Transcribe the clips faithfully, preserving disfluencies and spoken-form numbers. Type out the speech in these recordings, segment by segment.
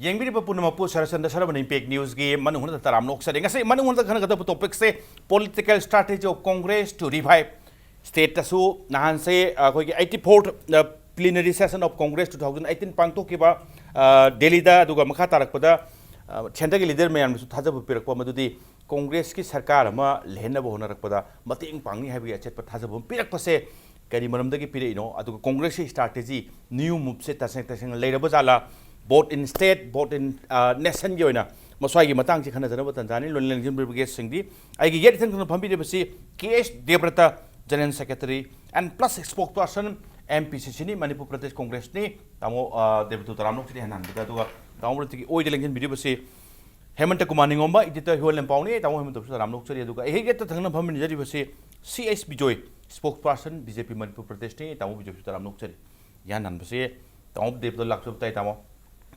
ꯌꯦꯡꯕꯤꯔꯤꯕ ꯄꯨꯝꯅꯃꯛꯄꯨ ꯁꯔꯆꯟꯗ ꯁꯔꯕꯅ ꯏꯝꯄꯦꯛ ꯅ꯭ꯌꯨꯁꯀꯤ ꯃꯅꯨꯡ ꯍꯨꯠꯅ ꯇꯔꯥꯝꯅ ꯑꯣꯛꯆꯔꯤ꯫ ꯉꯁꯤ ꯃꯅꯨꯡ ꯍꯨꯠꯅ ꯈꯟꯅꯒꯗꯕ ꯇꯣꯄꯤꯛꯁꯦ political strategy of Congress to revive state ꯇꯁꯨ ꯅꯍꯥꯟꯁꯦ ꯑꯩꯈꯣꯏꯒꯤ eighty fourth plenary session of Congress two thousand eighteen ꯄꯥꯡꯊꯣꯛꯈꯤꯕ, ꯑ, ꯗꯦꯜꯂꯤꯗ, ꯑꯗꯨꯒ ꯃꯈꯥ ꯇꯥꯔꯛꯄꯗ, ꯑ, ꯁꯦꯟꯇꯔꯒꯤ ꯂꯤꯗꯔ ꯃꯌꯥꯝꯅꯁꯨ ꯊꯥꯖꯕ ꯄꯤꯔꯛꯄ, ꯃꯗꯨꯗꯤ ꯀꯣꯡꯒ꯭ꯔꯦꯁꯀꯤ ꯁꯔꯀꯥꯔ ꯑꯃ ꯂꯩꯍꯟꯅꯕ ꯍꯣꯠꯅꯔꯛꯄꯗ ꯃꯇꯦꯡ ꯄꯥꯡꯅꯤ ꯍꯥꯏꯕꯒꯤ ꯑꯆꯦꯠꯄ ꯊꯥꯖꯕ ꯑꯃ ꯄꯤꯔꯛꯄꯁꯦ ꯀꯔꯤ ꯃꯔꯝꯗꯒꯤ ꯄꯤꯔꯛꯏꯅꯣ? ꯑꯗꯨꯒ ꯀꯣꯡꯒ꯭ꯔꯦꯁꯀꯤ strategy, new move ꯁꯦ ꯇꯁꯦꯡ ꯇꯁꯦꯡꯅ ꯂꯩꯔꯕ ꯖꯥꯠꯂꯥ? Both in state, both in, ꯑ, nation ꯒꯤ ꯑꯣꯏꯅ ꯃꯁ꯭ꯋꯥꯏꯒꯤ ꯃꯇꯥꯡꯁꯤ ꯈꯟꯅꯖꯅꯕ ꯇꯥꯟꯖꯥꯅꯤ꯫ ꯂꯣꯏꯅ ꯂꯦꯡꯁꯤꯟꯕꯤꯔꯤꯕ guest ꯁꯤꯡꯗꯤ ꯑꯩꯒꯤ ꯌꯦꯠ ꯏꯊꯪ ꯊꯪꯅ ꯐꯝꯕꯤꯔꯤꯕꯁꯤ ꯀꯦ ꯑꯦꯁ ꯗꯦꯕ꯭ꯔꯇ, General Secretary and plus spokesperson, M P C C ꯅꯤ, ꯃꯅꯤꯄꯨꯔ ꯄ꯭ꯔꯗꯦꯁ ꯀꯣꯡꯒ꯭ꯔꯦꯁꯅꯤ꯫ ꯇꯥꯃꯣ, ꯑ, ꯗꯦꯕ꯭ꯔꯇ ꯇꯔꯥꯝꯅ ꯑꯣꯛꯆꯔꯤ ꯍꯥꯏꯅ ꯍꯟꯕꯗ, ꯑꯗꯨꯒ ꯇꯥꯃꯣ ꯗꯦꯕ꯭ꯔꯇꯒꯤ ꯑꯣꯏꯗ ꯂꯦꯡꯁꯤꯟꯕꯤꯔꯤꯕꯁꯤ ꯍꯦꯃꯟꯇ ꯀꯨꯃꯥꯔ ꯅꯤꯉꯣꯝꯕ, editor ꯍꯤꯋꯜ ꯂꯦꯝꯄꯥꯎꯅꯤ꯫ ꯇꯥꯃꯣ ꯍꯦꯃꯟꯇꯕꯨꯁꯨ ꯇꯔꯥꯝꯅ ꯑꯣꯛꯆꯔꯤ꯫ ꯑꯗꯨꯒ ꯑꯩꯒꯤ ꯌꯦꯠꯇ ꯊꯪꯅ ꯐꯝꯃꯤꯟꯅꯖꯔꯤꯕꯁꯤ C S Bijoy, spokesperson B J P Manipur ꯄ꯭ꯔꯗꯦꯁꯅꯤ꯫ ꯇꯥꯃꯣ ꯕꯤꯖꯣꯏꯁꯨ ꯇꯔꯥꯝꯅ ꯑꯣꯛꯆꯔꯤ꯫ ꯌꯥꯅꯍꯟꯕꯁꯦ ꯇꯥꯃꯣ ꯗꯦꯕꯇ ꯂꯥꯛꯆꯕ ꯇꯥꯏ ꯇꯥꯃꯣ꯫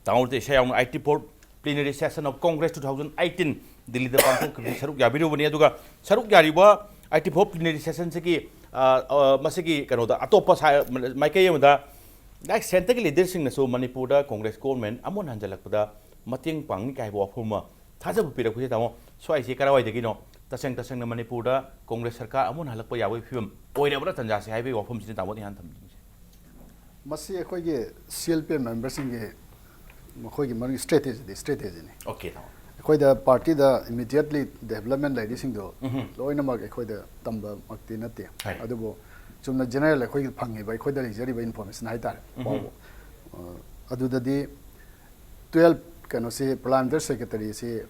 ꯇꯥꯃꯣꯗꯤ ꯏꯁꯥ ꯌꯥꯎꯅ eighty fourth plenary session of Congress two thousand eighteen ꯗꯤꯜꯂꯤꯗ ꯄꯥꯡꯊꯣꯛꯈꯤꯕꯁꯤ ꯁꯔꯨꯛ ꯌꯥꯕꯤꯔꯨꯕꯅꯤ꯫ ꯑꯗꯨꯒ ꯁꯔꯨꯛ ꯌꯥꯔꯤꯕ eighty fourth plenary session ꯁꯤꯒꯤ, ꯑ, ꯑ, ꯃꯁꯤꯒꯤ ꯀꯩꯅꯣꯗ ꯑꯇꯣꯞꯄ ꯁꯥ-, ꯃꯥꯏꯀꯩ ꯑꯃꯗ ꯂꯥꯏꯛ ꯁꯦꯟꯇꯔꯒꯤ ꯂꯤꯗꯔꯁꯤꯡꯅꯁꯨ ꯃꯅꯤꯄꯨꯔꯗ ꯀꯣꯡꯒ꯭ꯔꯦꯁ ꯒꯣꯔꯃꯦꯟ ꯑꯃꯨꯛ ꯍꯟꯅ ꯍꯟꯖꯜꯂꯛꯄꯗ ꯃꯇꯦꯡ ꯄꯥꯡꯅꯤ ꯀꯥꯏꯕ ꯋꯥꯐꯝ ꯑꯃ ꯊꯥꯖꯕ ꯄꯤꯔꯛꯄꯁꯦ ꯇꯥꯃꯣ, ꯁ꯭ꯋꯥꯏꯁꯦ ꯀꯔꯥꯏꯋꯥꯏꯗꯒꯤꯅꯣ? ꯇꯁꯦꯡ ꯇꯁꯦꯡꯅ ꯃꯅꯤꯄꯨꯔꯗ ꯀꯣꯡꯒ꯭ꯔꯦꯁ ꯁꯔꯀꯥꯔ ꯑꯃꯨꯛ ꯍꯟꯅ ꯍꯜꯂꯛꯄ ꯌꯥꯕꯒꯤ ꯐꯤꯕꯝ ꯑꯣꯏꯔꯕ꯭ꯔꯥ ꯇꯥꯟꯖꯥꯁꯦ ꯍꯥꯏꯕꯒꯤ ꯋꯥꯐꯝꯁꯤꯅꯤ ꯇꯥꯃꯣꯅ ꯏꯍꯥꯟ ꯊꯝꯕꯤꯅꯤꯡꯉꯤꯁꯦ꯫ ꯃꯁꯤ ꯑꯩꯈꯣꯏꯒꯤ C L P M member ꯁꯤꯡꯒꯤ ꯃꯈꯣꯏꯒꯤ ꯃꯔꯨ strategy ꯗꯤ strategy ꯅꯤ꯫ Okay, ꯇꯥꯃꯣ꯫ ꯑꯩꯈꯣꯏꯗ party ꯗ immediately development ꯂꯩꯔꯤꯁꯤꯡꯗꯣ ꯎꯝꯍꯨꯝ꯫ ꯂꯣꯏꯅꯃꯛ ꯑꯩꯈꯣꯏꯗ ꯇꯝꯕꯃꯛꯇꯤ ꯅꯠꯇꯦ꯫ ꯍꯣꯏ꯫ ꯑꯗꯨꯕꯨ ꯆꯨꯝꯅ general ꯑꯩꯈꯣꯏꯒꯤ ꯐꯪꯉꯤꯕ, ꯑꯩꯈꯣꯏꯗ ꯂꯩꯖꯔꯤꯕ information ꯍꯥꯏꯇꯥꯔꯦ, ꯎꯝꯍꯨꯝ꯫ ꯄꯥꯎ, ꯑ, ꯑꯗꯨꯗꯗꯤ twelve ꯀꯩꯅꯣꯁꯤ, Parliamentary Secretary ꯁꯤ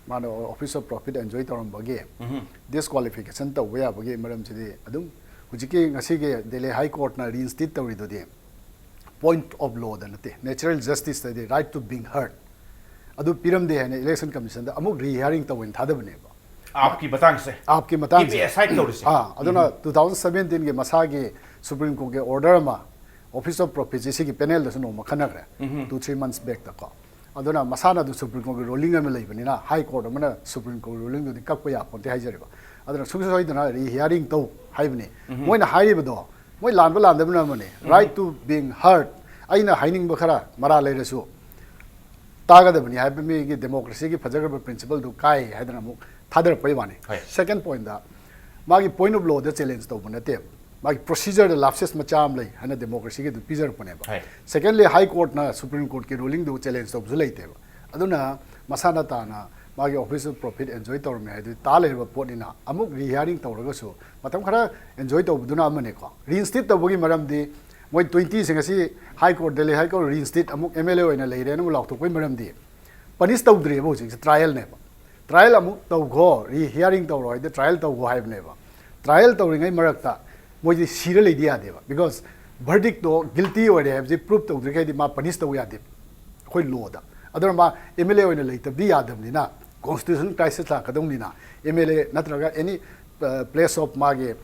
ꯃꯥꯅ office of profit enjoy ꯇꯧꯔꯝꯕꯒꯤ mm-hmm. Disqualification ꯇꯧꯕ ꯌꯥꯕꯒꯤ ꯃꯔꯝꯁꯤꯗꯤ ꯑꯗꯨꯝ ꯍꯧꯖꯤꯛꯀꯤ ꯉꯁꯤꯒꯤ Delhi High Court ꯅ reinstate ꯇꯧꯔꯤꯗꯨꯗꯤ point of law ꯗ ꯅꯠꯇꯦ, natural justice ꯇꯗꯤ, right to being heard ꯑꯗꯨ ꯄꯤꯔꯝꯗꯦ ꯍꯥꯏꯅ Election Commission ꯗ ꯑꯃꯨꯛ rehearing ꯇꯧꯋꯦꯅ ꯊꯥꯗꯕꯅꯦꯕ꯫ ꯑꯥꯞꯀꯤ ꯃꯇꯥꯡꯁꯦ꯫ ꯑꯥꯞꯀꯤ ꯃꯇꯥꯡꯁꯦ꯫ ꯀꯦ ꯄꯤ ꯑꯦꯁ ꯑꯥꯏ ꯇꯧꯔꯤꯁꯦ꯫ ꯑꯥ, ꯑꯗꯨꯅ ꯎꯝ꯫ Two thousand seventeen ꯒꯤ ꯃꯁꯥꯒꯤ Supreme Court ꯀꯤ order ꯑꯃ Office of Profit ꯁꯤ ꯁꯤꯒꯤ panel ꯗꯁꯨ ꯅꯣꯡꯃ ꯈꯟꯅꯈ꯭ꯔꯦ꯫ ꯎꯝ꯫ Two, three months back ꯇ ꯀꯣ꯫ ꯑꯗꯨꯅ ꯃꯁꯥꯅ ꯑꯗꯨ Supreme Court ꯀꯤ ruling ꯑꯃ ꯂꯩꯕꯅꯤꯅ, High Court ꯑꯃꯅ Supreme Court ruling ꯗꯨꯗꯤ ꯀꯛꯄ ꯌꯥꯄꯣꯟꯇꯦ ꯍꯥꯏꯖꯔꯤꯕ꯫ ꯑꯗꯨꯅ ꯁꯨꯡꯁꯣꯏ ꯁꯣꯏꯗꯅ rehearing ꯇꯧ ꯍꯥꯏꯕꯅꯤ꯫ ꯎꯝ꯫ ꯃꯣꯏꯅ ꯍꯥꯏꯔꯤꯕꯗꯣ, ꯃꯣꯏ ꯂꯥꯟꯕ ꯂꯥꯟꯗꯕꯅ ꯑꯃꯅꯤ꯫ ꯎꯝ꯫ Right to being heard꯫ ꯑꯩꯅ ꯍꯥꯏꯅꯤꯡꯕ ꯈꯔ ꯃꯔꯥ ꯂꯩꯔꯁꯨ, ꯇꯥꯒꯗꯕꯅꯤ ꯍꯥꯏꯕ ꯃꯤꯒꯤ democracy ꯒꯤ ꯐꯖꯈ꯭ꯔꯕ principle ꯗꯨ ꯀꯥꯏ ꯍꯥꯏꯗꯅ ꯑꯃꯨꯛ ꯊꯥꯗꯔꯛꯄꯩ ꯋꯥꯅꯤ꯫ ꯍꯣꯏ꯫ Second point ꯗ, ꯃꯥꯒꯤ point of law the challenge ꯇꯧꯕ ꯅꯠꯇꯦꯕ, ꯃꯥꯒꯤ procedure ꯗ lapses ꯃꯆꯥ ꯑꯃ ꯂꯩ ꯍꯥꯏꯅ democracy ꯒꯤ ꯑꯗꯨ ꯄꯤꯖꯔꯛꯄꯅꯦꯕ꯫ ꯍꯣꯏ꯫ Secondly, High Court ꯅ Supreme Court ꯀꯤ ruling ꯗꯨ challenge ꯇꯧꯕꯁꯨ ꯂꯩꯇꯦꯕ꯫ ꯑꯗꯨꯅ ꯃꯁꯥꯅ ꯇꯥꯅ ꯃꯥꯒꯤ official profit enjoy ꯇꯧꯔꯝꯃꯦ ꯍꯥꯏꯗꯨꯗꯤ ꯇꯥ ꯂꯩꯔꯕ ꯄꯣꯠꯅꯤꯅ, ꯑꯃꯨꯛ rehearing ꯇꯧꯔꯒꯁꯨ ꯃꯇꯝ ꯈꯔ enjoy ꯇꯧꯕꯗꯨꯅ ꯑꯃꯅꯤꯀꯣ꯫ Reinstate ꯇꯧꯕꯒꯤ ꯃꯔꯝꯗꯤ ꯃꯣꯏ twenty ꯁꯤꯡ ꯑꯁꯤ High Court, Delhi High Court reinstate ꯑꯃꯨꯛ M L A ꯑꯣꯏꯅ ꯂꯩꯔꯦꯅ ꯑꯃꯨꯛ ꯂꯥꯎꯊꯣꯛꯄꯒꯤ ꯃꯔꯝꯗꯤ punish ꯇꯧꯗ꯭ꯔꯤꯑꯕ, ꯍꯧꯖꯤꯛꯁꯦ trial ꯅꯦꯕ꯫ Trial ꯑꯃꯨꯛ ꯇꯧꯈꯣ, rehearing ꯇꯧꯔꯣ ꯍꯥꯏꯗꯤ trial ꯇꯧꯈꯣ ꯍꯥꯏꯕꯅꯦꯕ꯫ Trial ꯇꯧꯔꯤꯉꯩ ꯃꯔꯛꯇ ꯃꯣꯏꯗꯤ ꯁꯤꯔ ꯂꯩꯗꯤ ꯌꯥꯗꯦꯕ, because verdict ꯇꯣ guilty ꯑꯣꯏꯔꯦ ꯍꯥꯏꯕꯁꯤ prove ꯇꯧꯗ꯭ꯔꯤꯈꯩꯗꯤ ꯃꯥ punish ꯇꯧ ꯌꯥꯗꯦꯕ ꯑꯩꯈꯣꯏ law ꯗ꯫ ꯑꯗꯨꯅ ꯃꯥ M L A ꯑꯣꯏꯅ ꯂꯩꯇꯕꯗꯤ ꯌꯥꯗꯕꯅꯤꯅ, constitutional crisis ꯂꯥꯛꯀꯗꯧꯅꯤꯅ, M L A ꯅꯠꯇ꯭ꯔꯒ any place of ꯃꯥꯒꯤ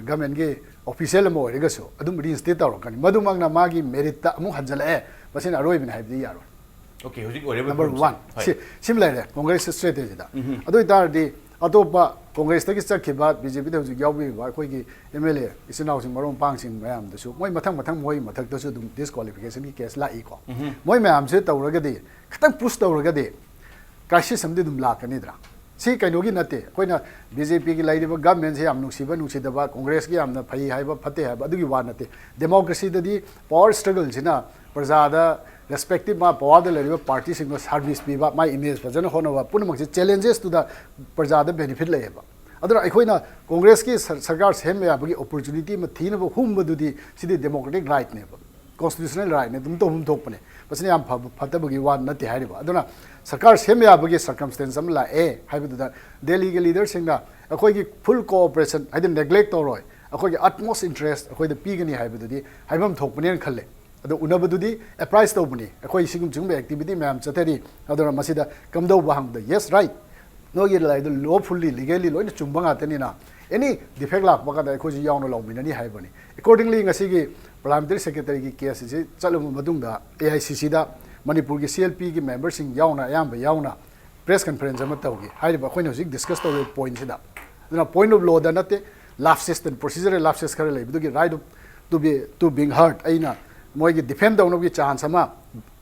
government ꯀꯤ official ꯑꯃ ꯑꯣꯏꯔꯒꯁꯨ ꯑꯗꯨꯝ reinstate ꯇꯧꯔꯛꯀꯅꯤ꯫ ꯃꯗꯨꯃꯛꯅ ꯃꯥꯒꯤ merit ꯇ ꯑꯃꯨꯛ ꯍꯟꯖꯜꯂꯛꯑꯦ, ꯃꯁꯤꯅ ꯑꯔꯣꯏꯕꯅꯤ ꯍꯥꯏꯕꯗꯤ ꯌꯥꯔꯣꯏ꯫ Okay, ꯍꯧꯖꯤꯛ ꯑꯣꯏꯔꯤꯕ Number groupꯁꯦ꯫ One꯫ ꯍꯣꯏ꯫ ꯁꯤ, ꯁꯤꯃ ꯂꯩꯔꯦ Congress strategy ꯗ꯫ ꯑꯗꯨ ꯑꯣꯏꯇꯥꯔꯗꯤ ꯑꯇꯣꯞꯄ Congress ꯇꯒꯤ ꯆꯠꯈꯤꯕ, B J P ꯗ ꯍꯧꯖꯤꯛ ꯌꯥꯎꯕꯤꯔꯤꯕ ꯑꯩꯈꯣꯏꯒꯤ M L A ꯏꯆꯤꯟ ꯏꯅꯥꯎꯁꯤꯡ, ꯃꯔꯨꯞ ꯃꯄꯥꯡꯁꯤꯡ ꯃꯌꯥꯝꯗꯁꯨ ꯃꯣꯏ ꯃꯊꯪ ꯃꯊꯪ ꯃꯣꯏ ꯃꯊꯛꯇꯁꯨ ꯑꯗꯨꯝ disqualification ꯒꯤ case ꯂꯥꯛꯏꯀꯣ꯫ ꯃꯣꯏ ꯃꯌꯥꯝꯁꯦ ꯇꯧꯔꯒꯗꯤ, ꯈꯤꯇꯪ push ꯇꯧꯔꯒꯗꯤ crisis ꯑꯃꯗꯤ ꯑꯗꯨꯝ ꯂꯥꯛꯀꯅꯤꯗ꯭ꯔꯥ? ꯁꯤ ꯀꯩꯅꯣꯒꯤ ꯅꯠꯇꯦ, ꯑꯩꯈꯣꯏꯅ B J P ꯒꯤ ꯂꯩꯔꯤꯕ government ꯁꯦ ꯌꯥꯝ ꯅꯨꯡꯁꯤꯕ ꯅꯨꯡꯁꯤꯗꯕ, Congress ꯀꯤ ꯌꯥꯝꯅ ꯐꯩ ꯍꯥꯏꯕ ꯐꯠꯇꯦ ꯍꯥꯏꯕ ꯑꯗꯨꯒꯤ ꯋꯥ ꯅꯠꯇꯦ꯫ Democracy ꯗꯗꯤ power struggle ꯁꯤꯅ ꯄ꯭ꯔꯖꯥꯗ, respective ꯃꯥ power ꯗ ꯂꯩꯔꯤꯕ party ꯁꯤꯡꯗꯣ service ꯄꯤꯕ, ꯃꯥꯏ image ꯐꯖꯅ ꯍꯣꯠꯅꯕ, ꯄꯨꯝꯅꯃꯛꯁꯦ challenges ꯇꯨꯗ ꯄ꯭ꯔꯖꯥꯗ benefit ꯂꯩꯌꯦꯕ꯫ ꯑꯗꯨꯅ ꯑꯩꯈꯣꯏꯅ Congress ꯀꯤ ꯁꯔ-, ꯁꯔꯀꯥꯔ ꯁꯦꯝꯕ ꯌꯥꯕꯒꯤ opportunity ꯑꯃ ꯊꯤꯅꯕ ꯍꯨꯝꯕꯗꯨꯗꯤ ꯁꯤꯗꯤ democratic right ꯅꯦꯕ, constitutional right ꯅꯦ, ꯑꯗꯨꯝ ꯇꯧꯐꯝ ꯊꯣꯛꯄꯅꯦ꯫ ꯃꯁꯤꯅ ꯌꯥꯝ ꯐꯕ ꯐꯠꯇꯕꯒꯤ ꯋꯥ ꯅꯠꯇꯦ ꯍꯥꯏꯔꯤꯕ꯫ ꯑꯗꯨꯅ ꯁꯔꯀꯥꯔ ꯁꯦꯝꯕ ꯌꯥꯕꯒꯤ circumstance ꯑꯃ ꯂꯥꯛꯑꯦ ꯍꯥꯏꯕꯗꯨꯗ Delhi ꯒꯤ leader ꯁꯤꯡꯅ ꯑꯩꯈꯣꯏꯒꯤ full cooperation, ꯍꯥꯏꯗꯤ neglect ꯇꯧꯔꯣꯏ, ꯑꯩꯈꯣꯏꯒꯤ utmost interest ꯑꯩꯈꯣꯏꯗ ꯄꯤꯒꯅꯤ ꯍꯥꯏꯕꯗꯨꯗꯤ ꯍꯥꯏꯐꯝ ꯊꯣꯛꯄꯅꯦꯅ ꯈꯜꯂꯦ꯫ ꯑꯗꯣ ꯎꯅꯕꯗꯨꯗꯤ apprise ꯇꯧꯕꯅꯤ, ꯑꯩꯈꯣꯏ ꯁꯤꯒꯨꯝ ꯁꯤꯒꯨꯝꯕ activity ꯃꯌꯥꯝ ꯆꯠꯊꯔꯤ꯫ ꯑꯗꯨꯅ ꯃꯁꯤꯗ ꯀꯝꯗꯧꯕ ꯍꯪꯕꯗ, yes, right, ꯅꯣꯏꯒꯤ ꯂꯥꯏꯗꯨ lawfully, legally ꯂꯣꯏꯅ ꯆꯨꯝꯕ ꯉꯥꯛꯇꯅꯤꯅ, any defect ꯂꯥꯛꯄ ꯀꯥꯟꯗ ꯑꯩꯈꯣꯏꯁꯨ ꯌꯥꯎꯅ ꯂꯧꯃꯤꯟꯅꯅꯤ ꯍꯥꯏꯕꯅꯤ꯫ Accordingly, ꯉꯁꯤꯒꯤ Parliamentary Secretary ꯒꯤ case ꯑꯁꯤ ꯆꯠꯂꯕ ꯃꯇꯨꯡꯗ, A I C C ꯗ ꯃꯅꯤꯄꯨꯔꯒꯤ C L P ꯒꯤ member ꯁꯤꯡ ꯌꯥꯎꯅ, ꯑꯌꯥꯝꯕ ꯌꯥꯎꯅ press conference ꯑꯃ ꯇꯧꯈꯤ꯫ ꯍꯥꯏꯔꯤꯕ ꯑꯩꯈꯣꯏꯅ ꯍꯧꯖꯤꯛ discuss ꯇꯧꯔꯤꯕ point ꯁꯤꯗ꯫ ꯑꯗꯨꯅ point of law ꯗ ꯅꯠꯇꯦ, lapses, procedural lapses ꯈꯔ ꯂꯩꯕꯗꯨꯒꯤ right of to be, to being heard, ꯑꯩꯅ ꯃꯣꯏꯒꯤ defend ꯇꯧꯅꯕꯒꯤ chance ꯑꯃ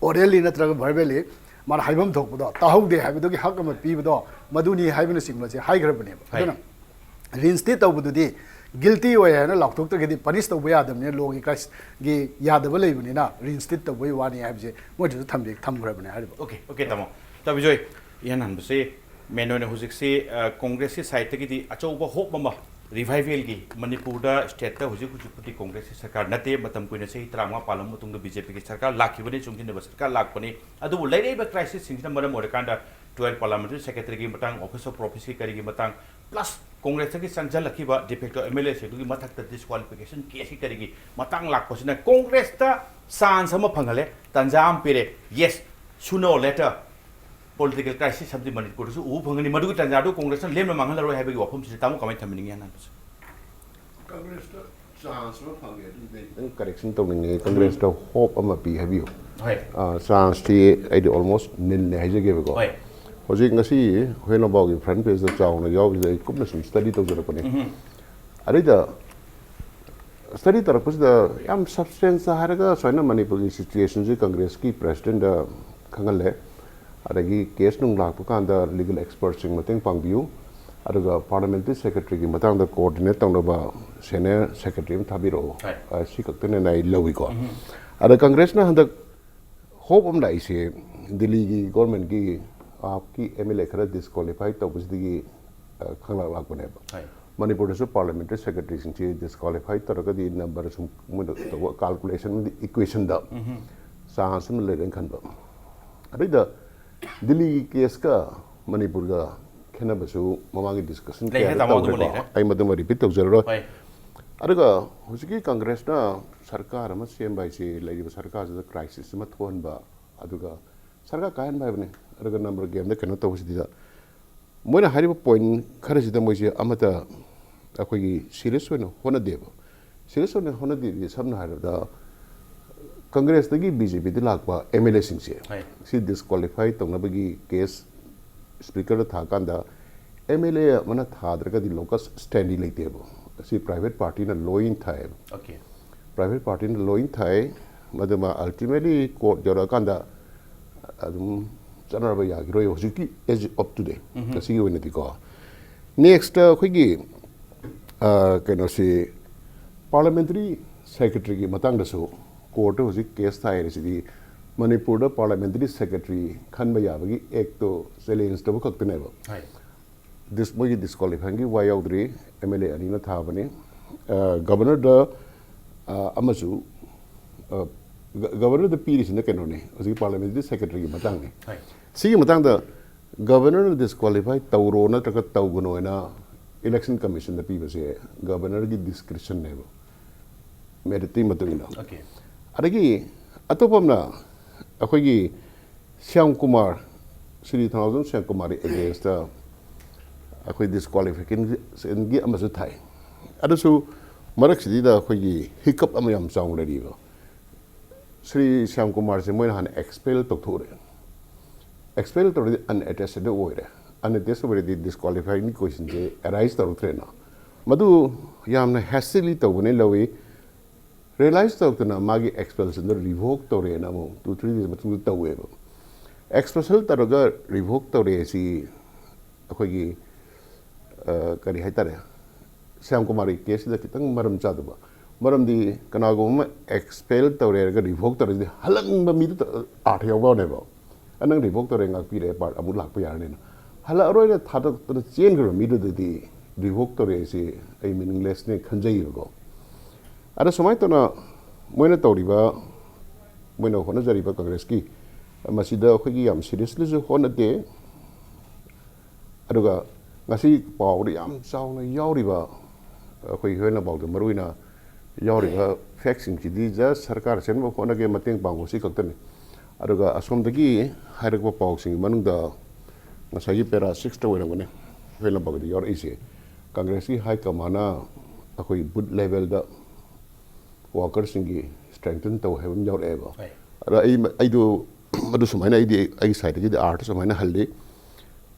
orally ꯅꯠꯇ꯭ꯔꯒ verbally ꯃꯥꯅ ꯍꯥꯏꯐꯝ ꯊꯣꯛꯄꯗꯣ ꯇꯥꯍꯧꯗꯦ ꯍꯥꯏꯕꯗꯨꯒꯤ ꯍꯛ ꯑꯃ ꯄꯤꯕꯗꯣ ꯃꯗꯨꯅꯤ ꯍꯥꯏꯕꯅꯆꯤꯡꯕꯁꯦ ꯍꯥꯏꯈ꯭ꯔꯕꯅꯦꯕ꯫ ꯍꯥꯏ꯫ ꯑꯗꯨꯅ ꯔꯤꯏꯟꯁꯇꯦꯠ ꯇꯧꯕꯗꯨꯗꯤ ꯒꯤꯜꯇꯤ ꯑꯣꯏ ꯍꯥꯏꯅ ꯂꯥꯎꯊꯣꯛꯇ꯭ꯔꯒꯗꯤ ꯄꯅꯤꯁ ꯇꯧꯕ ꯌꯥꯗꯕꯅꯤꯅ, ꯂꯣꯒꯤ ꯀꯥꯏꯁ-, ꯒꯤ ꯌꯥꯗꯕ ꯂꯩꯕꯅꯤꯅ ꯔꯤꯏꯟꯁꯇꯦꯠ ꯇꯧꯕꯒꯤ ꯋꯥꯅꯤ ꯍꯥꯏꯕꯁꯦ ꯃꯣꯏꯗꯁꯨ ꯊꯝꯕꯤ-, ꯊꯝꯈ꯭ꯔꯕꯅꯦ ꯍꯥꯏꯔꯤꯕ꯫ ꯑꯣꯀꯦ, ꯑꯣꯀꯦ, ꯇꯥꯃꯣ꯫ ꯇꯥꯕꯤꯖꯣꯏ, ꯏꯍꯥꯟ ꯍꯥꯟꯕꯁꯤ ꯃꯦꯟ ꯑꯣꯏꯅ ꯍꯧꯖꯤꯛꯁꯤ, ꯑ, ꯀꯣꯡꯒ꯭ꯔꯦꯁꯀꯤ ꯁꯥꯏꯠꯇꯒꯤꯗꯤ ꯑꯆꯧꯕ ꯍꯣꯞ ꯑꯃ, ꯔꯤꯚꯥꯏꯚꯦꯜꯒꯤ, ꯃꯅꯤꯄꯨꯔꯗ ꯁ꯭ꯇꯦꯠꯇ ꯍꯧꯖꯤꯛ ꯍꯧꯖꯤꯛꯄꯨꯗꯤ ꯀꯣꯡꯒ꯭ꯔꯦꯁꯀꯤ ꯁꯔꯀꯥꯔ ꯅꯠꯇꯦ, ꯃꯇꯝ ꯀꯨꯏꯅ ꯆꯍꯤ ꯇꯔꯥꯃꯉꯥ ꯄꯥꯜꯂꯕ ꯃꯇꯨꯡꯗ ꯕꯤ ꯖꯦ ꯄꯤꯒꯤ ꯁꯔꯀꯥꯔ ꯂꯥꯛꯈꯤꯕꯅꯤ, ꯆꯨꯡꯁꯤꯟꯅꯕ ꯁꯔꯀꯥꯔ ꯂꯥꯛꯄꯅꯤ꯫ ꯑꯗꯨꯕꯨ ꯂꯩꯔꯛꯏꯕ ꯀ꯭ꯔꯥꯏꯁꯤꯁꯁꯤꯡꯁꯤꯅ ꯃꯔꯝ ꯑꯣꯏꯔꯀꯥꯟꯗ ꯇꯨꯌꯦꯜꯐ ꯄꯥꯔꯂꯥꯃꯦꯟꯇꯔꯤ ꯁꯦꯀ꯭ꯔꯦꯇꯔꯤꯒꯤ ꯃꯇꯥꯡ, ꯑꯣꯐꯤꯁ ꯑꯣꯐ ꯄ꯭ꯔꯣꯐꯤꯁꯀꯤ ꯀꯔꯤꯒꯤ ꯃꯇꯥꯡ, ꯄ꯭ꯂꯁ ꯀꯣꯡꯒ꯭ꯔꯦꯁꯇꯒꯤ ꯆꯪꯁꯤꯜꯂꯛꯈꯤꯕ ꯗꯤꯐꯦꯛꯇꯣ ꯑꯦꯝ ꯑꯦꯜ ꯑꯦꯁꯤꯡꯗꯨꯒꯤ ꯃꯊꯛꯇ ꯗꯤꯁꯀ꯭ꯋꯥꯂꯤꯐꯤꯀꯦꯁꯟ ꯀꯦꯁꯀꯤ ꯀꯔꯤꯒꯤ ꯃꯇꯥꯡ ꯂꯥꯛꯄꯁꯤꯅ ꯀꯣꯡꯒ꯭ꯔꯦꯁꯇ ꯆꯥꯟꯁ ꯑꯃ ꯐꯪꯍꯜꯂꯦ, ꯇꯥꯟꯖꯥ ꯑꯃ ꯄꯤꯔꯦ꯫ Yes, sooner or later political crisis ꯑꯃꯗꯤ ꯃꯅꯤꯄꯨꯔꯗꯁꯨ ꯎꯕ ꯐꯪꯒꯅꯤ꯫ ꯃꯗꯨꯒꯤ ꯇꯥꯟꯖꯥꯗꯨ ꯀꯣꯡꯒ꯭ꯔꯦꯁꯅ ꯂꯦꯝꯅ ꯃꯥꯡꯍꯜꯂꯔꯣꯏ ꯍꯥꯏꯕꯒꯤ ꯋꯥꯐꯝꯁꯤꯗ ꯇꯥꯃꯣ ꯀꯃꯥꯏꯅ ꯊꯝꯕꯤꯅꯤꯡꯉꯤ ꯍꯥꯏꯅ ꯍꯥꯏꯕꯁꯦ? ꯀꯪꯒ꯭ꯔꯦꯁꯇ ꯆꯥꯟꯁ ꯑꯃ ꯐꯪꯉꯦ ꯑꯗꯨꯗꯤ꯫ ꯈꯤꯇꯪ ꯀꯔꯦꯛꯁꯟ ꯇꯧꯅꯤꯡꯉꯦ, ꯀꯪꯒ꯭ꯔꯦꯁꯇ ꯍꯣꯞ ꯑꯃ ꯄꯤ ꯍꯥꯏꯕꯤꯌꯨ꯫ ꯍꯣꯏ꯫ ꯆꯥꯟꯁꯇꯤ ꯑꯩꯗꯤ ꯑꯣꯜꯃꯣꯁ ꯅꯤꯜꯅꯦ ꯍꯥꯏꯖꯒꯦꯕꯀꯣ꯫ ꯍꯣꯏ꯫ ꯍꯧꯖꯤꯛ ꯉꯁꯤ ꯍꯨꯏꯌꯦꯟ ꯂꯥꯟꯄꯥꯎꯒꯤ ꯐ꯭ꯔꯟ ꯄꯦꯖꯇ ꯆꯥꯎꯅ ꯌꯥꯎꯔꯤꯁꯦ ꯑꯩ ꯀꯨꯞꯅ ꯁꯨꯝ ꯁ꯭ꯇꯗꯤ ꯇꯧꯖꯔꯛꯄꯅꯦ꯫ ꯑꯗꯩꯗ ꯁ꯭ꯇꯗꯤ ꯇꯧꯔꯛꯄꯁꯤꯗ ꯌꯥꯝ ꯁꯕꯁꯇꯦꯟꯁꯇ ꯍꯥꯏꯔꯒ ꯁꯨꯃꯥꯏꯅ ꯃꯅꯤꯄꯨꯔꯒꯤ ꯁꯤꯆꯨꯋꯦꯁꯟꯁꯤ ꯀꯪꯒ꯭ꯔꯦꯁꯀꯤ ꯄ꯭ꯔꯦꯁꯤꯗꯦꯟꯗ ꯈꯪꯍꯜꯂꯦ꯫ ꯑꯗꯒꯤ ꯀꯦꯁ ꯅꯨꯡ ꯂꯥꯛꯄ ꯀꯥꯟꯗ ꯂꯤꯒꯦꯜ ꯑꯦꯛꯁꯄꯔꯠꯁꯤꯡ ꯃꯇꯦꯡ ꯄꯥꯡꯕꯤꯌꯨ, ꯑꯗꯨꯒ ꯄꯥꯔꯂꯤꯌꯥꯃꯦꯟꯇꯔꯤ ꯁꯦꯀ꯭ꯔꯦꯇꯔꯤꯒꯤ ꯃꯇꯥꯡꯗ ꯀꯣꯑꯣꯔꯗꯤꯅꯦꯠ ꯇꯧꯅꯕ ꯁꯦꯅꯤꯌꯔ ꯁꯦꯀ꯭ꯔꯦꯇꯔꯤ ꯑꯃ ꯊꯥꯕꯤꯔꯛꯑꯣ꯫ ꯍꯣꯏ꯫ ꯑ, ꯁꯤ ꯈꯛꯇꯅꯦꯅ ꯑꯩ ꯂꯧꯏꯀꯣ꯫ ꯑꯗ ꯀꯪꯒ꯭ꯔꯦꯁꯅ ꯍꯟꯗꯛ ꯍꯣꯞ ꯑꯃ ꯂꯥꯛꯏꯁꯦ ꯗꯤꯜꯂꯤꯒꯤ ꯒꯣꯔꯃꯦꯟꯒꯤ ꯑꯥꯞꯀꯤ ꯑꯦꯝ ꯑꯦꯜ ꯑꯦ ꯈꯔ ꯗꯤꯁꯀ꯭ꯋꯥꯂꯤꯐꯥꯏ ꯇꯧꯕꯁꯤꯗꯒꯤ, ꯑ, ꯈꯪꯂꯛ ꯂꯥꯛꯄꯅꯦꯕ꯫ ꯍꯣꯏ꯫ ꯃꯅꯤꯄꯨꯔꯗꯁꯨ ꯄꯥꯔꯂꯤꯌꯥꯃꯦꯟꯇꯔꯤ ꯁꯦꯀ꯭ꯔꯦꯇꯔꯤꯁꯤꯡꯁꯤ ꯗꯤꯁꯀ꯭ꯋꯥꯂꯤꯐꯥꯏ ꯇꯧꯔꯒꯗꯤ ꯅꯝꯕꯔ ꯁꯨꯝ ꯃꯣꯏꯅ ꯇꯧꯕ ꯀꯥꯜꯀꯨꯂꯦꯁꯟ ꯏꯀ꯭ꯋꯦꯁꯟꯗ ꯆꯥꯟꯁ ꯑꯃ ꯂꯩꯔꯦꯅ ꯈꯟꯕ꯫ ꯑꯗꯩꯗ ꯗꯤꯜꯂꯤꯒꯤ ꯀꯦꯁꯀ ꯃꯅꯤꯄꯨꯔꯒ ꯈꯦꯠꯅꯕꯁꯨ ꯃꯃꯥꯡꯒꯤ ꯗꯤꯁꯀꯁꯟ ꯂꯩꯈ꯭ꯔꯦ, ꯀꯌꯥꯗ ꯇꯥꯃꯣ, ꯑꯗꯨꯃ ꯇꯧꯈ꯭ꯔꯦꯀꯣ꯫ ꯂꯩꯈ꯭ꯔꯦ꯫ ꯑꯩ ꯃꯗꯨꯃ ꯔꯤꯄꯤꯠ ꯇꯧꯖꯔꯔꯣꯏ꯫ ꯍꯣꯏ꯫ ꯑꯗꯨꯒ ꯍꯧꯖꯤꯛꯀꯤ ꯀꯪꯒ꯭ꯔꯦꯁꯅ ꯁꯔꯀꯥꯔ ꯑꯃ ꯁꯦꯝꯕ ꯍꯥꯏꯁꯤ ꯂꯩꯔꯤꯕ ꯁꯔꯀꯥꯔꯁꯤꯗ ꯀ꯭ꯔꯥꯏꯁꯤꯁ ꯑꯃ ꯊꯣꯛꯍꯟꯕ, ꯑꯗꯨꯒ ꯁꯔꯀꯥꯔ ꯀꯥꯏꯍꯟꯕ ꯍꯥꯏꯕꯅꯤ꯫ ꯑꯗꯨꯒ ꯅꯝꯕꯔ ꯒꯦꯝꯗ ꯀꯩꯅꯣ ꯇꯧꯕꯁꯤꯗ ꯃꯣꯏꯅ ꯍꯥꯏꯔꯤꯕ ꯄꯣꯏꯟ ꯈꯔꯁꯤꯗ ꯃꯣꯏꯁꯦ ꯑꯃꯠꯇ ꯑꯩꯈꯣꯏꯒꯤ ꯁꯤꯔꯤꯌꯁ ꯑꯣꯏꯅ ꯍꯣꯠꯅꯗꯦꯕ꯫ ꯁꯤꯔꯤꯌꯁ ꯑꯣꯏꯅ ꯍꯣꯠꯅꯗꯦꯗꯤ ꯁꯝꯅ ꯍꯥꯏꯔꯕꯗ ꯀꯪꯒ꯭ꯔꯦꯁꯇꯒꯤ ꯕꯤ ꯖꯦ ꯄꯤꯗ ꯂꯥꯛꯄ ꯑꯦꯝ ꯑꯦꯜ ꯑꯦꯁꯤꯡꯁꯦ ꯍꯣꯏ꯫ ꯁꯤ ꯗꯤꯁꯀ꯭ꯋꯥꯂꯤꯐꯥꯏ ꯇꯧꯅꯕꯒꯤ ꯀꯦꯁ ꯁ꯭ꯄꯤꯀꯔꯗ ꯊꯥꯀꯥꯟꯗ ꯑꯦꯝ ꯑꯦꯜ ꯑꯦ ꯑꯃꯅ ꯊꯥꯗ꯭ꯔꯒꯗꯤ ꯂꯣꯀꯁ ꯁ꯭ꯇꯦꯟꯗꯤ ꯂꯩꯇꯦꯕ꯫ ꯑꯁꯤ ꯄ꯭ꯔꯥꯏꯚꯦꯠ ꯄꯥꯔꯇꯤꯅ ꯂꯣꯏꯅ ꯊꯥꯏꯌꯦꯕ꯫ ꯑꯣꯀꯦ꯫ ꯄ꯭ꯔꯥꯏꯚꯦꯠ ꯄꯥꯔꯇꯤꯅ ꯂꯣꯏꯅ ꯊꯥꯏ꯫ ꯃꯗꯨꯃ ꯑꯜꯇꯤꯃꯦꯠꯂꯤ ꯀꯣꯔꯠ ꯌꯧꯔꯛꯑꯀꯥꯟꯗ ꯑꯗꯨꯝ ꯆꯠꯅꯔꯕ ꯌꯥꯈꯤꯔꯣꯏ ꯍꯧꯖꯤꯛꯀꯤ as of today, ꯉꯁꯤꯒꯤ ꯑꯣꯏꯅꯗꯤꯀꯣ. ꯅꯦꯛꯁꯇ ꯑꯩꯈꯣꯏꯒꯤ, ꯑ, ꯀꯩꯅꯣꯁꯤ, ꯄꯥꯔꯂꯤꯌꯥꯃꯦꯟꯇꯔꯤ ꯁꯦꯀ꯭ꯔꯦꯇꯔꯤꯒꯤ ꯃꯇꯥꯡꯗꯁꯨ ꯀꯣꯔꯠꯇ ꯍꯧꯖꯤꯛ ꯀꯦꯁ ꯊꯥꯏꯔꯤꯁꯤꯗꯤ ꯃꯅꯤꯄꯨꯔꯗ ꯄꯥꯔꯂꯤꯌꯥꯃꯦꯟꯇꯔꯤ ꯁꯦꯀ꯭ꯔꯦꯇꯔꯤ ꯈꯟꯕ ꯌꯥꯕꯒꯤ ꯑꯦꯛꯇꯣ ꯆꯦꯂꯦꯟꯖ ꯇꯧꯕ ꯈꯛꯇꯅꯦꯕ. ꯍꯣꯏ. ꯗꯤꯁ ꯃꯣꯏꯒꯤ ꯗꯤꯁꯀ꯭ꯋꯥꯂꯤꯐꯥꯏꯒꯤ ꯋꯥ ꯌꯥꯎꯗ꯭ꯔꯤ. ꯑꯦꯝ ꯑꯦꯜ ꯑꯦ ꯑꯅꯤꯅ ꯊꯥꯕꯅꯤ. ꯑ, ꯒꯕꯔꯅꯔꯗ, ꯑ, ꯑꯃꯁꯨ, ꯑ, ꯒ-, ꯒꯕꯔꯅꯔꯗ ꯄꯤꯔꯤꯁꯤꯅ ꯀꯩꯅꯣꯅꯦ, ꯍꯧꯖꯤꯛ ꯄꯥꯔꯂꯤꯌꯥꯃꯦꯟꯇꯔꯤ ꯁꯦꯀ꯭ꯔꯦꯇꯔꯤꯒꯤ ꯃꯇꯥꯡꯅꯤ. ꯍꯣꯏ. ꯁꯤꯒꯤ ꯃꯇꯥꯡꯗ ꯒꯕꯔꯅꯔꯅ ꯗꯤꯁꯀ꯭ꯋꯥꯂꯤꯐꯥꯏ ꯇꯧꯔꯣ ꯅꯠꯇ꯭ꯔꯒ ꯇꯧꯒꯅꯣ ꯍꯥꯏꯅ ꯏꯂꯦꯛꯁꯟ ꯀꯃꯤꯁꯟꯗ ꯄꯤꯕꯁꯦ ꯒꯕꯔꯅꯔꯒꯤ ꯗꯤꯁꯀ꯭ꯔꯤꯁꯟꯅꯦꯕ, ꯃꯦꯔꯤꯠꯇꯨꯒꯤ ꯃꯇꯨꯡ ꯏꯟꯅ. ꯑꯣꯀꯦ. ꯑꯗꯒꯤ ꯑꯇꯣꯞꯄ ꯑꯃꯅ ꯑꯩꯈꯣꯏꯒꯤ ꯁ꯭ꯌꯥꯝ ꯀꯨꯃꯥꯔ, ꯁ꯭ꯔꯤ ꯊꯧꯅꯥꯎꯖꯝ ꯁ꯭ꯌꯥꯝ ꯀꯨꯃꯥꯔꯒꯤ ꯑꯦꯒꯦꯟꯁꯇ ꯑꯩꯈꯣꯏ ꯗꯤꯁꯀ꯭ꯋꯥꯂꯤꯐꯤꯀꯦꯁꯟꯒꯤ ꯑꯃꯁꯨ ꯊꯥꯏ. ꯑꯗꯨꯁꯨ ꯃꯔꯛꯁꯤꯗꯩꯗ ꯑꯩꯈꯣꯏꯒꯤ ꯍꯤꯀꯞ ꯑꯃ ꯌꯥꯝ ꯆꯥꯎꯅ ꯂꯩꯔꯤꯕ, ꯁ꯭ꯔꯤ ꯁ꯭ꯌꯥꯝ ꯀꯨꯃꯥꯔꯁꯦ ꯃꯣꯏꯅ ꯍꯥꯟꯅ ꯑꯦꯛꯁꯄꯦꯜ ꯇꯧꯊꯣꯛꯎꯔꯦ. ꯑꯦꯛꯁꯄꯦꯜ ꯇꯧꯔꯗꯤ ꯑꯟꯑꯦꯇꯦꯁꯇꯦꯗ ꯑꯣꯏꯔꯦ. ꯑꯟꯑꯦꯇꯦꯁ ꯑꯣꯏꯔꯗꯤ ꯗꯤꯁꯀ꯭ꯋꯥꯂꯤꯐꯥꯏꯒꯤ ꯀꯣꯏꯁꯟꯁꯦ ꯑꯦꯔꯥꯏꯁ ꯇꯧꯔꯛꯇ꯭ꯔꯦꯅ. ꯃꯗꯨ ꯌꯥꯝꯅ ꯍꯦꯁꯇꯤꯂꯤ ꯇꯧꯕꯅꯦ ꯂꯧꯏ. ꯔꯤꯌꯦꯂꯥꯏꯁ ꯇꯧꯔꯛꯇꯅ ꯃꯥꯒꯤ ꯑꯦꯛꯁꯄꯜꯁꯟꯗꯣ ꯔꯤꯚꯣꯛ ꯇꯧꯔꯦꯅ ꯑꯃꯨꯛ ꯇꯨ ꯊ꯭ꯔꯤ ꯗꯦꯖ ꯃꯇꯨꯡꯗ ꯇꯧꯋꯦꯕ. ꯑꯦꯛꯁꯄꯜꯁꯟ ꯇꯧꯔꯒ ꯔꯤꯚꯣꯛ ꯇꯧꯔꯦ ꯁꯤ ꯑꯩꯈꯣꯏꯒꯤ, ꯑ, ꯀꯔꯤ ꯍꯥꯏꯇꯥꯔꯦ, ꯁ꯭ꯌꯥꯝ ꯀꯨꯃꯥꯔꯒꯤ ꯀꯦꯁꯁꯤꯗ ꯈꯤꯇꯪ ꯃꯔꯝ ꯆꯥꯗꯕ. ꯃꯔꯝꯗꯤ ꯀꯅꯥꯒꯨꯝꯕ ꯑꯃ ꯑꯦꯛꯁꯄꯦꯜ ꯇꯧꯔꯦ ꯍꯥꯏꯔꯒ ꯔꯤꯚꯣꯛ ꯇꯧꯔꯗꯤ ꯍꯜꯂꯛꯅꯤꯡꯕ ꯃꯤꯗꯨ ꯑꯥꯔꯊ ꯌꯥꯎꯕꯅꯦꯕ. ꯑ, ꯅꯪ ꯔꯤꯚꯣꯛ ꯇꯧꯔꯦ, ꯉꯥꯛꯄꯤꯔꯦ, ꯄꯥꯔꯠ ꯑꯃꯨꯛ ꯂꯥꯛꯄ ꯌꯥꯔꯅꯤꯅ. ꯍꯜꯂꯛꯑꯔꯣꯏꯅ ꯊꯥꯗꯣꯛꯇꯅ ꯆꯦꯟꯈ꯭ꯔꯕ ꯃꯤꯗꯨꯗꯗꯤ ꯔꯤꯚꯣꯛ ꯇꯧꯔꯦ ꯍꯥꯏꯁꯤ ꯑꯩ ꯃꯤꯅꯤꯡꯂꯦꯁꯅꯦ ꯈꯟꯖꯩꯌꯦꯕꯀꯣ. ꯑꯗ ꯁꯨꯃꯥꯏꯅ ꯇꯧꯅ ꯃꯣꯏꯅ ꯇꯧꯔꯤꯕ, ꯃꯣꯏꯅ ꯍꯣꯠꯅꯖꯔꯤꯕ ꯀꯪꯒ꯭ꯔꯦꯁꯀꯤ, ꯃꯁꯤꯗ ꯑꯩꯈꯣꯏꯒꯤ ꯌꯥꯝ ꯁꯤꯔꯤꯌꯁꯂꯤꯁꯨ ꯍꯣꯠꯅꯗꯦ. ꯑꯗꯨꯒ ꯉꯁꯤ ꯄꯥꯎꯗ ꯌꯥꯝ ꯆꯥꯎꯅ ꯌꯥꯎꯔꯤꯕ, ꯑꯩꯈꯣꯏ ꯍꯤꯌꯣꯏ ꯂꯝꯄꯥꯛꯇ ꯃꯔꯨꯑꯣꯏꯅ ꯌꯥꯎꯔꯤꯕ ꯐꯦꯛꯁꯤꯡꯁꯤꯗꯤ ꯖꯁ ꯁꯔꯀꯥꯔ ꯁꯦꯝꯅꯕ ꯍꯣꯠꯅꯒꯦ, ꯃꯇꯦꯡ ꯄꯥꯡꯉꯨ, ꯁꯤ ꯈꯛꯇꯅꯤ. ꯑꯗꯨꯒ ꯑꯁꯣꯝꯗꯒꯤ ꯍꯥꯏꯔꯛꯄ ꯄꯥꯎꯁꯤꯡꯒꯤ ꯃꯅꯨꯡꯗ ꯉꯁꯥꯏꯒꯤ ꯄꯦꯔꯥ ꯁꯤꯛꯁꯇ ꯑꯣꯏꯔꯝꯒꯅꯤ, ꯍꯤꯌꯣꯏ ꯂꯝꯄꯥꯛꯇ ꯌꯥꯎꯔꯛꯏꯁꯦ, ꯀꯪꯒ꯭ꯔꯦꯁꯀꯤ ꯍꯥꯏ ꯀꯃꯥꯟꯅ ꯑꯩꯈꯣꯏ ꯕꯨꯠ ꯂꯦꯚꯦꯜꯗ ꯋꯥꯀꯔꯁꯤꯡꯒꯤ ꯁ꯭ꯇ꯭ꯔꯦꯡꯊꯟ ꯇꯧ ꯍꯥꯏꯕ ꯑꯃ ꯌꯥꯎꯔꯛꯑꯦꯕ. ꯍꯣꯏ. ꯑꯗ ꯑꯩ, ꯑꯩꯗꯣ ꯃꯗꯨ ꯁꯨꯃꯥꯏꯅ ꯑꯩꯗꯤ ꯑꯩꯒꯤ ꯁꯥꯏꯠꯇꯒꯤꯗꯤ ꯑꯥꯔꯊ ꯁꯨꯃꯥꯏꯅ ꯍꯜꯂꯤ,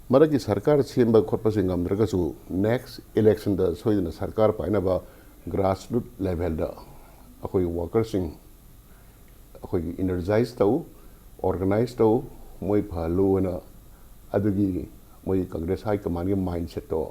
ꯃꯔꯛꯀꯤ ꯁꯔꯀꯥꯔ ꯁꯦꯝꯕ ꯈꯣꯠꯄꯁꯦ ꯉꯝꯗ꯭ꯔꯒꯁꯨ ꯅꯦꯛꯁ ꯏꯂꯦꯛꯁꯟꯗ ꯁꯣꯏꯗꯅ ꯁꯔꯀꯥꯔ ꯄꯥꯏꯅꯕ ꯒ꯭ꯔꯥꯁꯔꯨꯠ ꯂꯦꯚꯦꯜꯗ ꯑꯩꯈꯣꯏ ꯋꯥꯀꯔꯁꯤꯡ ꯑꯩꯈꯣꯏꯒꯤ ꯏꯅꯔꯖꯥꯏꯁ ꯇꯧ, ꯑꯣꯔꯒꯅꯥꯏꯖ ꯇꯧ, ꯃꯣꯏ ꯐꯍꯜꯂꯨ ꯍꯥꯏꯅ ꯑꯗꯨꯒꯤ ꯃꯣꯏ ꯀꯪꯒ꯭ꯔꯦꯁ ꯍꯥꯏ ꯀꯃꯥꯟꯒꯤ ꯃꯥꯏꯟꯁꯦꯠꯇꯣ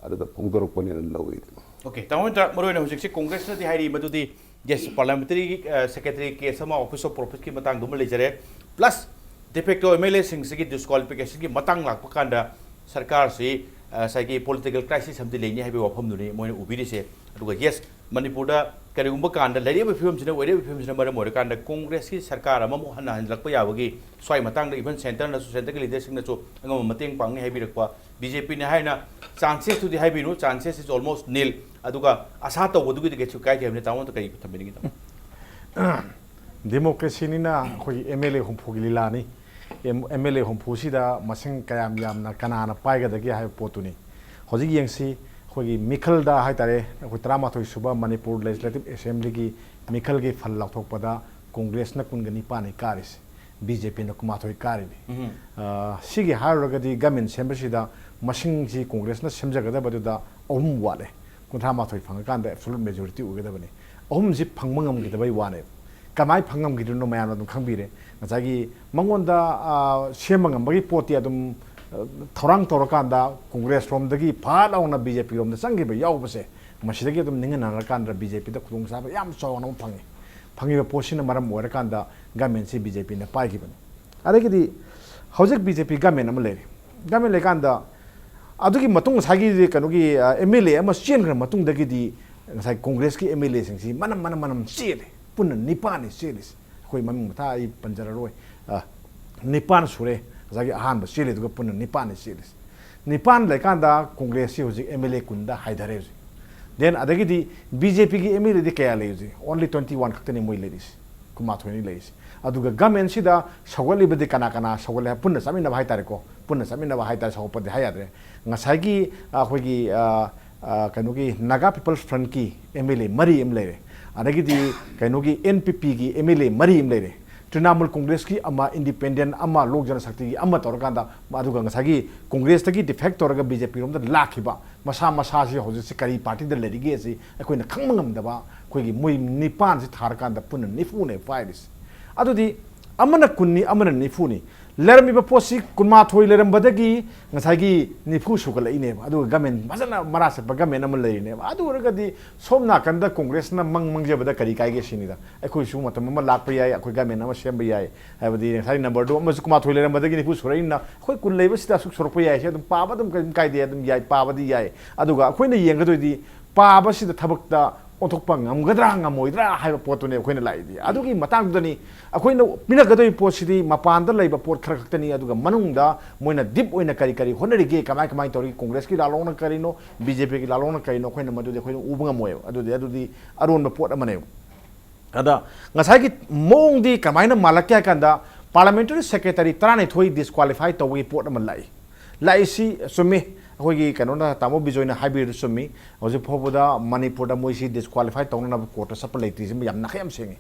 ꯑꯗꯨꯗ ꯐꯣꯡꯗꯣꯔꯛꯄꯅꯦꯅ ꯂꯧꯏ꯫ ꯑꯣꯀꯦ, ꯇꯥꯃꯣ ꯍꯦꯟꯗ꯭ꯔ, ꯃꯔꯨꯑꯣꯏꯅ ꯍꯧꯖꯤꯛꯁꯦ ꯀꯣꯡꯒ꯭ꯔꯦꯁꯅꯗꯤ ꯍꯥꯏꯔꯤ ꯃꯗꯨꯗꯤ, ꯌꯦꯁ, ꯄꯥꯔꯂꯤꯌꯥꯃꯦꯟꯇꯔꯤ ꯁꯦꯀ꯭ꯔꯦꯇꯔꯤ ꯀꯦꯁ ꯑꯃ, ꯑꯣꯐꯤꯁ ꯑꯣꯐ ꯄ꯭ꯔꯣꯐꯤꯠꯀꯤ ꯃꯇꯥꯡꯗꯨꯃ ꯂꯩꯖꯔꯦ, ꯄ꯭ꯂꯁ ꯗꯤꯐꯦꯛꯇꯣ ꯑꯦꯝ ꯑꯦꯜ ꯑꯦꯁꯤꯡꯁꯤꯒꯤ ꯗꯤꯁꯀ꯭ꯋꯥꯂꯤꯐꯤꯀꯦꯁꯟꯒꯤ ꯃꯇꯥꯡ ꯂꯥꯛꯄ ꯀꯥꯟꯗ ꯁꯔꯀꯥꯔꯁꯤ ꯉꯁꯥꯏꯒꯤ ꯄꯣꯂꯤꯇꯤꯀꯦꯜ ꯀ꯭ꯔꯥꯏꯁꯤꯁ ꯑꯃꯗꯤ ꯂꯩꯅꯤ ꯍꯥꯏꯕꯒꯤ ꯋꯥꯐꯝꯗꯨꯅꯤ ꯃꯣꯏꯅ ꯎꯕꯤꯔꯤꯁꯦ꯫ ꯑꯗꯨꯒ ꯌꯦꯁ, ꯃꯅꯤꯄꯨꯔꯗ ꯀꯔꯤꯒꯨꯝꯕ ꯀꯥꯟꯗ ꯂꯩꯔꯤꯕ ꯐꯤꯕꯝꯁꯤꯅ, ꯑꯣꯏꯔꯤꯕ ꯐꯤꯕꯝꯁꯤꯅ ꯃꯔꯝ ꯑꯣꯏꯔꯀꯥꯟꯗ ꯀꯣꯡꯒ꯭ꯔꯦꯁꯀꯤ ꯁꯔꯀꯥꯔ ꯑꯃꯃꯨꯛ ꯍꯟꯅ ꯍꯟꯖꯤꯜꯂꯛꯄ ꯌꯥꯕꯒꯤ ꯁ꯭ꯋꯥꯏ ꯃꯇꯥꯡꯗ ꯏꯚꯟ ꯁꯦꯟꯇꯔꯅꯁꯨ, ꯁꯦꯟꯇꯔꯒꯤ ꯂꯤꯗꯔꯁꯤꯡꯅꯁꯨ ꯑꯉꯝꯕ ꯃꯇꯦꯡ ꯄꯥꯡꯅꯤ ꯍꯥꯏꯕꯤꯔꯛꯄ, ꯕꯤ ꯖꯦ ꯄꯤꯅ ꯍꯥꯏꯅ ꯆꯥꯟꯁꯦꯁꯇꯨꯗꯤ ꯍꯥꯏꯕꯤꯅꯨ, ꯆꯥꯟꯁꯦꯁ ꯏꯁ ꯑꯣꯜꯃꯣꯁ ꯅꯤꯜ, ꯑꯗꯨꯒ ꯑꯁꯥ ꯇꯧꯕꯗꯨꯒꯤꯗꯤ ꯀꯩꯁꯨ ꯀꯥꯏꯗꯦ ꯍꯥꯏꯕꯅꯤ꯫ ꯇꯥꯃꯣꯗ ꯀꯔꯤ ꯊꯝꯕꯤꯅꯤꯡꯉꯤ, ꯇꯥꯃꯣ? ꯗꯦꯃꯣꯀ꯭ꯔꯦꯁꯤꯅꯤꯅ ꯑꯩꯈꯣꯏꯒꯤ ꯑꯦꯝ ꯑꯦꯜ ꯑꯦ ꯍꯨꯝꯐꯨꯒꯤ ꯂꯤꯂꯥꯅꯤ꯫ ꯑꯦꯝ ꯑꯦꯜ ꯑꯦ ꯍꯨꯝꯐꯨꯁꯤꯗ ꯃꯁꯤꯡ ꯀꯌꯥꯝ ꯌꯥꯝꯅ ꯀꯅꯥꯅ ꯄꯥꯏꯒꯗꯒꯦ ꯍꯥꯏꯕ ꯄꯣꯠꯇꯨꯅꯤ꯫ ꯍꯧꯖꯤꯛ ꯌꯦꯡꯁꯤ, ꯑꯩꯈꯣꯏꯒꯤ ꯃꯤꯈꯜꯗ ꯍꯥꯏꯇꯥꯔꯦ, ꯑꯩꯈꯣꯏ ꯇꯔꯥꯃꯥꯊꯣꯏ ꯁꯨꯕ ꯃꯅꯤꯄꯨꯔ ꯂꯦꯖꯤꯁꯂꯦꯇꯤꯚ ꯑꯦꯁꯦꯝꯕ꯭ꯂꯤꯒꯤ ꯃꯤꯈꯜꯒꯤ ꯐꯜ ꯂꯥꯎꯊꯣꯛꯄꯗ ꯀꯣꯡꯒ꯭ꯔꯦꯁꯅ ꯀꯨꯟꯒ ꯅꯤꯄꯥꯟꯅꯤ ꯀꯥꯔꯤꯁꯦ, ꯕꯤ ꯖꯦ ꯄꯤꯅ ꯀꯨꯟꯃꯥꯊꯣꯏ ꯀꯥꯔꯤꯅꯤ꯫ ꯑ, ꯁꯤꯒꯤ ꯍꯥꯏꯔꯨꯔꯒꯗꯤ ꯒꯃꯦꯟ ꯁꯦꯝꯕꯁꯤꯗ ꯃꯁꯤꯡꯁꯤ ꯀꯣꯡꯒ꯭ꯔꯦꯁꯅ ꯁꯦꯝꯖꯒꯗꯕꯗꯨꯗ ꯑꯍꯨꯝ ꯋꯥꯠꯂꯦ꯫ ꯀꯨꯟꯊ꯭ꯔꯥ ꯃꯥꯊꯣꯏ ꯐꯪꯉꯀꯥꯟꯗ ꯑꯦꯕꯁꯣꯂꯨꯠ ꯃꯦꯖꯣꯔꯤꯇꯤ ꯑꯣꯏꯒꯗꯕꯅꯤ꯫ ꯑꯍꯨꯝꯁꯤ ꯐꯪꯕ ꯉꯝꯈꯤꯗꯕꯩ ꯋꯥꯅꯦꯕ꯫ ꯀꯃꯥꯏꯅ ꯐꯪ ꯉꯝꯈꯤꯗ꯭ꯔꯤꯅꯣ ꯃꯌꯥꯝꯅ ꯑꯗꯨꯝ ꯈꯪꯕꯤꯔꯦ꯫ ꯉꯁꯥꯏꯒꯤ ꯃꯉꯣꯟꯗ, ꯑ, ꯁꯦꯝꯕ ꯉꯝꯕꯒꯤ ꯄꯣꯠꯇꯤ ꯑꯗꯨꯝ, ꯑ, ꯊꯧꯔꯥꯡ ꯇꯧꯔꯀꯥꯟꯗ ꯀꯣꯡꯒ꯭ꯔꯦꯁ ꯔꯣꯝꯗꯒꯤ ꯐꯠ ꯂꯥꯎꯅ ꯕꯤ ꯖꯦ ꯄꯤ ꯔꯣꯝꯗ ꯆꯪꯈꯤꯕ ꯌꯥꯎꯕꯁꯦ, ꯃꯁꯤꯗꯒꯤ ꯑꯗꯨꯝ ꯅꯤꯡꯍꯟꯅꯔꯀꯥꯟꯗ ꯕꯤ ꯖꯦ ꯄꯤꯗ ꯈꯨꯗꯣꯡꯆꯥꯕ ꯌꯥꯝ ꯆꯥꯎꯅ ꯑꯃ ꯐꯪꯉꯤ꯫ ꯐꯪꯉꯤꯕ ꯄꯣꯠꯁꯤꯅ ꯃꯔꯝ ꯑꯣꯏꯔꯀꯥꯟꯗ ꯒꯃꯦꯟꯁꯤ ꯕꯤ ꯖꯦ ꯄꯤꯅ ꯄꯥꯏꯈꯤꯕꯅꯤ꯫ ꯑꯗꯒꯤꯗꯤ ꯍꯧꯖꯤꯛ ꯕꯤ ꯖꯦ ꯄꯤ ꯒꯃꯦꯟ ꯑꯃ ꯂꯩꯔꯤ꯫ ꯒꯃꯦꯟ ꯂꯩꯀꯥꯟꯗ ꯑꯗꯨꯒꯤ ꯃꯇꯨꯡ ꯉꯁꯥꯏꯒꯤ ꯀꯩꯅꯣꯒꯤ, ꯑ, ꯑꯦꯝ ꯑꯦꯜ ꯑꯦ ꯑꯃ ꯆꯦꯟꯈ꯭ꯔ ꯃꯇꯨꯡꯗꯒꯤꯗꯤ ꯉꯁꯥꯏ ꯀꯣꯡꯒ꯭ꯔꯦꯁꯀꯤ ꯑꯦꯝ ꯑꯦꯜ ꯑꯦꯁꯤꯡꯁꯤ ꯃꯅꯝ, ꯃꯅꯝ, ꯃꯅꯝ ꯆꯦꯜꯂꯦ꯫ ꯄꯨꯟꯅ ꯅꯤꯄꯥꯟꯅꯤ ꯆꯦꯜꯂꯤꯁꯦ꯫ ꯑꯩꯈꯣꯏ ꯃꯃꯤꯡ ꯃꯊꯥ ꯑꯩ ꯄꯟꯖꯔꯔꯣꯏ꯫ ꯑ, ꯅꯤꯄꯥꯟ ꯁꯨꯔꯦ꯫ ꯉꯁꯥꯏꯒꯤ ꯑꯍꯥꯟꯕ ꯆꯦꯜꯂꯤꯗꯨꯒ ꯄꯨꯟꯅ ꯅꯤꯄꯥꯟꯅꯤ ꯆꯦꯜꯂꯤꯁꯦ꯫ ꯅꯤꯄꯥꯟ ꯂꯩꯀꯥꯟꯗ ꯀꯣꯡꯒ꯭ꯔꯦꯁꯁꯤ ꯍꯧꯖꯤꯛ ꯑꯦꯝ ꯑꯦꯜ ꯑꯦ ꯀꯨꯟꯗ ꯍꯥꯏꯊꯔꯦ ꯍꯧꯖꯤꯛ꯫ ꯗꯦꯟ ꯑꯗꯒꯤꯗꯤ ꯕꯤ ꯖꯦ ꯄꯤꯒꯤ ꯑꯦꯝ ꯑꯦꯜ ꯑꯦꯗꯤ ꯀꯌꯥ ꯂꯩ ꯍꯧꯖꯤꯛ? ꯑꯣꯟꯂꯤ ꯇ꯭ꯋꯦꯟꯇꯤ ꯋꯥꯟ ꯈꯛꯇꯅꯤ ꯃꯣꯏ ꯂꯩꯔꯤꯁꯦ꯫ ꯀꯨꯟꯃꯥꯊꯣꯏꯅꯤ ꯂꯩꯔꯤꯁꯦ꯫ ꯑꯗꯨꯒ ꯒꯃꯦꯟꯁꯤꯗ ꯁꯧꯒꯠꯂꯤꯕꯗꯤ ꯀꯅꯥ ꯀꯅꯥ ꯁꯧꯒꯠꯂꯦ ꯍꯥꯏ, ꯄꯨꯟꯅ ꯆꯠꯃꯤꯟꯅꯕ ꯍꯥꯏꯇꯥꯔꯦꯀꯣ, ꯄꯨꯟꯅ ꯆꯠꯃꯤꯟꯅꯕ ꯍꯥꯏꯇꯥꯔꯦ, ꯁꯧꯒꯠꯄꯗꯤ ꯍꯥꯏ ꯌꯥꯗ꯭ꯔꯦ꯫ ꯉꯁꯥꯏꯒꯤ, ꯑ, ꯑꯩꯈꯣꯏꯒꯤ, ꯑ, ꯑ, ꯀꯩꯅꯣꯒꯤ ꯅꯥꯒꯥ ꯄꯤꯄꯜꯁ ꯐ꯭ꯔꯟꯠꯀꯤ ꯑꯦꯝ ꯑꯦꯜ ꯑꯦ ꯃꯔꯤ ꯑꯃ ꯂꯩꯔꯦ, ꯑꯗꯒꯤꯗꯤ ꯀꯩꯅꯣꯒꯤ ꯑꯦꯟ ꯄꯤ ꯄꯤꯒꯤ ꯑꯦꯝ ꯑꯦꯜ ꯑꯦ ꯃꯔꯤ ꯑꯃ ꯂꯩꯔꯦ, ꯇ꯭ꯔꯤꯅꯥꯃꯨꯜ ꯀꯣꯡꯒ꯭ꯔꯦꯁꯀꯤ ꯑꯃ, ꯏꯟꯗꯤꯄꯦꯟꯗꯦꯟ ꯑꯃ, ꯂꯣꯛ ꯖꯅ ꯁꯛꯇꯤꯒꯤ ꯑꯃ ꯇꯧꯔꯀꯥꯟꯗ, ꯑꯗꯨꯒ ꯉꯁꯥꯏꯒꯤ ꯀꯣꯡꯒ꯭ꯔꯦꯁꯇꯒꯤ ꯗꯤꯐꯦꯛ ꯇꯧꯔꯒ ꯕꯤ ꯖꯦ ꯄꯤ ꯔꯣꯝꯗ ꯂꯥꯛꯈꯤꯕ ꯃꯁꯥ ꯃꯁꯥꯁꯤ ꯍꯧꯖꯤꯛꯁꯤ ꯀꯔꯤ ꯄꯥꯔꯇꯤꯗ ꯂꯩꯔꯤꯒꯦ ꯑꯁꯤ ꯑꯩꯈꯣꯏꯅ ꯈꯪꯕ ꯉꯝꯗꯕ, ꯑꯩꯈꯣꯏꯒꯤ ꯃꯣꯏ ꯅꯤꯄꯥꯟꯁꯤ ꯊꯥꯔꯀꯥꯟꯗ ꯄꯨꯟꯅ ꯅꯤꯐꯨꯅꯦ ꯄꯥꯏꯔꯤꯁꯤ꯫ ꯑꯗꯨꯗꯤ ꯑꯃꯅ ꯀꯨꯟꯅꯤ, ꯑꯃꯅ ꯅꯤꯐꯨꯅꯤ꯫ ꯂꯩꯔꯝꯃꯤꯕ ꯄꯣꯠꯁꯤ ꯀꯨꯟꯃꯥꯊꯣꯏ ꯂꯩꯔꯝꯕꯗꯒꯤ ꯉꯁꯥꯏꯒꯤ ꯅꯤꯐꯨ ꯁꯨꯒꯠꯂꯛꯏꯅꯦꯕ꯫ ꯑꯗꯨꯒ ꯒꯃꯦꯟ ꯐꯖꯅ ꯃꯔꯥ ꯆꯠꯄ ꯒꯃꯦꯟ ꯑꯃ ꯂꯩꯔꯤꯅꯦꯕ꯫ ꯑꯗꯨ ꯑꯣꯏꯔꯒꯗꯤ ꯁꯣꯝ ꯅꯥꯀꯟꯗ ꯀꯣꯡꯒ꯭ꯔꯦꯁꯅ ꯃꯪ ꯃꯪꯖꯕꯗ ꯀꯔꯤ ꯀꯥꯏꯒꯦ ꯁꯤꯅꯤꯗ꯫ ꯑꯩꯈꯣꯏꯁꯨ ꯃꯇꯝ ꯑꯃ ꯂꯥꯛꯄ ꯌꯥꯏ, ꯑꯩꯈꯣꯏ ꯒꯃꯦꯟ ꯑꯃ ꯁꯦꯝꯕ ꯌꯥꯏ꯫ ꯍꯥꯏꯕꯗꯤ ꯉꯁꯥꯏ ꯅꯝꯕꯔꯗꯨ ꯑꯃꯁꯨ ꯀꯨꯟꯃꯥꯊꯣꯏ ꯂꯩꯔꯝꯕꯗꯒꯤ ꯅꯤꯐꯨ ꯁꯨꯔꯛꯏꯅ ꯑꯩꯈꯣꯏ ꯀꯨꯟ ꯂꯩꯕꯁꯤꯗ ꯑꯁꯨꯛ ꯁꯨꯔꯛꯄ ꯌꯥꯏ꯫ ꯁꯤ ꯑꯗꯨꯝ ꯄꯥꯕ ꯑꯗꯨꯝ ꯀꯔꯤꯝ ꯀꯥꯏꯗꯦ, ꯑꯗꯨꯝ ꯌꯥꯏ, ꯄꯥꯕꯗꯤ ꯌꯥꯏ꯫ ꯑꯗꯨꯒ ꯑꯩꯈꯣꯏꯅ ꯌꯦꯡꯒꯗꯣꯏꯗꯤ ꯄꯥꯕꯁꯤꯗ ꯊꯕꯛꯇ ꯑꯣꯟꯊꯣꯛꯄ ꯉꯝꯒꯗ꯭ꯔꯥ ꯉꯝꯃꯣꯏꯗ꯭ꯔꯥ ꯍꯥꯏꯕ ꯄꯣꯠꯇꯨꯅꯦ ꯑꯩꯈꯣꯏꯅ ꯂꯥꯛꯏꯗꯤ꯫ ꯑꯗꯨꯒꯤ ꯃꯇꯥꯡꯗꯨꯗꯅꯤ ꯑꯩꯈꯣꯏꯅ ꯄꯤꯔꯛꯀꯗꯣꯏ ꯄꯣꯠꯁꯤꯗꯤ ꯃꯄꯥꯟꯗ ꯂꯩꯕ ꯄꯣꯠ ꯈꯔ ꯈꯛꯇꯅꯤ, ꯑꯗꯨꯒ ꯃꯅꯨꯡꯗ ꯃꯣꯏꯅ ꯗꯤꯞ ꯑꯣꯏꯅ ꯀꯔꯤ ꯀꯔꯤ ꯍꯣꯠꯅꯔꯤꯒꯦ, ꯀꯃꯥꯏ ꯀꯃꯥꯏꯅ ꯇꯧꯔꯤꯒꯦ, ꯀꯣꯡꯒ꯭ꯔꯦꯁꯀꯤ ꯂꯥꯜꯂꯧꯅ ꯀꯔꯤꯅꯣ, ꯕꯤ ꯖꯦ ꯄꯤꯒꯤ ꯂꯥꯜꯂꯧꯅ ꯀꯔꯤꯅꯣ, ꯑꯩꯈꯣꯏꯅ ꯃꯗꯨꯗꯤ ꯑꯩꯈꯣꯏꯅ ꯎꯕ ꯉꯝꯃꯣꯏꯕ꯫ ꯑꯗꯨꯗꯤ ꯑꯗꯨꯗꯤ ꯑꯔꯣꯟꯕ ꯄꯣꯠ ꯑꯃꯅꯦꯕ꯫ ꯑꯗ ꯉꯁꯥꯏꯒꯤ ꯃꯑꯣꯡꯗꯤ ꯀꯃꯥꯏꯅ ꯃꯥꯜꯂꯛꯀꯦ ꯍꯥꯏ ꯀꯥꯟꯗ, ꯄꯥꯔꯂꯥꯃꯦꯟꯇꯔꯤ ꯁꯦꯀ꯭ꯔꯦꯇꯔꯤ ꯇꯔꯥꯅꯤꯊꯣꯏ ꯗꯤꯁꯀ꯭ꯋꯥꯂꯤꯐꯥꯏ ꯇꯧꯕꯒꯤ ꯄꯣꯠ ꯑꯃ ꯂꯥꯛꯏ꯫ ꯂꯥꯛꯏꯁꯤ ꯆꯨꯝꯃꯤ, ꯑꯩꯈꯣꯏꯒꯤ ꯀꯩꯅꯣꯅ, ꯇꯥꯃꯣ ꯕꯤꯖꯣꯏꯅ ꯍꯥꯏꯕꯤꯔꯤꯗꯨ ꯆꯨꯝꯃꯤ꯫ ꯍꯧꯖꯤꯛ ꯐꯥꯎꯕꯗ ꯃꯅꯤꯄꯨꯔꯗ ꯃꯣꯏꯁꯤ ꯗꯤꯁꯀ꯭ꯋꯥꯂꯤꯐꯥꯏ ꯇꯧꯅꯅꯕ ꯀꯣꯔꯠꯇ ꯆꯠꯄ ꯂꯩꯇ꯭ꯔꯤꯁꯤ ꯌꯥꯝ ꯅꯥꯈꯩ ꯌꯥꯝ ꯁꯦꯡꯉꯤ꯫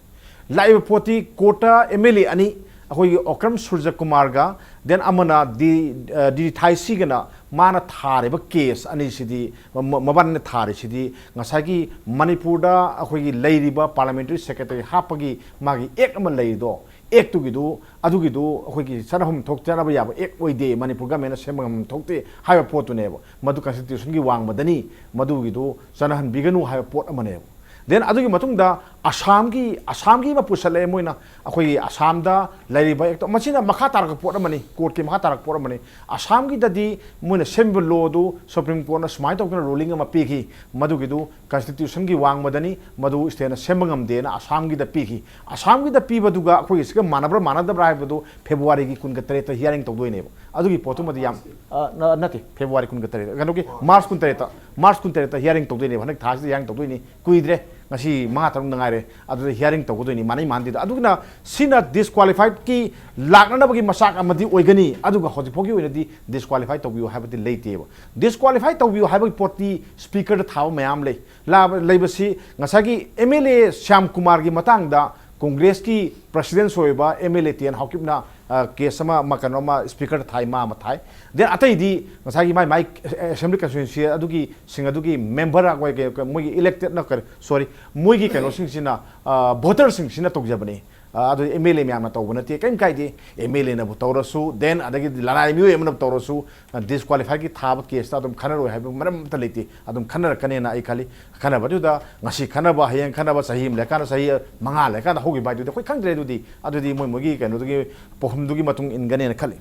ꯂꯥꯛꯏꯕ ꯄꯣꯠꯇꯤ ꯀꯣꯔꯠꯇ ꯑꯦꯝ ꯑꯦꯜ ꯑꯦ ꯑꯅꯤ, ꯑꯩꯈꯣꯏꯒꯤ ꯑꯣꯀ꯭ꯔꯝ ꯁꯨꯔꯖꯀꯨꯃꯥꯔꯒ, then ꯑꯃꯅ ꯗꯤ, ꯑ, ꯗꯤ ꯊꯥꯏꯁꯤꯒꯅ ꯃꯥꯅ ꯊꯥꯔꯤꯕ ꯀꯦꯁ ꯑꯅꯤꯁꯤꯗꯤ, ꯃ-, ꯃꯕꯥꯅꯤꯅ ꯊꯥꯔꯤꯁꯤꯗꯤ ꯉꯁꯥꯏꯒꯤ ꯃꯅꯤꯄꯨꯔꯗ ꯑꯩꯈꯣꯏꯒꯤ ꯂꯩꯔꯤꯕ ꯄꯥꯔꯂꯥꯃꯦꯟꯇꯔꯤ ꯁꯦꯀ꯭ꯔꯦꯇꯔꯤ ꯍꯥꯞꯄꯒꯤ ꯃꯥꯒꯤ ꯑꯦꯛ ꯑꯃ ꯂꯩꯔꯤꯗꯣ, ꯑꯦꯛꯇꯨꯒꯤꯗꯨ, ꯑꯗꯨꯒꯤꯗꯨ ꯑꯩꯈꯣꯏꯒꯤ ꯆꯠꯅꯐꯝ ꯊꯣꯛ ꯆꯠꯅꯕ ꯌꯥꯕ ꯑꯦꯛ ꯑꯣꯏꯗꯦ, ꯃꯅꯤꯄꯨꯔ ꯒꯃꯦꯟꯅ ꯁꯦꯝꯕ ꯉꯝꯐꯝ ꯊꯣꯛꯇꯦ ꯍꯥꯏꯕ ꯄꯣꯠꯇꯨꯅꯦꯕ꯫ ꯃꯗꯨ ꯀꯟꯁꯇꯤꯇ꯭ꯌꯨꯁꯟꯒꯤ ꯋꯥꯡꯃꯗꯅꯤ, ꯃꯗꯨꯒꯤꯗꯨ ꯆꯠꯅꯍꯟꯕꯤꯒꯅꯨ ꯍꯥꯏꯕ ꯄꯣꯠ ꯑꯃꯅꯦꯕ꯫ Then ꯑꯗꯨꯒꯤ ꯃꯇꯨꯡꯗ ꯑꯁꯥꯝꯒꯤ, ꯑꯁꯥꯝꯒꯤ ꯑꯃ ꯄꯨꯁꯜꯂꯛꯑꯦ ꯃꯣꯏꯅ꯫ ꯑꯩꯈꯣꯏꯒꯤ ꯑꯁꯥꯝꯗ ꯂꯩꯔꯤꯕ ꯑꯦꯛꯇꯣ, ꯃꯁꯤꯅ ꯃꯈꯥ ꯇꯥꯔꯛꯄ ꯄꯣꯠ ꯑꯃꯅꯤ, ꯀꯣꯔꯠꯀꯤ ꯃꯈꯥ ꯇꯥꯔꯛꯄ ꯄꯣꯠ ꯑꯃꯅꯤ꯫ ꯑꯁꯥꯝꯒꯤꯗꯗꯤ ꯃꯣꯏꯅ ꯁꯦꯝꯕ ꯂꯣꯗꯨ ꯁꯨꯄ꯭ꯔꯤꯝ ꯀꯣꯔꯠꯅ ꯁꯨꯃꯥꯏꯅ ꯇꯧꯗꯅ ꯔꯨꯂꯤꯡ ꯑꯃ ꯄꯤꯈꯤ, ꯃꯗꯨꯒꯤꯗꯨ ꯀꯟꯁꯇꯤꯇ꯭ꯌꯨꯁꯟꯒꯤ ꯋꯥꯡꯃꯗꯅꯤ, ꯃꯗꯨ ꯁ꯭ꯇꯦꯠꯅ ꯁꯦꯝꯕ ꯉꯝꯗꯦꯅ ꯑꯁꯥꯝꯒꯤꯗ ꯄꯤꯈꯤ꯫ ꯑꯁꯥꯝꯒꯤꯗ ꯄꯤꯕꯗꯨꯒ ꯑꯩꯈꯣꯏꯒꯤ ꯁꯤꯒ ꯃꯥꯟꯅꯕ꯭ꯔꯥ ꯃꯥꯟꯅꯗꯕ꯭ꯔꯥ ꯍꯥꯏꯕꯗꯨ ꯐꯦꯕ꯭ꯔꯨꯋꯥꯔꯤꯒꯤ ꯀꯨꯟꯒ ꯇꯔꯦꯠꯇ ꯍꯤꯌꯥꯔꯤꯡ ꯇꯧꯗꯣꯏꯅꯦꯕ꯫ ꯑꯗꯨꯒꯤ ꯄꯣꯠꯇꯨꯃꯗꯤ ꯌꯥꯝ, ꯑ, ꯅ-, ꯅꯠꯇꯦ, ꯐꯦꯕ꯭ꯔꯨꯋꯥꯔꯤ ꯀꯨꯟꯒ ꯇꯔꯦꯠ, ꯀꯩꯅꯣꯒꯤ ꯃꯥꯔꯆ ꯀꯨꯟꯇꯔꯦꯠꯇ, ꯃꯥꯔꯆ ꯀꯨꯟꯇꯔꯦꯠꯇ ꯍꯤꯌꯥꯔꯤꯡ ꯇꯧꯗꯣꯏꯅꯦꯕ꯫ ꯍꯟꯗꯛ ꯊꯥꯁꯤꯗ ꯍꯤꯌꯥꯔꯤꯡ ꯇꯧꯗꯣꯏꯅꯤ, ꯀꯨꯏꯗ꯭ꯔꯦ, ꯉꯁꯤ ꯃꯉꯥ ꯇꯔꯨꯛꯇ ꯉꯥꯏꯔꯦ꯫ ꯑꯗꯨꯗ ꯍꯤꯌꯥꯔꯤꯡ ꯇꯧꯒꯗꯣꯏꯅꯤ, ꯃꯥꯟꯅꯩ ꯃꯥꯟꯗꯦꯗ꯫ ꯑꯗꯨꯅ ꯁꯤꯅ ꯗꯤꯁꯀ꯭ꯋꯥꯂꯤꯐꯥꯏꯗꯀꯤ ꯂꯥꯛꯅꯅꯕꯒꯤ ꯃꯆꯥꯛ ꯑꯃꯗꯤ ꯑꯣꯏꯒꯅꯤ, ꯑꯗꯨꯒ ꯍꯧꯖꯤꯛ ꯐꯥꯎꯒꯤ ꯑꯣꯏꯅꯗꯤ ꯗꯤꯁꯀ꯭ꯋꯥꯂꯤꯐꯥꯏ ꯇꯧꯕꯤꯌꯨ ꯍꯥꯏꯕꯗꯤ ꯂꯩꯇꯦꯕ꯫ ꯗꯤꯁꯀ꯭ꯋꯥꯂꯤꯐꯥꯏ ꯇꯧꯕꯤꯌꯨ ꯍꯥꯏꯕꯒꯤ ꯄꯣꯠꯇꯤ ꯁ꯭ꯄꯤꯀꯔꯗ ꯊꯥꯕ ꯃꯌꯥꯝ ꯂꯩ꯫ ꯂꯥ-, ꯂꯩꯕꯁꯤ ꯉꯁꯥꯏꯒꯤ ꯑꯦꯝ ꯑꯦꯜ ꯑꯦ ꯁ꯭ꯌꯥꯝ ꯀꯨꯃꯥꯔꯒꯤ ꯃꯇꯥꯡꯗ ꯀꯣꯡꯒ꯭ꯔꯦꯁꯀꯤ ꯄ꯭ꯔꯁꯤꯗꯦꯟꯁ ꯑꯣꯏꯕ M L A T N ꯍꯥꯎꯀꯤꯞꯅ, ꯑ, ꯀꯦꯁ ꯑꯃ, ꯑꯃ, ꯀꯩꯅꯣ ꯑꯃ ꯁ꯭ꯄꯤꯀꯔꯗ ꯊꯥꯏ, ꯃꯥ ꯑꯃ ꯊꯥꯏ꯫ Then ꯑꯇꯩꯗꯤ ꯉꯁꯥꯏꯒꯤ ꯃꯥꯏ, ꯃꯥꯏ ꯑꯦꯁꯦꯝꯕ꯭ꯂꯤ ꯀꯟꯁꯇꯤꯇ꯭ꯋꯦꯟꯁꯤ ꯑꯗꯨꯒꯤ, ꯁꯤꯡ ꯑꯗꯨꯒꯤ ꯃꯦꯝꯕꯔ, ꯃꯣꯏꯒꯤ, ꯃꯣꯏꯒꯤ ꯏꯂꯦꯛꯇꯦꯗꯅ ꯀꯔꯤ, ꯁꯣꯔꯤ, ꯃꯣꯏꯒꯤ ꯀꯩꯅꯣꯁꯤꯡꯁꯤꯅ, ꯑ, ꯚꯣꯇꯔꯁꯤꯡꯁꯤꯅ ꯇꯧꯖꯕꯅꯤ꯫ ꯑ, ꯑꯗꯨ ꯑꯦꯝ ꯑꯦꯜ ꯑꯦ ꯃꯌꯥꯝꯅ ꯇꯧꯕ ꯅꯠꯇꯦ, ꯀꯔꯤꯝ ꯀꯥꯏꯗꯦ꯫ ꯑꯦꯝ ꯑꯦꯜ ꯑꯦꯅꯕꯨ ꯇꯧꯔꯁꯨ, then ꯑꯗꯒꯤꯗꯤ ꯂꯅꯥꯏ ꯃꯤꯑꯣꯏ ꯑꯃꯅ ꯇꯧꯔꯁꯨ, ꯗꯤꯁꯀ꯭ꯋꯥꯂꯤꯐꯥꯏꯒꯤ ꯊꯥꯕ ꯀꯦꯁꯇ ꯑꯗꯨꯝ ꯈꯟꯅꯔꯣꯏ ꯍꯥꯏꯕ ꯃꯔꯝ ꯑꯃꯠꯇ ꯂꯩꯇꯦ꯫ ꯑꯗꯨꯝ ꯈꯟꯅꯔꯛꯀꯅꯦꯅ ꯑꯩ ꯈꯜꯂꯤ꯫ ꯈꯟꯅꯕꯗꯨꯗ ꯉꯁꯤ ꯈꯟꯅꯕ, ꯍꯌꯦꯡ ꯈꯟꯅꯕ, ꯆꯍꯤ ꯑꯃ ꯂꯩꯔꯀꯥꯟꯗ, ꯆꯍꯤ ꯃꯉꯥ ꯂꯩꯔꯀꯥꯟꯗ ꯍꯧꯈꯤꯕ ꯍꯥꯏꯗꯨꯗꯤ ꯑꯩꯈꯣꯏ ꯈꯪꯗ꯭ꯔꯦ꯫ ꯑꯗꯨꯗꯤ, ꯑꯗꯨꯗꯤ ꯃꯣꯏ ꯃꯣꯏꯒꯤ ꯀꯩꯅꯣꯗꯨꯒꯤ ꯄꯥꯎꯈꯨꯝꯗꯨꯒꯤ ꯃꯇꯨꯡ ꯏꯟꯒꯅꯦꯅ ꯈꯜꯂꯤ꯫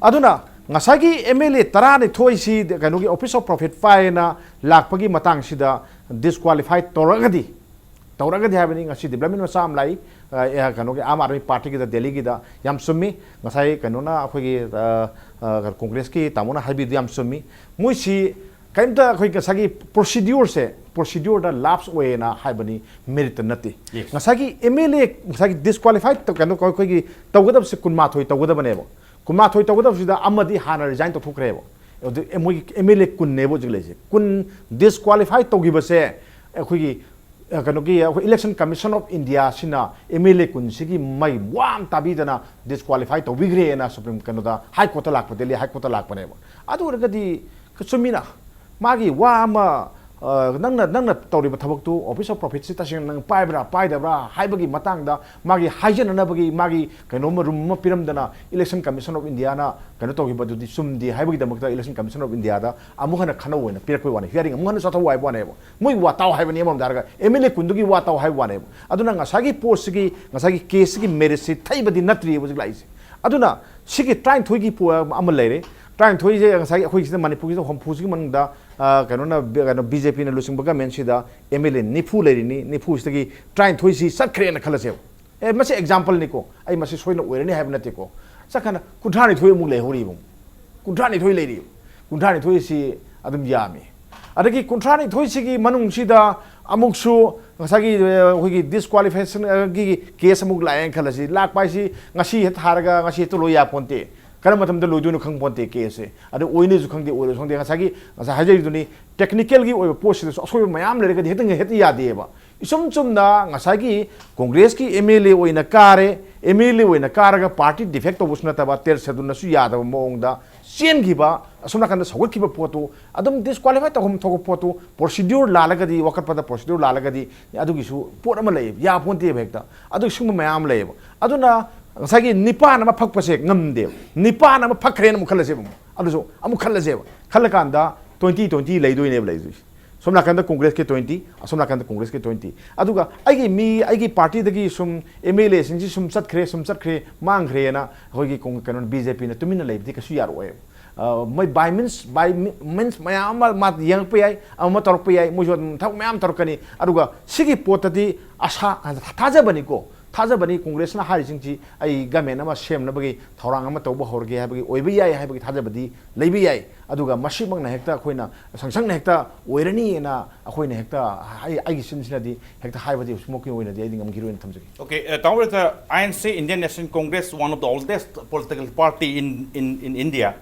ꯑꯗꯨꯅ ꯉꯁꯥꯏꯒꯤ ꯑꯦꯝ ꯑꯦꯜ ꯑꯦ ꯇꯔꯥꯅꯤꯊꯣꯏꯁꯤ ꯀꯩꯅꯣꯒꯤ Office of Profit ꯄꯥꯏꯌꯦꯅ ꯂꯥꯛꯄꯒꯤ ꯃꯇꯥꯡꯁꯤꯗ ꯗꯤꯁꯀ꯭ꯋꯥꯂꯤꯐꯥꯏ ꯇꯧꯔꯒꯗꯤ, ꯇꯧꯔꯒꯗꯤ ꯍꯥꯏꯕꯅꯤ, ꯉꯁꯤ development ꯃꯆꯥ ꯑꯃ ꯂꯥꯛꯏ꯫ ꯑ, ꯑꯦ, ꯀꯩꯅꯣꯒꯤ ꯑꯥꯝ ꯑꯥꯗꯃꯤ ꯄꯥꯔꯇꯤꯒꯤꯗ, ꯗꯦꯜꯂꯤꯒꯤꯗ ꯌꯥꯝ ꯆꯨꯝꯃꯤ꯫ ꯉꯁꯥꯏ ꯀꯩꯅꯣꯅ, ꯑꯩꯈꯣꯏꯒꯤ, ꯑ, ꯑ, ꯀꯣꯡꯒ꯭ꯔꯦꯁꯀꯤ ꯇꯥꯃꯣꯅ ꯍꯥꯏꯕꯤꯗꯨ ꯌꯥꯝ ꯆꯨꯝꯃꯤ꯫ ꯃꯣꯏꯁꯤ ꯀꯔꯤꯝꯇ ꯑꯩꯈꯣꯏ ꯉꯁꯥꯏꯒꯤ ꯄ꯭ꯔꯣꯁꯤꯗ꯭ꯌꯨꯔꯁꯦ, ꯄ꯭ꯔꯣꯁꯤꯗ꯭ꯌꯨꯔꯗ ꯂꯥꯞꯁ ꯑꯣꯏꯌꯦꯅ ꯍꯥꯏꯕꯅꯤ, ꯃꯦꯔꯤꯠꯇ ꯅꯠꯇꯦ꯫ Yes. ꯉꯁꯥꯏꯒꯤ ꯑꯦꯝ ꯑꯦꯜ ꯑꯦ, ꯉꯁꯥꯏꯒꯤ ꯗꯤꯁꯀ꯭ꯋꯥꯂꯤꯐꯥꯏ ꯇꯧ-, ꯀꯩꯅꯣ, ꯑꯩꯈꯣꯏꯒꯤ ꯇꯧꯒꯗꯕꯁꯦ ꯀꯨꯟꯃꯥꯊꯣꯏ ꯇꯧꯒꯗꯕꯅꯦꯕ꯫ ꯀꯨꯟꯃꯥꯊꯣꯏ ꯇꯧꯒꯗꯕꯁꯤꯗ ꯑꯃꯗꯤ ꯍꯥꯟꯅ ꯔꯤꯖꯥꯏꯟ ꯇꯧꯊꯣꯛꯈ꯭ꯔꯦꯕ꯫ ꯑꯗꯨ ꯑꯦ-, ꯃꯣꯏꯒꯤ ꯑꯦꯝ ꯑꯦꯜ ꯑꯦ ꯀꯨꯟꯅꯦꯕ ꯍꯧꯖꯤꯛ ꯂꯩꯔꯤꯁꯦ꯫ ꯀꯨꯟ ꯗꯤꯁꯀ꯭ꯋꯥꯂꯤꯐꯥꯏ ꯇꯧꯈꯤꯕꯁꯦ ꯑꯩꯈꯣꯏꯒꯤ, ꯑ, ꯀꯩꯅꯣꯒꯤ, ꯑꯩꯈꯣꯏ Election Commission of India ꯁꯤꯅ ꯑꯦꯝ ꯑꯦꯜ ꯑꯦ ꯀꯨꯟꯁꯤꯒꯤ ꯃꯩ ꯋꯥ ꯑꯃ ꯇꯥꯕꯤꯗꯅ ꯗꯤꯁꯀ꯭ꯋꯥꯂꯤꯐꯥꯏ ꯇꯧꯕꯤꯈ꯭ꯔꯦꯅ ꯁꯨꯄ꯭ꯔꯤꯝ ꯀꯩꯅꯣꯗ, ꯍꯥꯏ ꯀꯣꯔꯠꯇ ꯂꯥꯛꯄ, ꯗꯦꯜꯂꯤ ꯍꯥꯏ ꯀꯣꯔꯠꯇ ꯂꯥꯛꯄꯅꯦꯕ꯫ ꯑꯗꯨ ꯑꯣꯏꯔꯒꯗꯤ ꯆꯨꯝꯃꯤꯅ, ꯃꯥꯒꯤ ꯋꯥ ꯑꯃ, ꯑ, ꯅꯪꯅ, ꯅꯪꯅ ꯇꯧꯔꯤꯕ ꯊꯕꯛꯇꯨ, Office of Profit ꯁꯤ ꯇꯁꯦꯡꯅ ꯅꯪ ꯄꯥꯏꯕ꯭ꯔꯥ ꯄꯥꯏꯗꯕ꯭ꯔꯥ ꯍꯥꯏꯕꯒꯤ ꯃꯇꯥꯡꯗ ꯃꯥꯒꯤ ꯍꯥꯏꯖꯅꯅꯕꯒꯤ ꯃꯥꯒꯤ ꯀꯩꯅꯣꯝꯃ ꯔꯨꯝ ꯑꯃ ꯄꯤꯔꯝꯗꯅ Election Commission of India ꯅ ꯀꯩꯅꯣ ꯇꯧꯈꯤꯕꯗꯨꯗꯤ ꯆꯨꯝꯗꯦ ꯍꯥꯏꯕꯒꯤꯗꯃꯛꯇ Election Commission of India ꯗ ꯑꯃꯨꯛ ꯍꯟꯅ ꯈꯟꯅꯧ ꯑꯣꯏꯅ ꯄꯤꯔꯛꯄꯩ ꯋꯥꯅꯤ, hearing ꯑꯃꯨꯛ ꯍꯟꯅ ꯆꯠꯊꯧ ꯍꯥꯏꯕ ꯋꯥꯅꯦꯕ꯫ ꯃꯣꯏ ꯋꯥ ꯇꯥꯎ ꯍꯥꯏꯕꯅꯤ ꯑꯃꯔꯣꯝꯗ ꯍꯥꯏꯔꯒ, ꯑꯦꯝ ꯑꯦꯜ ꯑꯦ ꯀꯨꯟꯗꯨꯒꯤ ꯋꯥ ꯇꯥꯎ ꯍꯥꯏꯕ ꯋꯥꯅꯦꯕ꯫ ꯑꯗꯨꯅ ꯉꯁꯥꯏꯒꯤ ꯄꯣꯠꯁꯤꯒꯤ, ꯉꯁꯥꯏꯒꯤ ꯀꯦꯁꯁꯤꯒꯤ ꯃꯦꯔꯤꯠꯁꯤ ꯊꯩꯕꯗꯤ ꯅꯠꯇ꯭ꯔꯤꯕ ꯍꯧꯖꯤꯛ ꯂꯥꯛꯏꯁꯦ꯫ ꯑꯗꯨꯅ ꯁꯤꯒꯤ ꯇꯔꯥꯅꯤꯊꯣꯏꯒꯤ ꯄꯣ-, ꯑꯃ ꯂꯩꯔꯦ꯫ ꯇꯔꯥꯅꯤꯊꯣꯏꯁꯦ ꯉꯁꯥꯏꯒꯤ ꯑꯩꯈꯣꯏꯒꯤꯁꯤꯗ ꯃꯅꯤꯄꯨꯔꯒꯤꯁꯤꯗ ꯍꯨꯝꯐꯨꯁꯤꯒꯤ ꯃꯅꯨꯡꯗ, ꯑ, ꯀꯩꯅꯣꯅ, ꯕꯤ-, ꯀꯩꯅꯣ, ꯕꯤ ꯖꯦ ꯄꯤꯅ ꯂꯨꯆꯤꯡꯕ ꯒꯃꯦꯟꯁꯤꯗ ꯑꯦꯝ ꯑꯦꯜ ꯑꯦ ꯅꯤꯐꯨ ꯂꯩꯔꯤꯅꯤ, ꯅꯤꯐꯨꯁꯤꯗꯒꯤ ꯇꯔꯥꯅꯤꯊꯣꯏꯁꯤ ꯆꯠꯈ꯭ꯔꯦꯅ ꯈꯜꯂꯁꯦꯕ꯫ ꯑꯦ, ꯃꯁꯤ ꯑꯦꯛꯖꯥꯝꯄꯜꯅꯤꯀꯣ, ꯑꯩ ꯃꯁꯤ ꯁꯣꯏꯅ ꯑꯣꯏꯔꯅꯤ ꯍꯥꯏꯕ ꯅꯠꯇꯦꯀꯣ꯫ ꯆꯠꯈ꯭ꯔꯅ ꯀꯨꯟꯊ꯭ꯔꯥꯅꯤꯊꯣꯏ ꯑꯃꯨꯛ ꯂꯩꯍꯧꯔꯤꯕ꯫ ꯀꯨꯟꯊ꯭ꯔꯥꯅꯤꯊꯣꯏ ꯂꯩꯔꯤꯕ꯫ ꯀꯨꯟꯊ꯭ꯔꯥꯅꯤꯊꯣꯏꯁꯤ ꯑꯗꯨꯝ ꯌꯥꯝꯃꯤ꯫ ꯑꯗꯒꯤ ꯀꯨꯟꯊ꯭ꯔꯥꯅꯤꯊꯣꯏꯁꯤꯒꯤ ꯃꯅꯨꯡꯁꯤꯗ ꯑꯃꯨꯛꯁꯨ ꯉꯁꯥꯏꯒꯤ, ꯑ, ꯑꯩꯈꯣꯏꯒꯤ ꯗꯤꯁꯀ꯭ꯋꯥꯂꯤꯐꯤꯀꯦꯁꯟꯒꯤ ꯀꯦꯁ ꯑꯃꯨꯛ ꯂꯥꯛꯑꯦꯅ ꯈꯜꯂꯁꯤ꯫ ꯂꯥꯛꯄ ꯍꯥꯏꯁꯤ ꯉꯁꯤ ꯍꯦꯛꯇ ꯊꯥꯔꯒ ꯉꯁꯤ ꯍꯦꯛꯇ ꯂꯣꯏ ꯌꯥꯄꯣꯟꯇꯦ꯫ ꯀꯔꯝꯕ ꯃꯇꯝꯗ ꯂꯣꯏꯗꯣꯏꯅꯣ ꯈꯪꯄꯣꯟꯇꯦ ꯀꯦꯁꯁꯦ꯫ ꯑꯗꯨ ꯑꯣꯏꯅꯤꯁꯨ ꯈꯪꯗꯦ, ꯑꯣꯏꯔꯣꯏꯁꯨ ꯈꯪꯗꯦ꯫ ꯉꯁꯥꯏꯒꯤ, ꯉꯁꯥꯏ ꯍꯥꯏꯖꯔꯤꯗꯨꯅꯤ, ꯇꯦꯛꯅꯤꯀꯦꯜꯒꯤ ꯑꯣꯏꯕ ꯄꯣꯠꯁꯤꯗꯁꯨ ꯑꯁꯣꯏꯕ ꯃꯌꯥꯝ ꯂꯩꯔꯒꯗꯤ ꯍꯦꯛꯇ, ꯍꯦꯛꯇ ꯌꯥꯗꯦꯕ꯫ ꯏꯆꯨꯝ ꯆꯨꯝꯅ ꯉꯁꯥꯏꯒꯤ ꯀꯣꯡꯒ꯭ꯔꯦꯁꯀꯤ ꯑꯦꯝ ꯑꯦꯜ ꯑꯦ ꯑꯣꯏꯅ ꯀꯥꯔꯦ, ꯑꯦꯝ ꯑꯦꯜ ꯑꯦ ꯑꯣꯏꯅ ꯀꯥꯔꯒ ꯄꯥꯔꯇꯤ ꯗꯤꯐꯦꯛ ꯇꯧꯕꯁꯨ ꯅꯠꯇꯕ, ꯇꯦꯠ ꯁꯦꯗꯨꯜꯅꯁꯨ ꯌꯥꯗꯕ ꯃꯑꯣꯡꯗ ꯆꯦꯟꯈꯤꯕ, ꯑꯁꯣꯝ ꯅꯥꯀꯟꯗ ꯁꯧꯒꯠꯈꯤꯕ ꯄꯣꯠꯇꯨ ꯑꯗꯨꯝ ꯗꯤꯁꯀ꯭ꯋꯥꯂꯤꯐꯥꯏ ꯇꯧꯐꯝ ꯊꯣꯛꯄ ꯄꯣꯠꯇꯨ, ꯄ꯭ꯔꯣꯁꯤꯗ꯭ꯌꯨꯔ ꯂꯥꯜꯂꯒꯗꯤ, ꯋꯥꯀꯠꯄꯗ ꯄ꯭ꯔꯣꯁꯤꯗ꯭ꯌꯨꯔ ꯂꯥꯜꯂꯒꯗꯤ ꯑꯗꯨꯒꯤꯁꯨ ꯄꯣꯠ ꯑꯃ ꯂꯩꯌꯦꯕ, ꯌꯥꯄꯣꯟꯇꯦꯕ ꯍꯦꯛꯇ꯫ ꯑꯗꯨꯒꯤ ꯁꯤꯒꯨꯝꯕ ꯃꯌꯥꯝ ꯑꯃ ꯂꯩꯌꯦꯕ꯫ ꯑꯗꯨꯅ ꯉꯁꯥꯏꯒꯤ ꯅꯤꯄꯥꯟ ꯑꯃ ꯐꯛꯄꯁꯦ ꯉꯝꯗꯦꯕ꯫ ꯅꯤꯄꯥꯟ ꯑꯃ ꯐꯛꯈ꯭ꯔꯦꯅ ꯑꯃꯨꯛ ꯈꯜꯂꯁꯦꯕ, ꯑꯃꯨꯛ ꯑꯗꯨꯁꯨ ꯑꯃꯨꯛ ꯈꯜꯂꯁꯦꯕ꯫ ꯈꯜꯂꯀꯥꯟꯗ ꯇ꯭ꯋꯦꯟꯇꯤ ꯇ꯭ꯋꯦꯟꯇꯤ ꯂꯩꯗꯣꯏꯅꯦꯕ ꯂꯩꯗꯣꯏꯁꯦ꯫ ꯁꯣꯝ ꯅꯥꯀꯟꯗ ꯀꯣꯡꯒ꯭ꯔꯦꯁꯀꯤ ꯇ꯭ꯋꯦꯟꯇꯤ, ꯑꯁꯣꯝ ꯅꯥꯀꯟꯗ ꯀꯣꯡꯒ꯭ꯔꯦꯁꯀꯤ ꯇ꯭ꯋꯦꯟꯇꯤ꯫ ꯑꯗꯨꯒ ꯑꯩꯒꯤ ꯃꯤ, ꯑꯩꯒꯤ ꯄꯥꯔꯇꯤꯗꯒꯤ ꯁꯨꯝ ꯑꯦꯝ ꯑꯦꯜ ꯑꯦꯁꯤꯡꯁꯤ ꯁꯨꯝ ꯆꯠꯈ꯭ꯔꯦ, ꯁꯨꯝ ꯆꯠꯈ꯭ꯔꯦ, ꯃꯥꯡꯈ꯭ꯔꯦꯅ ꯑꯩꯈꯣꯏꯒꯤ ꯀꯣꯡ-, ꯀꯩꯅꯣ, ꯕꯤ ꯖꯦ ꯄꯤꯅ ꯇꯨꯃꯤꯟꯅ ꯂꯩꯕꯗꯤ ꯀꯩꯁꯨ ꯌꯥꯔꯛꯑꯣꯏꯕ꯫ ꯑ, ꯃꯣꯏ by means, by means ꯃꯌꯥꯝ ꯑꯃ ꯃꯥ ꯌꯦꯡꯉꯛꯄ ꯌꯥꯏ, ꯑꯃ ꯇꯧꯔꯛꯄ ꯌꯥꯏ, ꯃꯣꯏꯁꯨ ꯑꯗꯨꯝ ꯊꯕꯛ ꯃꯌꯥꯝ ꯇꯧꯔꯛꯀꯅꯤ꯫ ꯑꯗꯨꯒ ꯁꯤꯒꯤ ꯄꯣꯠꯇꯗꯤ ꯑꯁꯥ, ꯊꯥꯖꯕꯅꯤꯀꯣ, ꯊꯥꯖꯕꯅꯤ꯫ ꯀꯣꯡꯒ꯭ꯔꯦꯁꯅ ꯍꯥꯏꯔꯤꯁꯤꯡꯁꯤ ꯑꯩ ꯒꯃꯦꯟ ꯑꯃ ꯁꯦꯝꯅꯕꯒꯤ ꯊꯧꯔꯥꯡ ꯑꯃ ꯇꯧꯕ ꯍꯧꯔꯒꯦ ꯍꯥꯏꯕꯒꯤ ꯑꯣꯏꯕ ꯌꯥꯏ ꯍꯥꯏꯕꯒꯤ ꯊꯥꯖꯕꯗꯤ ꯂꯩꯕ ꯌꯥꯏ꯫ ꯑꯗꯨꯒ ꯃꯁꯤꯃꯛꯅ ꯍꯦꯛꯇ ꯑꯩꯈꯣꯏꯅ ꯁꯪꯁꯪꯅ ꯍꯦꯛꯇ ꯑꯣꯏꯔꯅꯤꯅ ꯑꯩꯈꯣꯏꯅ ꯍꯦꯛꯇ ꯑꯩ-, ꯑꯩꯒꯤ ꯁꯤꯟꯁꯤꯅꯗꯤ ꯍꯦꯛꯇ ꯍꯥꯏꯕꯗꯤ ꯍꯧꯖꯤꯛꯃꯛꯀꯤ ꯑꯣꯏꯅꯗꯤ ꯑꯩꯗꯤ ꯉꯝꯈꯤꯔꯣꯏꯅ ꯊꯝꯖꯒꯦ꯫ Okay, uh, Taob, the I N C, Indian National Congress, one of the oldest political party in, in, in India.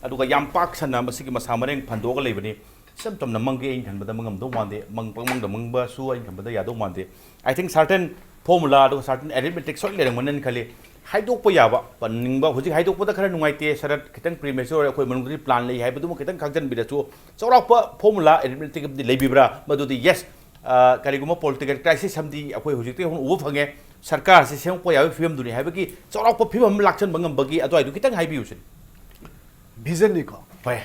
ꯑꯗꯨꯒ ꯌꯥꯝ ꯄꯥꯛ ꯁꯟꯅ ꯃꯁꯤꯒꯤ ꯃꯁꯥ ꯃꯔꯦꯡ ꯐꯟꯗꯣꯛꯑꯒ ꯂꯩꯕꯅꯤ꯫ ꯏꯆꯝ ꯆꯝꯅ ꯃꯪꯒꯦ ꯑꯩꯅ ꯈꯟꯕꯗ ꯃꯪꯉꯝꯗꯧ ꯃꯥꯟꯗꯦ, ꯃꯪ-, ꯄꯪꯃꯪꯗ ꯃꯪꯕꯁꯨ ꯑꯩꯅ ꯈꯟꯕꯗ ꯌꯥꯗꯧ ꯃꯥꯟꯗꯦ꯫ I think certain formula ꯑꯗꯨꯒ certain arithmetic ꯁꯣꯏ ꯂꯩꯔꯝꯒꯅꯤꯅ ꯈꯜꯂꯤ꯫ ꯍꯥꯏꯗꯣꯛꯄ ꯌꯥꯕ, ꯄꯟꯅꯤꯡꯕ, ꯍꯧꯖꯤꯛ ꯍꯥꯏꯗꯣꯛꯄꯗ ꯈꯔ ꯅꯨꯡꯉꯥꯏꯇꯦ, ꯁꯔꯠ ꯈꯤꯇꯪ premature ꯑꯣꯏꯔꯦ, ꯑꯩꯈꯣꯏ ꯃꯅꯨꯡꯗꯗꯤ plan ꯂꯩ ꯍꯥꯏꯕꯗꯨꯃ ꯈꯤꯇꯪ ꯈꯪꯖꯟꯕꯤꯔꯁꯨ, ꯆꯥꯎꯔꯥꯛꯄ formula arithmetic ꯑꯃꯗꯤ ꯂꯩꯕꯤꯕ꯭ꯔꯥ? ꯃꯗꯨꯗꯤ yes, ꯑ, ꯀꯔꯤꯒꯨꯝꯕ political crisis ꯑꯃꯗꯤ ꯑꯩꯈꯣꯏ ꯍꯧꯖꯤꯛꯇꯒꯤ ꯍꯧꯅ ꯎꯕ ꯐꯪꯉꯦ, ꯁꯔꯀꯥꯔꯁꯤ ꯁꯦꯝꯃꯛꯄ ꯌꯥꯕꯒꯤ ꯐꯤꯕꯝꯗꯨꯅꯤ ꯍꯥꯏꯕꯒꯤ ꯆꯥꯎꯔꯥꯛꯄ ꯐꯤꯕꯝ ꯑꯃ ꯂꯥꯛꯆꯟꯕ ꯉꯝꯕꯒꯤ ꯑꯗꯨꯋꯥꯏꯗꯨ ꯈꯤꯇꯪ ꯍꯥꯏꯕꯤꯌꯨꯁꯦ꯫ ꯚꯤꯖꯟꯅꯤꯀꯣ꯫ ꯍꯣꯏ꯫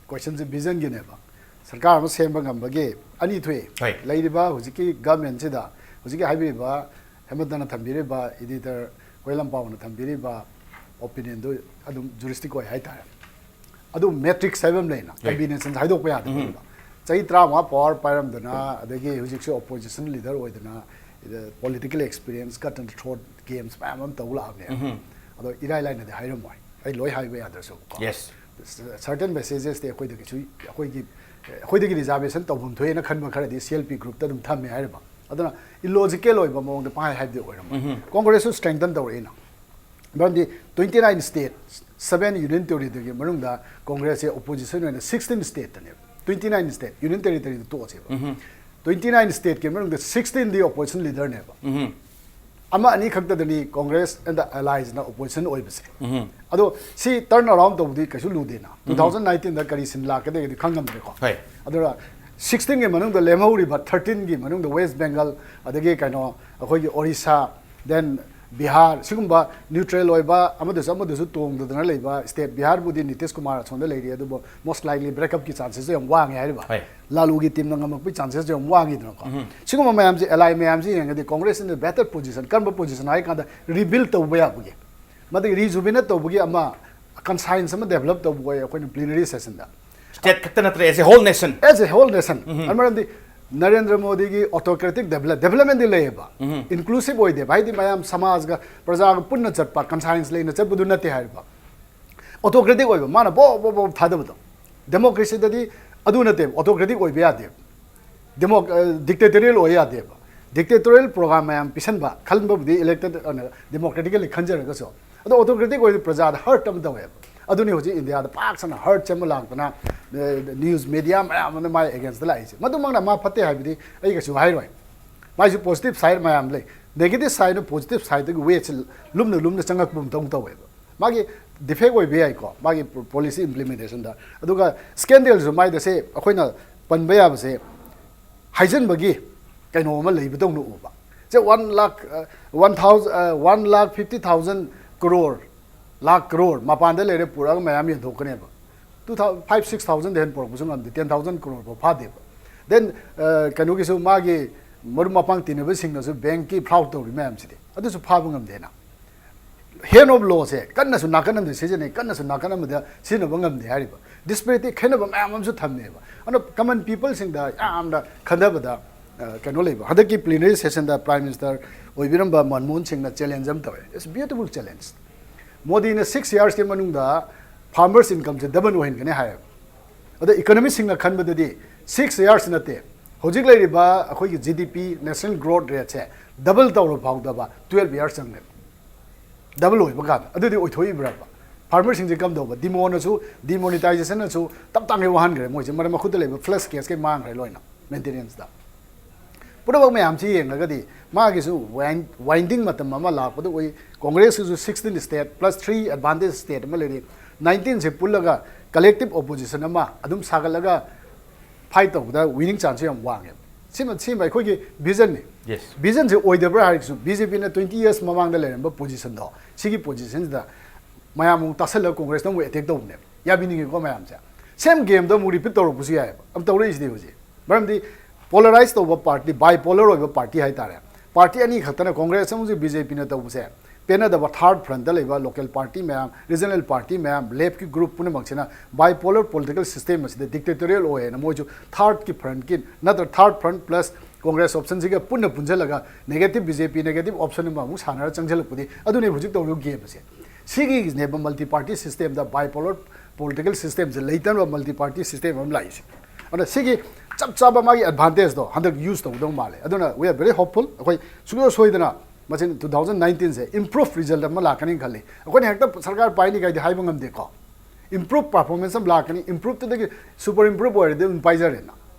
Questionꯁꯦ ꯚꯤꯖꯟꯒꯤꯅꯦꯕ꯫ ꯁꯔꯀꯥꯔ ꯑꯃ ꯁꯦꯝꯕ ꯉꯝꯕꯒꯤ ꯑꯅꯤ ꯊꯣꯛꯑꯦ꯫ ꯍꯣꯏ꯫ ꯂꯩꯔꯤꯕ ꯍꯧꯖꯤꯛꯀꯤ governmentꯁꯤꯗ, ꯍꯧꯖꯤꯛꯀꯤ ꯍꯥꯏꯕꯤꯔꯤꯕ ꯍꯦꯃꯟꯇꯅ ꯊꯝꯕꯤꯔꯤꯕ editor ꯀꯣꯏꯂꯝꯄꯥꯎꯅ ꯊꯝꯕꯤꯔꯤꯕ opinionꯗꯨ ꯑꯗꯨꯝ juristic ꯑꯣꯏ ꯍꯥꯏꯇꯥꯔꯦ꯫ ꯑꯗꯨ matrix ꯍꯥꯏꯕ ꯑꯃ ꯂꯩꯅ, ꯂꯩ꯫ Combinations ꯍꯥꯏꯗꯣꯛꯄ ꯌꯥꯗꯕ꯫ ꯆꯍꯤ ꯇꯔꯥꯃꯉꯥ power ꯄꯥꯏꯔꯝꯗꯅ, ꯑꯗꯒꯤ ꯍꯧꯖꯤꯛꯁꯨ opposition leader ꯑꯣꯏꯗꯅ, political experience, cut and throat games ꯃꯌꯥꯝ ꯑꯃ ꯇꯧ ꯂꯥꯛꯑꯕꯅꯦ꯫ ꯑꯗꯣ ꯏꯔꯥꯏ ꯂꯥꯏꯅꯗꯤ ꯍꯥꯏꯔꯝꯃꯣꯏ, ꯑꯩ ꯂꯣꯏ ꯍꯥꯏꯕ ꯌꯥꯗ꯭ꯔꯁꯨ ꯀꯣ꯫ Yes. Certain messagesꯇꯤ ꯑꯩꯈꯣꯏꯗꯒꯤꯁꯨ, ꯑꯩꯈꯣꯏꯒꯤ, ꯑꯩꯈꯣꯏꯗꯒꯤ reservationꯇꯧꯐꯝ ꯊꯣꯛꯑꯦꯅ ꯈꯟꯕ ꯈꯔꯗꯤ C L P groupꯇ ꯑꯗꯨꯝ ꯊꯝꯃꯦ ꯍꯥꯏꯔꯤꯕ꯫ ꯑꯗꯨꯅ illogical ꯑꯣꯏꯕ ꯃꯑꯣꯡꯗ ꯄꯪꯍꯥꯏ ꯍꯥꯏꯕꯗꯤ ꯑꯣꯏꯔꯝꯃꯣꯏ꯫ Congressꯁꯨ strengthen ꯇꯧꯔꯛꯏꯅ꯫ ꯃꯔꯝꯗꯤ twenty nine state, seven union territoryꯗꯨꯒꯤ ꯃꯅꯨꯡꯗ Congressꯁꯦ opposition ꯑꯣꯏꯅ sixteen stateꯇꯅꯦꯕ꯫ Twenty nine state, union territoryꯗ ꯇꯣꯛꯑꯁꯦꯕ꯫ Twenty nine stateꯀꯤ ꯃꯅꯨꯡꯗ sixteenꯗꯤ opposition leaderꯅꯦꯕ꯫ ꯑꯃ ꯑꯅꯤ ꯈꯛꯇꯗꯅꯤ Congress and the allies ꯅ opposition ꯑꯣꯏꯕꯁꯦ꯫ ꯑꯗꯣ ꯁꯤ turn around ꯇꯧꯕꯗꯤ ꯀꯩꯁꯨ ꯂꯨꯗꯦꯅ꯫ Two thousand nineteen ꯗ ꯀꯔꯤ ꯁꯤꯟ ꯂꯥꯛꯀꯗꯒꯦꯗꯤ ꯈꯪꯉꯝꯗ꯭ꯔꯦꯀꯣ꯫ ꯍꯣꯏ꯫ ꯑꯗꯨꯒ sixteen ꯒꯤ ꯃꯅꯨꯡꯗ ꯂꯦꯝꯍꯧꯔꯤꯕ thirteen ꯒꯤ ꯃꯅꯨꯡꯗ West Bengal, ꯑꯗꯒꯤ ꯀꯩꯅꯣ ꯑꯩꯈꯣꯏꯒꯤ Orissa, then ꯕꯤꯍꯥꯔ, ꯁꯤꯒꯨꯝꯕ neutral ꯑꯣꯏꯕ, ꯑꯃꯗꯁꯨ ꯑꯃꯗꯁꯨ ꯇꯣꯡꯗꯗꯅ ꯂꯩꯕ state, ꯕꯤꯍꯥꯔꯕꯨꯗꯤ ꯅꯤꯇꯤꯁ ꯀꯨꯃꯥꯔ ꯑꯁꯣꯝꯗ ꯂꯩꯔꯤ, ꯑꯗꯨꯕꯨ most likely break up ꯀꯤ chances ꯁꯨ ꯌꯥꯝ ꯋꯥꯡꯉꯦ ꯍꯥꯏꯔꯤꯕ꯫ ꯍꯣꯏ꯫ ꯂꯥꯂꯨꯒꯤ team ꯅ ꯉꯝꯃꯛꯄꯒꯤ chances ꯁꯨ ꯌꯥꯝ ꯋꯥꯡꯉꯤꯗꯅꯀꯣ꯫ ꯁꯤꯒꯨꯝꯕ ꯃꯌꯥꯝꯁꯦ, ally ꯃꯌꯥꯝꯁꯦ ꯌꯦꯡꯉꯒꯗꯤ Congress in a better position, ꯀꯔꯝꯕ position ꯍꯥꯏ ꯀꯥꯟꯗ rebuild ꯇꯧꯕ ꯌꯥꯕꯒꯤ, ꯃꯗꯨꯒꯤ rejuvenate ꯇꯧꯕꯒꯤ ꯑꯃ conscience ꯑꯃ develop ꯇꯧꯕ ꯑꯣꯏ ꯑꯩꯈꯣꯏꯅ plenary session ꯗ꯫ State ꯈꯛꯇ ꯅꯠꯇ꯭ꯔꯦ, as a whole nation. As a whole nation. ꯑꯗꯨ ꯃꯔꯝꯗꯤ ꯅꯔꯦꯟꯗ꯭ꯔ ꯃꯣꯗꯤꯒꯤ autocratic develop, development ꯗꯤ ꯂꯩꯌꯦꯕ, inclusive ꯑꯣꯏꯗꯦꯕ, ꯍꯥꯏꯗꯤ ꯃꯌꯥꯝ ꯁꯃꯥꯖꯒ ꯄ꯭ꯔꯖꯥꯒ ꯄꯨꯟꯅ ꯆꯠꯄ, conscience ꯂꯩꯅ ꯆꯠꯄꯗꯨ ꯅꯠꯇꯦ ꯍꯥꯏꯔꯤꯕ꯫ Autocratic ꯑꯣꯏꯕ, ꯃꯥꯅ ꯕꯣ ꯕꯣ ꯕꯣ ꯊꯥꯗꯕꯗꯣ꯫ Democracy ꯗꯗꯤ ꯑꯗꯨ ꯅꯠꯇꯦꯕ, autocratic ꯑꯣꯏꯕ ꯌꯥꯗꯦꯕ꯫ Demo-, ꯑ, dictatorial ꯑꯣꯏ ꯌꯥꯗꯦꯕ꯫ Dictatorial program ꯃꯌꯥꯝ ꯄꯤꯁꯟꯕ, ꯈꯟꯕꯕꯨꯗꯤ elected ꯑꯣꯏꯅ democratically ꯈꯟꯖꯔꯒꯁꯨ, ꯑꯗꯣ autocratic ꯑꯣꯏꯕ ꯄ꯭ꯔꯖꯥꯗ hurt ꯑꯃ ꯇꯧꯋꯦꯕ꯫ ꯑꯗꯨꯅꯤ ꯍꯧꯖꯤꯛ ꯏꯟꯗꯤꯌꯥꯗ ꯄꯥꯛ ꯁꯟꯅ hurt ꯑꯃ ꯂꯥꯛꯇꯅ, ꯑ, news media ꯃꯌꯥꯝ ꯑꯃꯅ ꯃꯥꯏ against ꯗ ꯂꯥꯛꯏꯁꯦ꯫ ꯃꯗꯨꯃꯛꯅ ꯃꯥ ꯐꯠꯇꯦ ꯍꯥꯏꯕꯗꯤ ꯑꯩ ꯀꯩꯁꯨ ꯍꯥꯏꯔꯣꯏ꯫ ꯃꯥꯏꯁꯨ positive side ꯃꯌꯥꯝ ꯂꯩ꯫ Negative side ꯅ positive side ꯇꯒꯤ weight ꯁꯦ ꯂꯨꯝꯅ ꯂꯨꯝꯅ ꯆꯪꯉꯛꯄ ꯑꯃ ꯇꯧ ꯇꯧꯋꯦꯕ꯫ ꯃꯥꯒꯤ defect ꯑꯣꯏꯕ ꯌꯥꯏꯀꯣ, ꯃꯥꯒꯤ policy implementation ꯗ꯫ ꯑꯗꯨꯒ scandal ꯁꯨ ꯃꯥꯏꯗ ꯁꯦ ꯑꯩꯈꯣꯏꯅ ꯄꯟꯕ ꯌꯥꯕꯁꯦ, ꯍꯥꯏꯖꯤꯟꯕꯒꯤ ꯀꯩꯅꯣ ꯑꯃ ꯂꯩꯕꯗꯧꯅ ꯎꯕ꯫ ꯁꯦ one lakh, ꯑ, one thousand, ꯑ, one lakh fifty thousand crore, lakh crore ꯃꯄꯥꯟꯗ ꯂꯩꯔꯦ, ꯄꯨꯔꯛꯑꯒ ꯃꯌꯥꯝ ꯌꯦꯟꯊꯣꯛꯀꯅꯦꯕ꯫ Two thousand, five, six thousand ꯗꯩ ꯍꯦꯟꯅ ꯄꯨꯔꯛꯄꯁꯨ ꯉꯝꯗꯦ, ten thousand crore ꯐꯥꯎ ꯐꯥꯗꯦꯕ꯫ Then, ꯑ, ꯀꯩꯅꯣꯒꯤꯁꯨ ꯃꯥꯒꯤ ꯃꯔꯨꯞ ꯃꯄꯥꯡ ꯇꯤꯟꯅꯕꯁꯤꯡꯅꯁꯨ bank ꯀꯤ fraud ꯇꯧꯔꯤ ꯃꯌꯥꯝꯁꯤꯗꯤ, ꯑꯗꯨꯁꯨ ꯐꯥꯕ ꯉꯝꯗꯦꯅ꯫ Hand of law ꯁꯦ ꯀꯟꯅꯁꯨ ꯅꯥꯀꯟ ꯑꯃꯗ ꯁꯤꯖꯤꯟꯅꯩ, ꯀꯟꯅꯁꯨ ꯅꯥꯀꯟ ꯑꯃꯗ ꯁꯤꯖꯤꯟꯅꯕ ꯉꯝꯗꯦ ꯍꯥꯏꯔꯤꯕ꯫ Disparity, ꯈꯦꯠꯅꯕ ꯃꯌꯥꯝ ꯑꯃꯁꯨ ꯊꯝꯃꯦꯕ꯫ ꯑꯗꯣ common people ꯁꯤꯡꯗ ꯌꯥꯝꯅ ꯈꯟꯊꯕꯗ, ꯑ, ꯀꯩꯅꯣ ꯂꯩꯕ, ꯍꯟꯗꯛꯀꯤ plenary session ꯗ Prime Minister ꯑꯣꯏꯕꯤꯔꯝꯕ ꯃꯟꯃꯣꯍꯟ ꯁꯤꯡꯅ challenge ꯑꯃ ꯇꯧꯋꯦ꯫ It's beautiful challenge꯫ ꯃꯣꯗꯤꯅ six years ꯀꯤ ꯃꯅꯨꯡꯗ farmers income ꯁꯦ double ꯑꯣꯏꯍꯟꯒꯅꯤ ꯍꯥꯏꯌꯦꯕ꯫ ꯑꯗꯣ economist ꯁꯤꯡꯅ ꯈꯟꯕꯗꯗꯤ six years ꯅꯠꯇꯦ, ꯍꯧꯖꯤꯛ ꯂꯩꯔꯤꯕ ꯑꯩꯈꯣꯏꯒꯤ G D P, national growth rate ꯁꯦ double ꯇꯧꯔ ꯐꯥꯎꯗꯕ twelve years ꯆꯪꯉꯦꯕ꯫ Double ꯑꯣꯏꯕ ꯀꯥꯟꯗ ꯑꯗꯨꯗꯤ ꯑꯣꯏꯊꯣꯛꯏꯕ꯭ꯔꯕ? Farmer ꯁꯤꯡꯁꯦ ꯀꯝꯗꯧꯕ? Demo ꯅꯁꯨ, demonetization ꯅꯁꯨ ꯇꯞ ꯇꯥꯡꯒꯩ ꯋꯥꯍꯟꯈ꯭ꯔꯦ ꯃꯣꯏꯁꯦ, ꯃꯔꯝ ꯃꯈꯨꯠꯇ ꯂꯩꯕ flush cash ꯀꯩ ꯃꯥꯡꯈ꯭ꯔꯦ ꯂꯣꯏꯅ maintenance ꯇ꯫ ꯄꯨꯝꯅꯃꯛ ꯃꯌꯥꯝꯁꯤ ꯌꯦꯡꯉꯒꯗꯤ ꯃꯥꯒꯤꯁꯨ ꯋꯥꯏꯟꯗꯤꯡ ꯃꯇꯝ ꯑꯃ ꯂꯥꯛꯄꯗ ꯎꯏ꯫ ꯀꯣꯡꯒ꯭ꯔꯦꯁꯀꯤꯁꯨ sixteen state plus three advantage state ꯑꯃ ꯂꯩꯔꯤ꯫ Nineteenꯁꯦ ꯄꯨꯜꯂꯒ collective opposition ꯑꯃ ꯑꯗꯨꯝ ꯁꯥꯒꯠꯂꯒ fight ꯇꯧꯕꯗ winning chanceꯁꯨ ꯌꯥꯝ ꯋꯥꯡꯉꯦꯕ꯫ ꯁꯤꯃ ꯁꯤꯃ ꯑꯩꯈꯣꯏꯒꯤ visionꯅꯤ꯫ Yes. Visionꯁꯦ ꯑꯣꯏꯗꯕ꯭ꯔꯥ ꯍꯥꯏꯔꯒꯁꯨ, BJPꯅ twenty years ꯃꯃꯥꯡꯗ ꯂꯩꯔꯝꯕ positionꯗꯣ, ꯁꯤꯒꯤ positionꯁꯤꯗ ꯃꯌꯥꯝ ꯑꯃꯨꯛ ꯇꯥꯁꯜꯂꯒ ꯀꯣꯡꯒ꯭ꯔꯦꯁꯇ ꯑꯃꯨꯛ attack ꯇꯧꯕꯅꯦꯕ꯫ ꯌꯥꯕꯤꯅꯤꯡꯉꯤꯀꯣ ꯃꯌꯥꯝꯁꯦ? Same gameꯗꯣ ꯑꯃꯨꯛ repeat ꯇꯧꯔꯛꯄꯁꯨ ꯌꯥꯏꯑꯕ꯫ ꯑꯃ ꯇꯧꯔꯛꯏꯁꯤꯗꯤ ꯍꯧꯖꯤꯛ꯫ ꯃꯔꯝꯗꯤ polarized ꯇꯧꯕ party, bipolar ꯑꯣꯏꯕ party ꯍꯥꯏꯇꯥꯔꯦ꯫ Party ꯑꯅꯤ ꯈꯛꯇꯅ, ꯀꯣꯡꯒ꯭ꯔꯦꯁ ꯑꯃꯁꯨꯡ BJPꯅ ꯇꯧꯕꯁꯦ ꯄꯦꯟꯅꯗꯕ third frontꯇ ꯂꯩꯕ local party ꯃꯌꯥꯝ, regional party ꯃꯌꯥꯝ, leftꯀꯤ group ꯄꯨꯝꯅꯃꯛꯁꯤꯅ bipolar political system ꯑꯁꯤꯗ dictatorial ꯑꯣꯏꯌꯦꯅ ꯃꯣꯏꯁꯨ thirdꯀꯤ frontꯀꯤ ꯅꯠꯇ꯭ꯔ third front plus Congress optionꯁꯤꯒ ꯄꯨꯟꯅ ꯄꯨꯟꯁꯤꯜꯂꯒ negative BJP negative option ꯑꯃ ꯑꯃꯨꯛ ꯁꯥꯟꯅꯔ ꯆꯪꯁꯤꯜꯂꯛꯄꯗꯤ ꯑꯗꯨꯅꯦ ꯍꯧꯖꯤꯛ ꯇꯧꯔꯤꯕ game ꯑꯁꯦ꯫ ꯁꯤꯒꯤꯅꯦꯕ multi party systemꯗ bipolar political systemꯁꯦ ꯂꯩꯇꯅꯕ multi party system ꯑꯃ ꯂꯥꯛꯏꯁꯦ꯫ ꯑꯗꯨꯅ ꯁꯤꯒꯤ ꯆꯞ ꯆꯥꯕ ꯃꯥꯒꯤ advantageꯗꯣ ꯍꯟꯗꯛ use ꯇꯧꯒꯗꯧ ꯃꯥꯜꯂꯦ꯫ ꯑꯗꯨꯅ we are very hopeful꯫ ꯑꯩꯈꯣꯏ ꯁꯨꯡꯁꯣꯏ ꯁꯣꯏꯗꯅ ꯃꯁꯤ two thousand nineteenꯁꯦ improve result ꯑꯃ ꯂꯥꯛꯀꯅꯤ ꯈꯜꯂꯤ꯫ ꯑꯩꯈꯣꯏꯅ ꯍꯦꯛꯇ ꯁꯔꯀꯥꯔ ꯄꯥꯏꯅꯤ ꯀꯥꯏꯗꯤ ꯍꯥꯏꯕ ꯉꯝꯗꯦꯀꯣ꯫ Improve performance ꯑꯃ ꯂꯥꯛꯀꯅꯤ꯫ Improveꯇꯨꯗꯒꯤ super improve ꯑꯣꯏꯔꯗꯤ ꯑꯗꯨꯝ ꯄꯥꯏꯖꯔꯦꯅ꯫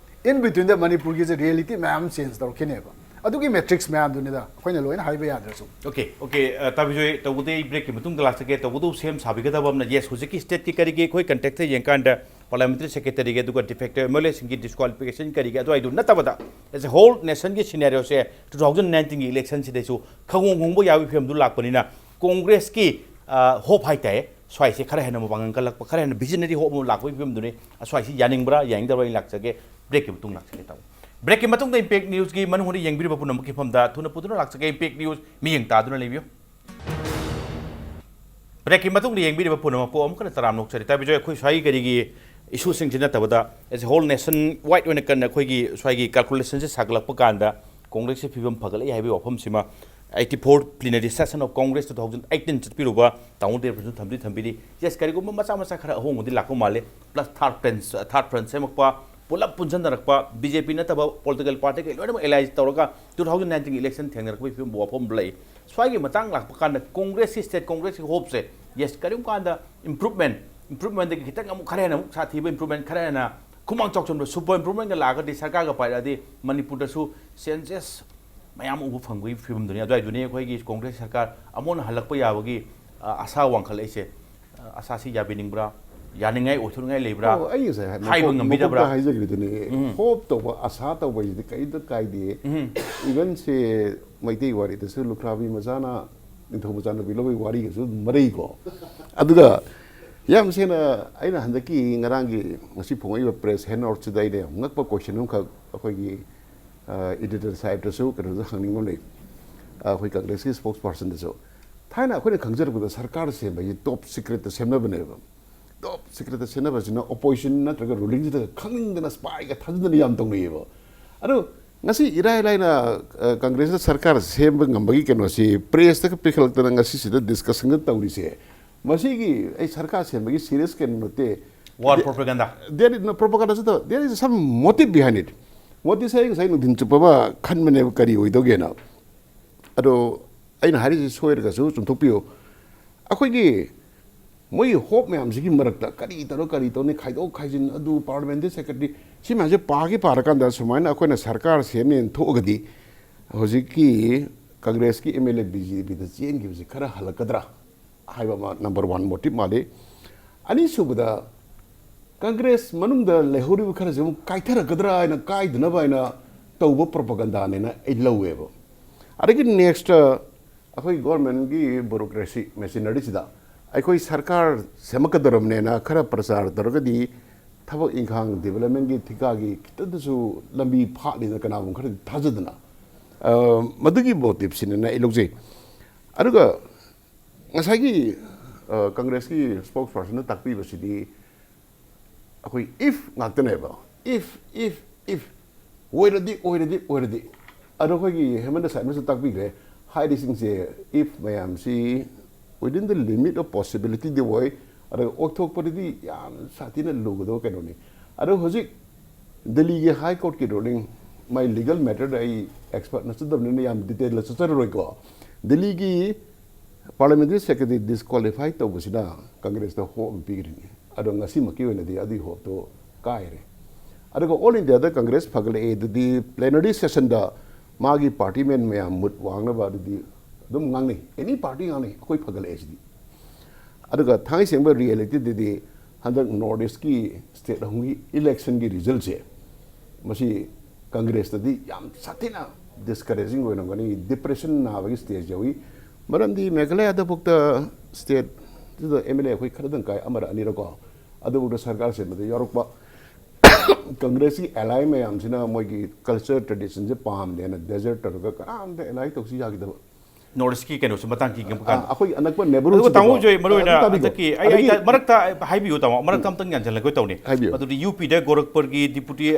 In betweenꯗ ꯃꯅꯤꯄꯨꯔꯒꯤꯁꯦ reality ꯃꯌꯥꯝ change ꯇꯧꯔꯛꯈꯤꯅꯦꯕ꯫ ꯑꯗꯨꯒꯤ metrics ꯃꯌꯥꯝꯗꯨꯅꯤꯗ ꯑꯩꯈꯣꯏꯅ ꯂꯣꯏꯅ ꯍꯥꯏꯕ ꯌꯥꯗ꯭ꯔꯁꯨ꯫ Okay, okay, ꯑ, ꯇꯥꯕꯤꯖꯣꯏ, ꯇꯧꯕꯗꯤ ꯑꯩ breakꯀꯤ ꯃꯇꯨꯡꯗ ꯂꯥꯛꯆꯒꯦ꯫ ꯇꯧꯕꯇꯕꯨ ꯁꯦꯝ ꯁꯥꯕꯤꯒꯗꯕ ꯑꯃꯅ, yes, ꯍꯧꯖꯤꯛꯀꯤ stateꯀꯤ ꯀꯔꯤꯒꯤ ꯑꯩꯈꯣꯏ contextꯇ ꯌꯦꯡꯀꯥꯟꯗ parliamentary secretaryꯒꯤ ꯑꯗꯨꯒ de facto MLAꯁꯤꯡꯒꯤ disqualificationꯒꯤ ꯀꯔꯤꯒꯤ ꯑꯗꯨꯋꯥꯏꯗꯨ ꯅꯠꯇꯕꯗ, as a whole nationꯒꯤ scenarioꯁꯦ two thousand nineteenꯒꯤ electionꯁꯤꯗꯁꯨ ꯈꯪꯍꯣꯡ ꯍꯣꯡꯕ ꯌꯥꯕꯒꯤ ꯐꯤꯕꯝꯗꯨ ꯂꯥꯛꯄꯅꯤꯅ Congressꯀꯤ, ꯑ, hope ꯍꯥꯏꯇꯥꯔꯦ, ꯁ꯭ꯋꯥꯏꯁꯦ ꯈꯔ ꯍꯦꯟꯅ ꯃꯄꯥꯡꯒꯜ ꯀꯜꯂꯛꯄ, ꯈꯔ ꯍꯦꯟꯅ visionary hope ꯑꯃ ꯂꯥꯛꯄꯒꯤ ꯐꯤꯕꯝꯗꯨꯅꯤ꯫ ꯑꯁ꯭ꯋꯥꯏꯁꯤ ꯌꯥꯅꯤꯡꯕ꯭ꯔꯥ ꯌꯥꯅꯤꯡꯗꯕ꯭ꯔꯥ ꯑꯩ ꯂꯥꯛꯆꯒꯦ꯫ Breakꯀꯤ ꯃꯇꯨꯡ ꯂꯥꯛꯆꯒꯦ ꯇꯧ꯫ Breakꯀꯤ ꯃꯇꯨꯡꯗ Impact Newsꯀꯤ ꯃꯅꯨꯡ ꯍꯨꯠꯅ ꯌꯦꯡꯕꯤꯔꯤꯕ ꯄꯨꯝꯅꯃꯛꯀꯤ ꯃꯐꯝꯗ ꯊꯨꯅ ꯄꯨꯗꯨꯅ ꯂꯥꯛꯆꯒꯦ꯫ Impact News ꯃꯤꯠꯌꯦꯡ ꯇꯥꯗꯨꯅ ꯂꯩꯕꯤꯌꯨ꯫ Breakꯀꯤ ꯃꯇꯨꯡꯗ ꯌꯦꯡꯕꯤꯔꯤꯕ ꯄꯨꯝꯅꯃꯛꯄꯨ ꯑꯃꯨꯛ ꯍꯟꯅ ꯇꯔꯥꯝꯅ ꯑꯣꯛꯆꯔꯤ꯫ ꯇꯥꯕꯤꯖꯣꯏ, ꯑꯩꯈꯣꯏ ꯁ꯭ꯋꯥꯏꯒꯤ ꯀꯔꯤꯒꯤ issueꯁꯤꯡꯁꯤ ꯅꯠꯇꯕꯗ, as a whole nation wide ꯑꯣꯏꯅ ꯀꯟꯅ ꯑꯩꯈꯣꯏꯒꯤ ꯁ꯭ꯋꯥꯏꯒꯤ calculationꯁꯦ ꯁꯥꯒꯠꯂꯛꯄ ꯀꯥꯟꯗ Congressꯀꯤ ꯐꯤꯕꯝ ꯐꯒꯠꯂꯛꯏ ꯍꯥꯏꯕꯒꯤ ꯋꯥꯐꯝꯁꯤꯃ eighty-four plenary session of Congress two thousand eighteen ꯆꯠꯄꯤꯔꯨꯕ ꯇꯥꯃꯣ ꯗꯦꯕ꯭ꯔꯁꯨ ꯊꯝꯗꯤ ꯊꯝꯕꯤꯔꯤ꯫ Yes, ꯀꯔꯤꯒꯨꯝꯕ ꯃꯆꯥ ꯃꯆꯥ ꯈꯔ ꯑꯍꯣꯡꯕꯗꯤ ꯂꯥꯛꯄ ꯃꯥꯜꯂꯦ꯫ Plus third front, third front ꯁꯦꯝꯃꯛꯄ, ꯄꯨꯂꯞ ꯄꯨꯟꯁꯤꯟꯅꯔꯛꯄ, BJP ꯅꯠꯇꯕ political party ꯀꯩ ꯂꯣꯏꯅꯃꯛ alliance ꯇꯧꯔꯒ two thousand nineteen election ꯊꯦꯡꯅꯔꯛꯄꯒꯤ ꯐꯤꯕꯝ ꯋꯥꯐꯝ ꯂꯩ꯫ ꯁ꯭ꯋꯥꯏꯒꯤ ꯃꯇꯥꯡ ꯂꯥꯛꯄ ꯀꯥꯟꯗ Congressꯀꯤ, state Congressꯀꯤ hopeꯁꯦ, yes, ꯀꯔꯤꯒꯨꯝꯕ ꯀꯥꯟꯗ improvement, improvementꯗꯒꯤ ꯈꯤꯇꯪ ꯑꯃꯨꯛ ꯈꯔ ꯍꯦꯟꯅ ꯑꯃꯨꯛ ꯁꯥꯊꯤꯕ improvement, ꯈꯔ ꯍꯦꯟꯅ ꯈꯨꯃꯥꯡ ꯆꯥꯎꯁꯤꯟꯕ super improvementꯒ ꯂꯥꯛꯑꯒꯗꯤ ꯁꯔꯀꯥꯔꯒ ꯄꯥꯏꯔꯛꯑꯗꯤ ꯃꯅꯤꯄꯨꯔꯗꯁꯨ changes ꯃꯌꯥꯝ ꯎꯕ ꯐꯪꯕꯒꯤ ꯐꯤꯕꯝꯗꯨꯅꯤ꯫ ꯑꯗꯨꯋꯥꯏꯗꯨꯅꯤ ꯑꯩꯈꯣꯏꯒꯤ ꯀꯣꯡꯒ꯭ꯔꯦꯁ ꯁꯔꯀꯥꯔ ꯑꯃꯨꯛ ꯍꯟꯅ ꯍꯜꯂꯛꯄ ꯌꯥꯕꯒꯤ ꯑ, ꯑꯁꯥ ꯋꯥꯡꯈꯠꯂꯛꯏꯁꯦ꯫ ꯑ, ꯑꯁꯥꯁꯤ ꯌꯥꯕꯤꯅꯤꯡꯕ꯭ꯔꯥ? ꯌꯥꯅꯤꯡꯉꯥꯏ ꯑꯣꯏꯊꯣꯛꯅꯤꯡꯉꯥꯏ ꯂꯩꯕ꯭ꯔꯥ? ꯑꯣ, ꯑꯩ ꯉꯁꯥꯏ ꯍꯥꯏ- ꯍꯥꯏꯕ ꯃꯀꯣꯛ- ꯉꯝꯕꯤꯗꯕ꯭ꯔꯥ? ꯃꯀꯣꯛꯇ ꯍꯥꯏꯖꯈ꯭ꯔꯤꯗꯨꯅꯤ꯫ ꯍꯣꯞ ꯇꯧꯕ, ꯑꯁꯥ ꯇꯧꯕ ꯍꯥꯏꯁꯤꯗꯤ ꯀꯔꯤꯝꯇ ꯀꯥꯏꯗꯦ꯫ ꯏꯚꯟ ꯁꯦ ꯃꯩꯇꯩ ꯋꯥꯔꯤꯗꯁꯨ ꯂꯨꯈ꯭ꯔꯥꯕꯤ ꯃꯆꯥꯅ ꯅꯤꯡꯊꯧ ꯃꯆꯥꯅꯨꯄꯤ ꯂꯧꯕꯒꯤ ꯋꯥꯔꯤꯒꯁꯨ ꯃꯔꯩꯀꯣ꯫ ꯑꯗꯨꯒ ꯌꯥꯝ ꯁꯦꯡꯅ ꯑꯩꯅ ꯍꯟꯗꯛꯀꯤ ꯉꯔꯥꯡꯒꯤ ꯉꯁꯤ ꯐꯣꯡꯉꯛꯏꯕ ꯄ꯭ꯔꯦꯁ ꯍꯦꯟ ꯑꯥꯎꯠꯁꯤꯗ ꯑꯩꯅ ꯌꯥꯝ ꯉꯛꯄ ꯀꯣꯏꯁꯟ ꯑꯃꯈꯛ ꯑꯩꯈꯣꯏꯒꯤ ꯏꯗꯤꯇꯔ ꯁꯥꯍꯦꯕꯇꯁꯨ ꯀꯩꯅꯣꯗ ꯍꯪꯅꯤꯡꯕ ꯑꯃ ꯂꯩ꯫ ꯑꯩꯈꯣꯏ ꯀꯪꯒ꯭ꯔꯦꯁꯀꯤ ꯁ꯭ꯄꯣꯛꯁ ꯄꯥꯔꯁꯟꯗꯁꯨ, ꯊꯥꯏꯅ ꯑꯩꯈꯣꯏꯅ ꯈꯪꯖꯔꯛꯄꯗ ꯁꯔꯀꯥꯔ ꯁꯦꯝꯕ ꯍꯥꯏꯁꯤ ꯇꯣꯞ ꯁꯤꯀ꯭ꯔꯦꯠꯇ ꯁꯦꯝꯅꯕꯅꯦꯕ꯫ ꯇꯣꯞ ꯁꯤꯀ꯭ꯔꯦꯠꯇ ꯁꯦꯝꯅꯕꯁꯤꯅ ꯑꯣꯄꯣꯖꯤꯁꯟ ꯅꯠꯇ꯭ꯔꯒ ꯔꯨꯂꯤꯡꯁꯤꯗ ꯈꯪꯅꯤꯡꯗꯅ ꯁ꯭ꯄꯥꯏꯒ ꯊꯥꯖꯤꯟꯗꯅ ꯌꯥꯝ ꯇꯧꯅꯩꯌꯦꯕ꯫ ꯑꯗꯣ ꯉꯁꯤ ꯏꯔꯥꯏ ꯂꯥꯏꯅ ꯑ, ꯀꯪꯒ꯭ꯔꯦꯁꯅ ꯁꯔꯀꯥꯔ ꯁꯦꯝꯕ ꯉꯝꯕꯒꯤ ꯀꯩꯅꯣꯁꯤ ꯄ꯭ꯔꯦꯁꯇꯒ ꯄꯤꯈꯠꯂꯛꯇꯅ ꯉꯁꯤꯁꯤꯗ ꯗꯤꯁꯀꯁꯟꯒ ꯇꯧꯔꯤꯁꯦ, ꯃꯁꯤꯒꯤ ꯑꯩ ꯁꯔꯀꯥꯔ ꯁꯦꯝꯕꯒꯤ ꯁꯤꯔꯤꯌꯁ ꯀꯩꯅꯣ ꯅꯠꯇꯦ꯫ War propaganda. There is no propaganda ꯅꯠꯇꯕ, there is some motive behind it. ꯃꯣꯇꯤꯚꯁꯦ ꯑꯩ ꯉꯁꯥꯏ ꯅꯨꯡꯊꯤꯟ ꯆꯨꯞꯄ ꯑꯃ ꯈꯟꯕꯅꯦꯕ ꯀꯔꯤ ꯑꯣꯏꯗꯧꯒꯦꯅ꯫ ꯑꯗꯣ ꯑꯩꯅ ꯍꯥꯏꯔꯤꯁꯤ ꯁꯣꯏꯔꯒꯁꯨ ꯆꯨꯝꯊꯣꯛꯄꯤꯌꯨ꯫ ꯑꯩꯈꯣꯏꯒꯤ ꯃꯣꯏꯒꯤ ꯍꯣꯞ ꯃꯌꯥꯝꯁꯤꯒꯤ ꯃꯔꯛꯇ ꯀꯔꯤ ꯇꯧꯔ ꯀꯔꯤ ꯇꯧꯅꯤ, ꯈꯥꯏꯗꯣꯛ ꯈꯥꯏꯖꯤꯟ, ꯑꯗꯨ ꯄꯥꯔꯂꯤꯌꯥꯃꯦꯟꯇꯔꯤ ꯁꯦꯀ꯭ꯔꯦꯇꯔꯤ, ꯁꯤ ꯃꯌꯥꯝꯁꯦ ꯄꯥꯒꯦ ꯄꯥꯔꯀꯥꯟꯗ ꯁꯨꯃꯥꯏꯅ ꯑꯩꯈꯣꯏꯅ ꯁꯔꯀꯥꯔ ꯁꯦꯝꯅꯦꯅ ꯊꯣꯛꯑꯒꯗꯤ ꯍꯧꯖꯤꯛꯀꯤ ꯀꯪꯒ꯭ꯔꯦꯁꯀꯤ M L A B J ꯄꯤꯗ ꯆꯦꯟꯈꯤꯕꯁꯤ ꯈꯔ ꯍꯜꯂꯛꯀꯗ꯭ꯔꯥ ꯍꯥꯏꯕ ꯑꯃ ꯅꯝꯕꯔ ꯋꯥꯟ ꯃꯣꯇꯤꯚ ꯃꯥꯜꯂꯤ꯫ ꯑꯅꯤꯁꯨꯕꯗ, ꯀꯪꯒ꯭ꯔꯦꯁ ꯃꯅꯨꯡꯗ ꯂꯩꯍꯧꯔꯤꯕ ꯈꯔꯁꯦ ꯑꯃꯨꯛ ꯀꯥꯏꯊꯔꯛꯀꯗ꯭ꯔꯥ ꯍꯥꯏꯅ, ꯀꯥꯏꯗꯅꯕ ꯍꯥꯏꯅ ꯇꯧꯕ ꯄ꯭ꯔꯣꯄꯒꯟꯗꯥꯅꯦꯅ ꯑꯩ ꯂꯧꯋꯦꯕ꯫ ꯑꯗꯒꯤ ꯅꯦꯛꯁꯇ ꯑꯩꯈꯣꯏ ꯒꯣꯔꯃꯦꯟꯒꯤ ꯕ꯭ꯌꯨꯔꯣꯀ꯭ꯔꯦꯁꯤ ꯃꯦꯆꯤꯅꯔꯤꯁꯤꯗ ꯑꯩꯈꯣꯏ ꯁꯔꯀꯥꯔ ꯁꯦꯝꯃꯛꯀꯗꯧꯔꯕꯅꯦꯅ ꯈꯔ ꯄ꯭ꯔꯆꯥꯔ ꯇꯧꯔꯒꯗꯤ ꯊꯕꯛ ꯏꯪꯈꯥꯡ ꯗꯤꯕꯂꯞꯃꯦꯟꯒꯤ ꯊꯤꯀꯥꯒꯤ ꯈꯤꯇꯗꯁꯨ ꯂꯝꯕꯤ ꯐꯥꯠꯂꯤꯅ ꯀꯅꯥꯒꯨꯝꯕ ꯈꯔꯗꯤ ꯊꯥꯖꯗꯅ, ꯑ, ꯃꯗꯨꯒꯤ ꯃꯣꯇꯤꯞꯁꯤꯅꯦꯅ ꯑꯩ ꯂꯧꯖꯩ꯫ ꯑꯗꯨꯒ ꯉꯁꯥꯏꯒꯤ ꯑ, ꯀꯪꯒ꯭ꯔꯦꯁꯀꯤ ꯁ꯭ꯄꯣꯛꯁ ꯄꯥꯔꯁꯟꯅ ꯇꯥꯛꯄꯤꯕꯁꯤꯗꯤ ꯑꯩꯈꯣꯏ ꯏꯐ ꯉꯥꯛꯇꯅꯦꯕ꯫ ꯏꯐ ꯏꯐ ꯏꯐ ꯑꯣꯏꯔꯗꯤ ꯑꯣꯏꯔꯗꯤ ꯑꯣꯏꯔꯗꯤ꯫ ꯑꯗꯣ ꯑꯩꯈꯣꯏꯒꯤ ꯍꯦꯃꯟꯇ ꯁꯥꯍꯦꯕꯅꯁꯨ ꯇꯥꯛꯄꯤꯈ꯭ꯔꯦ, ꯍꯥꯏꯔꯤꯁꯤꯡꯁꯦ ꯏꯐ ꯃꯌꯥꯝꯁꯤ within the limit of possibilityꯗꯤ ꯑꯣꯏ, ꯑꯗꯨꯒ ꯑꯣꯏꯊꯣꯛꯄꯗꯗꯤ ꯌꯥꯝ ꯁꯥꯊꯤꯅ ꯂꯨꯒꯗꯕ ꯀꯩꯅꯣꯅꯤ꯫ ꯑꯗꯣ ꯍꯧꯖꯤꯛ ꯗꯦꯜꯂꯤꯒꯤ ꯍꯥꯏ ꯀꯣꯔꯠꯀꯤ ꯔꯨꯂꯤꯡ, ꯃꯥꯏ ꯂꯤꯒꯜ ꯃꯦꯇꯔꯗ ꯑꯩ ꯑꯦꯛꯁꯄꯔꯠ ꯅꯠꯆꯗꯕꯅꯤꯅ ꯌꯥꯝ ꯗꯤꯇꯦꯜꯗ ꯆꯠꯆꯔꯔꯣꯏꯀꯣ꯫ ꯗꯦꯜꯂꯤꯒꯤ ꯄꯥꯔꯂꯤꯌꯥꯃꯦꯟꯇꯔꯤ ꯁꯦꯀ꯭ꯔꯦꯇꯔꯤ ꯗꯤꯁꯀ꯭ꯋꯥꯂꯤꯐꯥꯏ ꯇꯧꯕꯁꯤꯅ ꯀꯪꯒ꯭ꯔꯦꯁꯇ ꯍꯣꯞ ꯑꯃ ꯄꯤꯈ꯭ꯔꯤꯅꯤ꯫ ꯑꯗꯣ ꯉꯁꯤꯃꯛꯀꯤ ꯑꯣꯏꯅꯗꯤ ꯑꯗꯨꯒꯤ ꯍꯣꯞꯇꯣ ꯀꯥꯏꯔꯦ꯫ ꯑꯗꯨꯒ ꯑꯣꯜ ꯏꯟꯗꯤꯌꯥꯗ ꯀꯪꯒ꯭ꯔꯦꯁ ꯐꯒꯠꯂꯛꯑꯦ ꯑꯗꯨꯗꯤ ꯄ꯭ꯂꯦꯅꯔꯤ ꯁꯦꯁꯟꯗ ꯃꯥꯒꯤ ꯄꯥꯔꯇꯤ ꯃꯦꯟ ꯃꯌꯥꯝ ꯃꯨꯠ ꯋꯥꯡꯅꯕ ꯑꯗꯨꯗꯤ ꯑꯗꯨꯝ ꯉꯥꯡꯅꯩ, ꯑꯦꯅꯤ ꯄꯥꯔꯇꯤ ꯉꯥꯡꯅꯩ, ꯑꯩꯈꯣꯏ ꯐꯒꯠꯂꯛꯑꯦ ꯁꯤꯗꯤ꯫ ꯑꯗꯨꯒ ꯊꯥꯡꯉꯩ ꯁꯦꯡꯕ ꯔꯤꯌꯦꯂꯤꯇꯤꯗꯗꯤ ꯍꯟꯗꯛ ꯅꯣꯔꯠ ꯏꯁꯀꯤ ꯁ꯭ꯇꯦꯠ ꯑꯍꯨꯝꯒꯤ ꯏꯂꯦꯛꯁꯟꯒꯤ ꯔꯤꯖꯜꯁꯦ ꯃꯁꯤ ꯀꯪꯒ꯭ꯔꯦꯁꯇꯗꯤ ꯌꯥꯝ ꯁꯥꯊꯤꯅ ꯗꯤꯁꯀꯔꯦꯖꯤꯡ ꯑꯣꯏꯔꯝꯒꯅꯤ, ꯗꯤꯄ꯭ꯔꯦꯁꯟ ꯅꯥꯕꯒꯤ ꯁ꯭ꯇꯦꯖ ꯌꯧꯏ꯫ ꯃꯔꯝꯗꯤ ꯃꯦꯘꯥꯂꯌꯥꯗꯐꯥꯎꯗ ꯁ꯭ꯇꯦꯠꯇꯨꯗ ꯑꯦꯝ ꯑꯦꯜ ꯑꯦ ꯑꯩꯈꯣꯏ ꯈꯔꯗꯪ ꯀꯥꯏ, ꯑꯃꯔ ꯑꯅꯤꯔꯀꯣ, ꯑꯗꯨꯐꯥꯎꯗ ꯁꯔꯀꯥꯔ ꯁꯦꯝꯕꯗ ꯌꯥꯎꯔꯛꯄ ꯀꯪꯒ꯭ꯔꯦꯁꯀꯤ ꯑꯦꯂꯥꯏ ꯃꯌꯥꯝꯁꯤꯅ ꯃꯣꯏꯒꯤ ꯀꯜꯆꯔ ꯇ꯭ꯔꯦꯗꯤꯁꯟꯁꯦ ꯄꯥꯝꯗꯦꯅ ꯗꯦꯖꯔꯠ ꯇꯧꯔꯒ ꯀꯅꯥꯝꯇ ꯑꯦꯂꯥꯏ ꯇꯧꯁꯤ ꯌꯥꯈꯤꯗꯕ꯫ ꯅꯣꯔꯠ ꯏꯁꯀꯤ ꯀꯩꯅꯣꯁꯨ ꯃꯇꯥꯡ ꯈꯤꯇꯪ ꯑꯥ, ꯑꯩꯈꯣꯏ ꯑꯅꯛꯄ ꯅꯦꯕꯔꯍꯨꯗ, ꯑꯗꯨꯒ ꯇꯥꯃꯣ ꯖꯣꯏ, ꯃꯔꯨ ꯑꯣꯏꯅ ꯑꯗꯨ ꯇꯥꯕꯤꯀꯣ꯫ ꯍꯟꯗꯛꯀꯤ ꯑꯩ ꯑꯩ ꯑꯗꯒꯤ ꯃꯔꯛꯇ ꯍꯥꯏꯕꯤꯌꯨ ꯇꯥꯃꯣ, ꯃꯔꯛꯇ ꯑꯝꯇꯪ ꯌꯥꯟꯁꯤꯜꯂꯛꯀꯦ ꯇꯧꯅꯤ꯫ ꯍꯥꯏꯕꯤꯌꯨ꯫ ꯃꯗꯨꯗꯤ ꯌꯨ ꯄꯤꯗ ꯒꯣꯔꯈꯄꯨꯔꯒꯤ ꯗꯤꯄꯨꯇꯤ,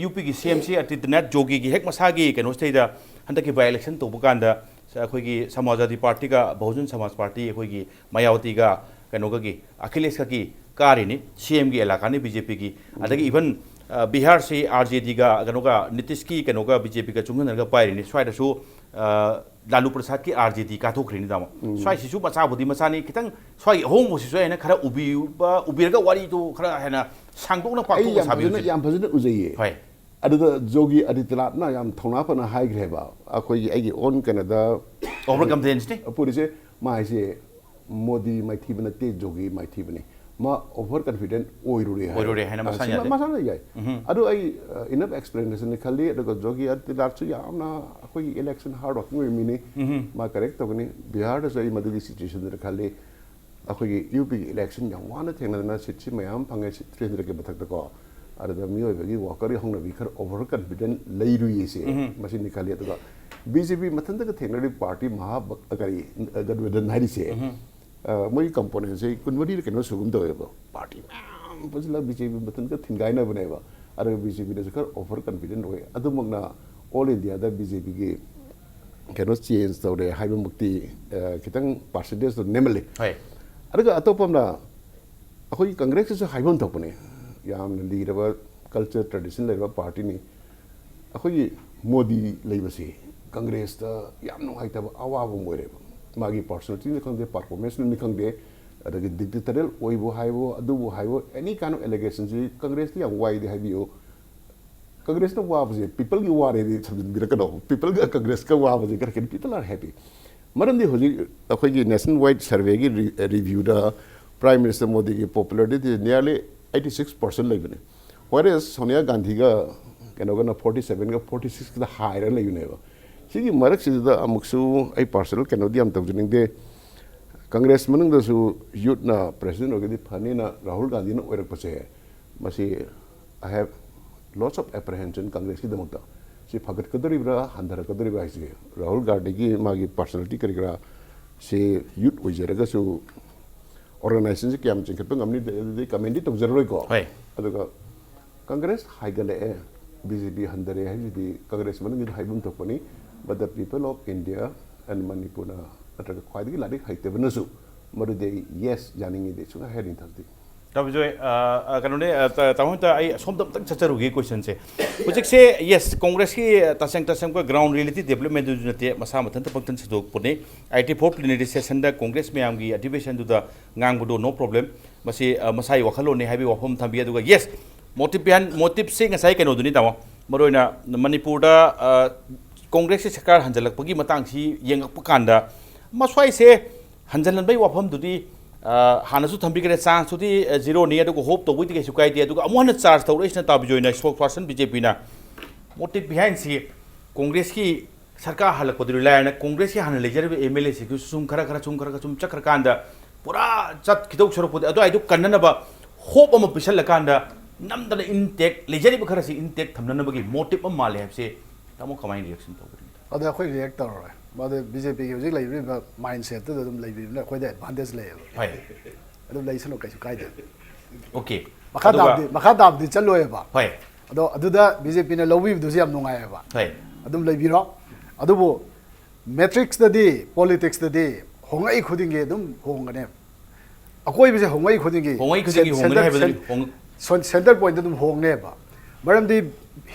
ꯌꯨ ꯄꯤꯒꯤ ꯁꯤ ꯑꯦꯝ ꯁꯤ ꯑꯗꯤꯇ꯭ꯌꯅꯥꯊ ꯖꯣꯒꯤꯒꯤ ꯍꯦꯛ ꯃꯁꯥꯒꯤ ꯀꯩꯅꯣꯁꯤꯗꯩꯗ ꯍꯟꯗꯛꯀꯤ ꯕꯥꯏ ꯏꯂꯦꯛꯁꯟ ꯇꯧꯕ ꯀꯥꯟꯗ ꯑꯩꯈꯣꯏꯒꯤ ꯁꯃꯥꯖꯋꯥꯗꯤ ꯄꯥꯔꯇꯤꯒ ꯕꯍꯨꯖꯟ ꯁꯃꯥꯖ ꯄꯥꯔꯇꯤ, ꯑꯩꯈꯣꯏꯒꯤ ꯃꯌꯥꯋꯇꯤꯒ ꯀꯩꯅꯣꯒꯒꯤ, ꯑꯈꯤꯂꯦꯁꯀꯒꯤ ꯀꯥꯔꯤꯅꯤ, ꯁꯤ ꯑꯦꯝꯒꯤ ꯑꯦꯂꯥꯀꯥꯅꯤ ꯕꯤ ꯖꯦ ꯄꯤꯒꯤ꯫ ꯑꯗꯒꯤ ꯏꯚꯟ ꯕꯤꯍꯥꯔꯁꯤ ꯑꯥꯔ ꯖꯦ ꯗꯤꯒ ꯀꯩꯅꯣꯒ, ꯅꯤꯇꯤꯁꯀꯤ ꯀꯩꯅꯣꯒ ꯕꯤ ꯖꯦ ꯄꯤꯒ ꯆꯨꯡꯁꯤꯟꯅꯔꯒ ꯄꯥꯏꯔꯤꯅꯤ꯫ ꯁ꯭ꯋꯥꯏꯗꯁꯨ ꯑ, ꯂꯥꯂꯨ ꯄ꯭ꯔꯁꯥꯗꯀꯤ ꯑꯥꯔ ꯖꯦ ꯗꯤ ꯀꯥꯊꯣꯛꯈ꯭ꯔꯤꯅꯤ ꯇꯥꯃꯣ꯫ ꯁ꯭ꯋꯥꯏꯁꯤꯁꯨ ꯃꯆꯥꯕꯨꯗꯤ ꯃꯆꯥꯅꯤ, ꯈꯤꯇꯪ ꯁ꯭ꯋꯥꯏꯒꯤ ꯑꯍꯣꯡꯕꯁꯤꯁꯨ ꯑꯩꯅ ꯈꯔ ꯎꯕꯤꯕ, ꯎꯕꯤꯔꯒ ꯋꯥꯔꯤꯗꯨ ꯈꯔ ꯍꯦꯟꯅ ꯁꯥꯡꯗꯣꯛꯅ ꯑꯩ ꯄꯥꯛꯊꯣꯛꯅ ꯌꯥꯝ ꯐꯖꯅ ꯁꯥꯕꯤꯔꯨꯁꯤ꯫ ꯌꯥꯝ ꯐꯖꯅ ꯎꯖꯩꯌꯦ꯫ ꯍꯣꯏ꯫ ꯑꯗꯨꯗ ꯖꯣꯒꯤ ꯑꯗꯤꯇ꯭ꯌꯅꯥꯊꯅ ꯌꯥꯝ ꯊꯧꯅꯥ ꯐꯅ ꯍꯥꯏꯈ꯭ꯔꯦꯕ, ꯑꯩꯈꯣꯏꯒꯤ ꯑꯩꯒꯤ ꯑꯣꯟ ꯀꯩꯅꯣꯗ Over confidence ꯅꯤ꯫ ꯄꯨꯔꯤꯁꯦ, ꯃꯥ ꯍꯥꯏꯁꯦ ꯃꯣꯗꯤ ꯃꯥꯏꯊꯤꯕ ꯅꯠꯇꯦ, ꯖꯣꯒꯤ ꯃꯥꯏꯊꯤꯕꯅꯤ꯫ ꯃꯥ ꯑꯣꯚꯔ ꯀꯟꯐꯤꯗꯦꯟ ꯑꯣꯏꯔꯨꯔꯦ ꯍꯥꯏ꯫ ꯑꯣꯏꯔꯨꯔꯦ ꯍꯥꯏꯅ ꯃꯁꯥꯅ ꯑꯁꯤ ꯌꯥꯖꯩ꯫ ꯃꯁꯥꯅ ꯌꯥꯏ꯫ ꯑꯗꯨ ꯑꯩ ꯏꯅꯐ ꯑꯦꯛꯁꯄ꯭ꯂꯦꯅꯦꯁꯟꯅꯤ ꯈꯜꯂꯤ꯫ ꯑꯗꯨꯒ ꯖꯣꯒꯤ ꯑꯗꯤꯇ꯭ꯌꯅꯥꯊꯁꯨ ꯌꯥꯝꯅ ꯑꯩꯈꯣꯏꯒꯤ ꯏꯂꯦꯛꯁꯟ ꯍꯥꯔꯗ ꯋꯥꯔꯀꯤꯡ ꯑꯣꯏꯕ ꯃꯤꯅꯤ꯫ ꯃꯥ ꯀꯔꯦꯛ ꯇꯧꯒꯅꯤ꯫ ꯕꯤꯍꯥꯔꯗꯁꯨ ꯑꯩ ꯃꯗꯨꯒꯤ ꯁꯤꯆꯨꯋꯦꯁꯟꯗꯨꯗ ꯈꯜꯂꯤ꯫ ꯑꯩꯈꯣꯏꯒꯤ ꯌꯨ ꯄꯤꯒꯤ ꯏꯂꯦꯛꯁꯟ ꯌꯥꯝ ꯋꯥꯅ ꯊꯦꯡꯅꯗꯅ ꯁꯤꯠꯁꯤ ꯃꯌꯥꯝ ꯐꯪꯉꯦ, ꯁꯤꯠ ꯊ꯭ꯔꯤ ꯍꯟꯗ꯭ꯔꯦꯗꯀꯤ ꯃꯊꯛꯇꯀꯣ꯫ ꯑꯗꯨꯗ ꯃꯤꯑꯣꯏꯕꯒꯤ ꯋꯥꯀꯔꯒꯤ ꯍꯧꯅꯕꯤ ꯈꯔ ꯑꯣꯚꯔ ꯀꯟꯐꯤꯗꯦꯟ ꯂꯩꯔꯨꯏꯌꯦꯁꯦ ꯃꯁꯤꯅꯤ ꯈꯜꯂꯤ꯫ ꯑꯗꯨꯒ ꯕꯤ ꯖꯦ ꯄꯤ ꯃꯊꯟꯇꯒ ꯊꯦꯡꯅꯔꯤꯕ ꯄꯥꯔꯇꯤ ꯃꯍꯥ, ꯀꯔꯤ, ꯒꯠꯕꯟꯙꯟ ꯍꯥꯏꯔꯤꯁꯦ, ꯑ, ꯃꯣꯏꯒꯤ ꯀꯝꯄꯣꯅꯦꯟꯁꯦ ꯀꯨꯟꯃꯔꯤꯔ ꯀꯩꯅꯣ ꯁꯨꯒꯨꯝ ꯇꯧꯋꯦꯕ꯫ ꯄꯥꯔꯇꯤ ꯃꯌꯥꯝ ꯄꯨꯟꯁꯤꯜꯂꯒ ꯕꯤ ꯖꯦ ꯄꯤ ꯃꯊꯟꯇ ꯊꯤꯡꯒꯥꯏꯅꯕꯅꯦꯕ꯫ ꯑꯗꯨꯒ ꯕꯤ ꯖꯦ ꯄꯤꯅꯁꯨ ꯈꯔ ꯑꯣꯚꯔ ꯀꯟꯐꯤꯗꯦꯟ ꯑꯣꯏ꯫ ꯑꯗꯨꯃꯛꯅ ꯑꯣꯜ ꯏꯟꯗꯤꯌꯥꯗ ꯕꯤ ꯖꯦ ꯄꯤꯒꯤ ꯀꯩꯅꯣ ꯆꯦꯟꯖ ꯇꯧꯔꯦ ꯍꯥꯏꯕꯃꯛꯇꯤ, ꯑ, ꯈꯤꯇꯪ ꯄꯥꯔꯁꯦꯟꯇꯦꯖꯇꯣ ꯅꯦꯝꯃꯜꯂꯤ꯫ ꯍꯣꯏ꯫ ꯑꯗꯨꯒ ꯑꯇꯣꯞꯄ ꯑꯃꯅ ꯑꯩꯈꯣꯏꯒꯤ ꯀꯪꯒ꯭ꯔꯦꯁꯀꯤꯁꯨ ꯍꯥꯏꯐꯝ ꯊꯣꯛꯄꯅꯦ꯫ ꯌꯥꯝꯅ ꯂꯤꯔꯕ ꯀꯜꯆꯔ ꯇ꯭ꯔꯦꯗꯤꯁꯟ ꯂꯩꯔꯕ ꯄꯥꯔꯇꯤꯅꯤ꯫ ꯑꯩꯈꯣꯏꯒꯤ ꯃꯣꯗꯤ ꯂꯩꯕꯁꯤ ꯀꯪꯒ꯭ꯔꯦꯁꯇ ꯌꯥꯝ ꯅꯨꯡꯉꯥꯏꯇꯕ ꯑꯋꯥꯕ ꯑꯃ ꯑꯣꯏꯔꯦꯕ꯫ ꯃꯥꯒꯤ ꯄꯥꯔꯁꯣꯅꯦꯂꯤꯇꯤꯅꯤ ꯈꯪꯗꯦ, ꯄꯔꯐꯣꯔꯃꯦꯟꯁꯅꯤ ꯈꯪꯗꯦ, ꯑꯗꯒꯤ ꯗꯤꯛꯇꯦꯇꯔꯤꯌꯦꯜ ꯑꯣꯏꯕꯨ ꯍꯥꯏꯕꯣ, ꯑꯗꯨꯕꯨ ꯍꯥꯏꯕꯣ, ꯑꯦꯅꯤ ꯀꯥꯏꯟ ꯑꯣꯐ ꯑꯦꯂꯤꯒꯦꯁꯟꯁꯤ ꯀꯪꯒ꯭ꯔꯦꯁꯇ ꯌꯥꯝ ꯋꯥꯏꯗꯤ ꯍꯥꯏꯕꯤꯌꯨ꯫ ꯀꯪꯒ꯭ꯔꯦꯁꯅ ꯋꯥꯕꯁꯦ ꯄꯤꯄꯜꯒꯤ ꯋꯥꯔꯦꯗꯤ ꯊꯝꯖꯤꯟꯕꯤꯔꯛꯀꯅꯣ꯫ ꯄꯤꯄꯜꯒ ꯀꯪꯒ꯭ꯔꯦꯁꯀ ꯋꯥꯕꯁꯦ ꯈꯔ ꯈꯦꯠꯅꯩ꯫ People are happy꯫ ꯃꯔꯝꯗꯤ ꯍꯧꯖꯤꯛ ꯑꯩꯈꯣꯏꯒꯤ ꯅꯦꯁꯟ ꯋꯥꯏꯗ ꯁꯔꯚꯦꯒꯤ ꯔꯤꯚ꯭ꯌꯨꯗ ꯄ꯭ꯔꯥꯏꯝ ꯃꯤꯅꯤꯁꯇꯔ ꯃꯣꯗꯤꯒꯤ popularity nearly eighty six percent ꯂꯩꯕꯅꯤ꯫ Whereas ꯁꯣꯅꯤꯌꯥ ꯒꯥꯟꯙꯤꯒ ꯀꯩꯅꯣꯒꯅ forty seven ꯒ forty six ꯈꯛꯇ ꯍꯥꯏꯔꯒ ꯂꯩꯕꯅꯦꯕ꯫ ꯁꯤꯒꯤ ꯃꯔꯛꯁꯤꯗ ꯑꯃꯨꯛꯁꯨ ꯑꯩ ꯄꯥꯔꯁꯣꯅꯦꯜ ꯀꯩꯅꯣꯗꯤ ꯌꯥꯝ ꯇꯧꯖꯅꯤꯡꯗꯦ꯫ ꯀꯪꯒ꯭ꯔꯦꯁ ꯃꯅꯨꯡꯗꯁꯨ ꯌꯨꯠꯅ ꯄ꯭ꯔꯦꯁꯤꯗꯦꯟ ꯑꯣꯏꯔꯒꯗꯤ ꯐꯅꯤꯅ ꯔꯥꯍꯨꯜ ꯒꯥꯟꯙꯤꯅ ꯑꯣꯏꯔꯛꯄꯁꯦ, ꯃꯁꯤ I have lots of apprehension ꯀꯪꯒ꯭ꯔꯦꯁꯀꯤꯗꯃꯛꯇ꯫ ꯁꯤ ꯐꯒꯠꯀꯗꯧꯔꯤꯕ꯭ꯔꯥ ꯍꯟꯊꯔꯛꯀꯗꯧꯔꯤꯕ꯭ꯔꯥ ꯍꯥꯏꯁꯤꯒꯤ ꯔꯥꯍꯨꯜ ꯒꯥꯟꯙꯤꯒꯤ ꯃꯥꯒꯤ ꯄꯥꯔꯁꯣꯅꯦꯂꯤꯇꯤ ꯀꯔꯤ ꯀꯔꯥ ꯁꯤ ꯌꯨꯠ ꯑꯣꯏꯖꯔꯒꯁꯨ ꯑꯣꯔꯒꯅꯥꯏꯖꯦꯁꯟꯁꯤ ꯀꯌꯥꯝ ꯆꯤꯡꯈꯠꯄ ꯉꯝꯅꯤ ꯑꯗꯨꯗꯤ ꯀꯃꯦꯟꯗꯤ ꯇꯧꯖꯔꯔꯣꯏꯀꯣ꯫ ꯍꯣꯏ꯫ ꯑꯗꯨꯒ ꯀꯪꯒ꯭ꯔꯦꯁ ꯍꯥꯏꯒꯠꯂꯛꯑꯦ, ꯕꯤ ꯖꯦ ꯄꯤ ꯍꯟꯊꯔꯦ ꯍꯥꯏꯕꯁꯤꯗꯤ ꯀꯪꯒ꯭ꯔꯦꯁ ꯃꯅꯨꯡꯒꯤꯗ ꯍꯥꯏꯐꯝ ꯊꯣꯛꯄꯅꯤ꯫ But the people of India and ꯃꯅꯤꯄꯨꯔꯅ ꯅꯠꯇ꯭ꯔꯒ ꯈ꯭ꯋꯥꯏꯗꯒꯤ ꯂꯥꯏꯔꯤꯛ ꯍꯩꯇꯕꯅꯁꯨ ꯃꯗꯨꯗꯤ ꯑꯩ ꯌꯦꯁ ꯌꯥꯅꯤꯡꯉꯤꯗꯤ ꯁꯨꯡꯍꯥꯏ ꯍꯥꯏꯅꯤꯡꯗꯕꯗꯤ꯫ ꯇꯥꯕꯤꯖꯣꯏ, ꯑ, ꯑ, ꯀꯩꯅꯣꯅꯦ, ꯑ, ꯇ-, ꯇꯥꯃꯣ ꯍꯦꯛꯇ ꯑꯩ ꯑꯁꯣꯝꯗ ꯑꯝꯇꯪ ꯆꯠꯆꯔꯨꯒꯦ ꯀꯣꯏꯁꯟꯁꯦ꯫ ꯍꯧꯖꯤꯛꯁꯦ, ꯌꯦꯁ, ꯀꯣꯡꯒ꯭ꯔꯦꯁꯀꯤ ꯇꯁꯦꯡ ꯇꯁꯦꯡꯕ ꯒ꯭ꯔꯥꯎꯟ ꯔꯤꯌꯦꯂꯤꯇꯤ ꯗꯦꯕꯂꯞꯃꯦꯟꯗꯨꯁꯨ ꯅꯠꯇꯦ, ꯃꯁꯥ ꯃꯊꯟꯇ ꯄꯪꯊꯟ ꯁꯟꯗꯣꯛꯄꯅꯤ꯫ Eighty four plenary sessionꯗ ꯀꯣꯡꯒ꯭ꯔꯦꯁ ꯃꯌꯥꯝꯒꯤ ꯑꯙꯤꯕꯦꯁꯟꯗꯨꯗ ꯉꯥꯡꯕꯗꯣ no problem꯫ ꯃꯁꯤ, ꯑ, ꯃꯁꯥꯒꯤ ꯋꯥꯈꯜꯂꯣꯟꯅꯤ ꯍꯥꯏꯕꯒꯤ ꯋꯥꯐꯝ ꯊꯝꯕꯤ꯫ ꯑꯗꯨꯒ ꯌꯦꯁ, ꯃꯣꯇꯤꯞ ꯕꯤꯍꯥꯏꯟ, ꯃꯣꯇꯤꯞꯁꯤ ꯉꯁꯥꯏ ꯀꯩꯅꯣꯗꯨꯅꯤ ꯇꯥꯃꯣ, ꯃꯔꯨꯑꯣꯏꯅ ꯃꯅꯤꯄꯨꯔꯗ, ꯑ, ꯀꯣꯡꯒ꯭ꯔꯦꯁꯀꯤ ꯁꯔꯀꯥꯔ ꯍꯟꯖꯜꯂꯛꯄꯒꯤ ꯃꯇꯥꯡꯁꯤ ꯌꯦꯡꯉꯛꯄ ꯀꯥꯟꯗ ꯃꯁ꯭ꯋꯥꯏꯁꯦ ꯍꯟꯖꯜꯍꯟꯕꯒꯤ ꯋꯥꯐꯝꯗꯨꯗꯤ, ꯑ, ꯍꯥꯟꯅꯁꯨ ꯊꯝꯕꯤꯈ꯭ꯔꯦ, ꯆꯥꯟꯁꯇꯨꯗꯤ, ꯑ, ꯖꯤꯔꯣꯅꯤ, ꯑꯗꯨꯒ ꯍꯣꯞ ꯇꯧꯕꯩꯗꯤ ꯀꯩꯁꯨ ꯀꯥꯏꯗꯦ꯫ ꯑꯗꯨꯒ ꯑꯃꯨꯛ ꯍꯟꯅ ꯆꯥꯔꯖ ꯇꯧꯔꯛꯏꯁꯤꯅ ꯇꯥꯕꯤꯖꯣꯏꯅ ꯁ꯭ꯄꯣꯛꯁ ꯄꯥꯔꯁꯟ ꯕꯤ ꯖꯦ ꯄꯤꯅ ꯃꯣꯇꯤꯞ ꯕꯤꯍꯥꯏꯟꯁꯤ ꯀꯣꯡꯒ꯭ꯔꯦꯁꯀꯤ ꯁꯔꯀꯥꯔ ꯍꯜꯂꯛꯄꯗꯨꯗꯤ ꯂꯥꯏꯔꯅ ꯀꯣꯡꯒ꯭ꯔꯦꯁꯀꯤ ꯍꯥꯟꯅ ꯂꯩꯖꯔꯤꯕ ꯑꯦꯝ ꯑꯦꯜ ꯑꯦꯁꯤꯡꯗꯨꯁꯨ ꯁꯨꯝ ꯈꯔ ꯈꯔ ꯁꯨꯝ ꯈꯔ ꯈꯔ ꯁꯨꯝ ꯆꯠꯈ꯭ꯔꯀꯥꯟꯗ ꯄꯨꯔꯥ ꯆꯠꯈꯤꯗꯧ ꯁꯔꯨꯛꯄꯨꯗꯤ ꯑꯗꯨꯋꯥꯏꯗꯨ ꯀꯟꯅꯅꯕ ꯍꯣꯞ ꯑꯃ ꯄꯤꯁꯜꯂꯀꯥꯟꯗ ꯅꯝꯗꯅ ꯏꯟꯇꯦꯛ ꯂꯩꯖꯔꯤꯕ ꯈꯔꯁꯤ ꯏꯟꯇꯦꯛ ꯊꯝꯅꯅꯕꯒꯤ ꯃꯣꯇꯤꯞ ꯑꯃ ꯃꯥꯜꯂꯦ ꯍꯥꯏꯕꯁꯦ ꯇꯥꯃꯣ ꯀꯃꯥꯏꯅ ꯔꯤꯌꯦꯛꯁꯟ ꯇꯧꯒꯅꯤ? ꯑꯗ ꯑꯩꯈꯣꯏ ꯔꯤꯌꯦꯛ ꯇꯧꯔꯔꯣꯏ꯫ ꯃꯗꯨ ꯕꯤ ꯖꯦ ꯄꯤꯒꯤ ꯍꯧꯖꯤꯛ ꯂꯩꯕꯤꯔꯤꯕ ꯃꯥꯏꯟ ꯁꯦꯠꯇꯨꯗ ꯑꯗꯨꯝ ꯂꯩꯕꯤꯕꯅ ꯑꯩꯈꯣꯏꯗ ꯑꯦꯗꯚꯥꯟꯇꯦꯖ ꯂꯩꯌꯦꯕ꯫ ꯍꯣꯏ꯫ ꯑꯗꯨꯝ ꯂꯩꯁꯅꯨ, ꯀꯩꯁꯨ ꯀꯥꯏꯗꯦ꯫ ꯑꯣꯀꯦ꯫ ꯃꯈꯥ ꯑꯗꯨꯒ- ꯇꯥꯕꯗꯤ ꯃꯈꯥ ꯇꯥꯕꯗꯤ ꯆꯠꯂꯣꯏꯕ꯫ ꯍꯣꯏ꯫ ꯑꯗꯣ ꯑꯗꯨꯗ ꯕꯤ ꯖꯦ ꯄꯤꯅ ꯂꯧꯕꯤꯕꯗꯨꯁꯨ ꯌꯥꯝ ꯅꯨꯡꯉꯥꯏꯌꯦꯕ꯫ ꯍꯣꯏ꯫ ꯑꯗꯨꯝ ꯂꯩꯕꯤꯔꯣ꯫ ꯑꯗꯨꯕꯨ ꯃꯦꯇ꯭ꯔꯤꯛꯁꯇꯗꯤ, ꯄꯣꯂꯤꯇꯤꯛꯁꯇꯗꯤ ꯍꯣꯡꯂꯛꯏ ꯈꯨꯗꯤꯡꯒꯤ ꯑꯗꯨꯝ ꯍꯣꯡꯒꯅꯦꯕ꯫ ꯑꯀꯣꯏꯕꯁꯦ ꯍꯣꯡꯂꯛꯏ ꯈꯨꯗꯤꯡꯒꯤ ꯍꯣꯡꯂꯛꯏ ꯈꯨꯗꯤꯡꯒꯤ ꯁꯦꯟ-, ꯍꯣꯡꯒꯅꯤ ꯁꯦꯟꯇꯔ-, ꯍꯥꯏꯕꯗꯨꯗꯤ ꯁꯦꯟ-, ꯍꯣꯡ- ꯁꯣꯟ-, ꯁꯦꯟꯇꯔ ꯄꯣꯏꯟꯠꯇ ꯑꯗꯨꯝ ꯍꯣꯡꯅꯦꯕ꯫ ꯃꯔꯝꯗꯤ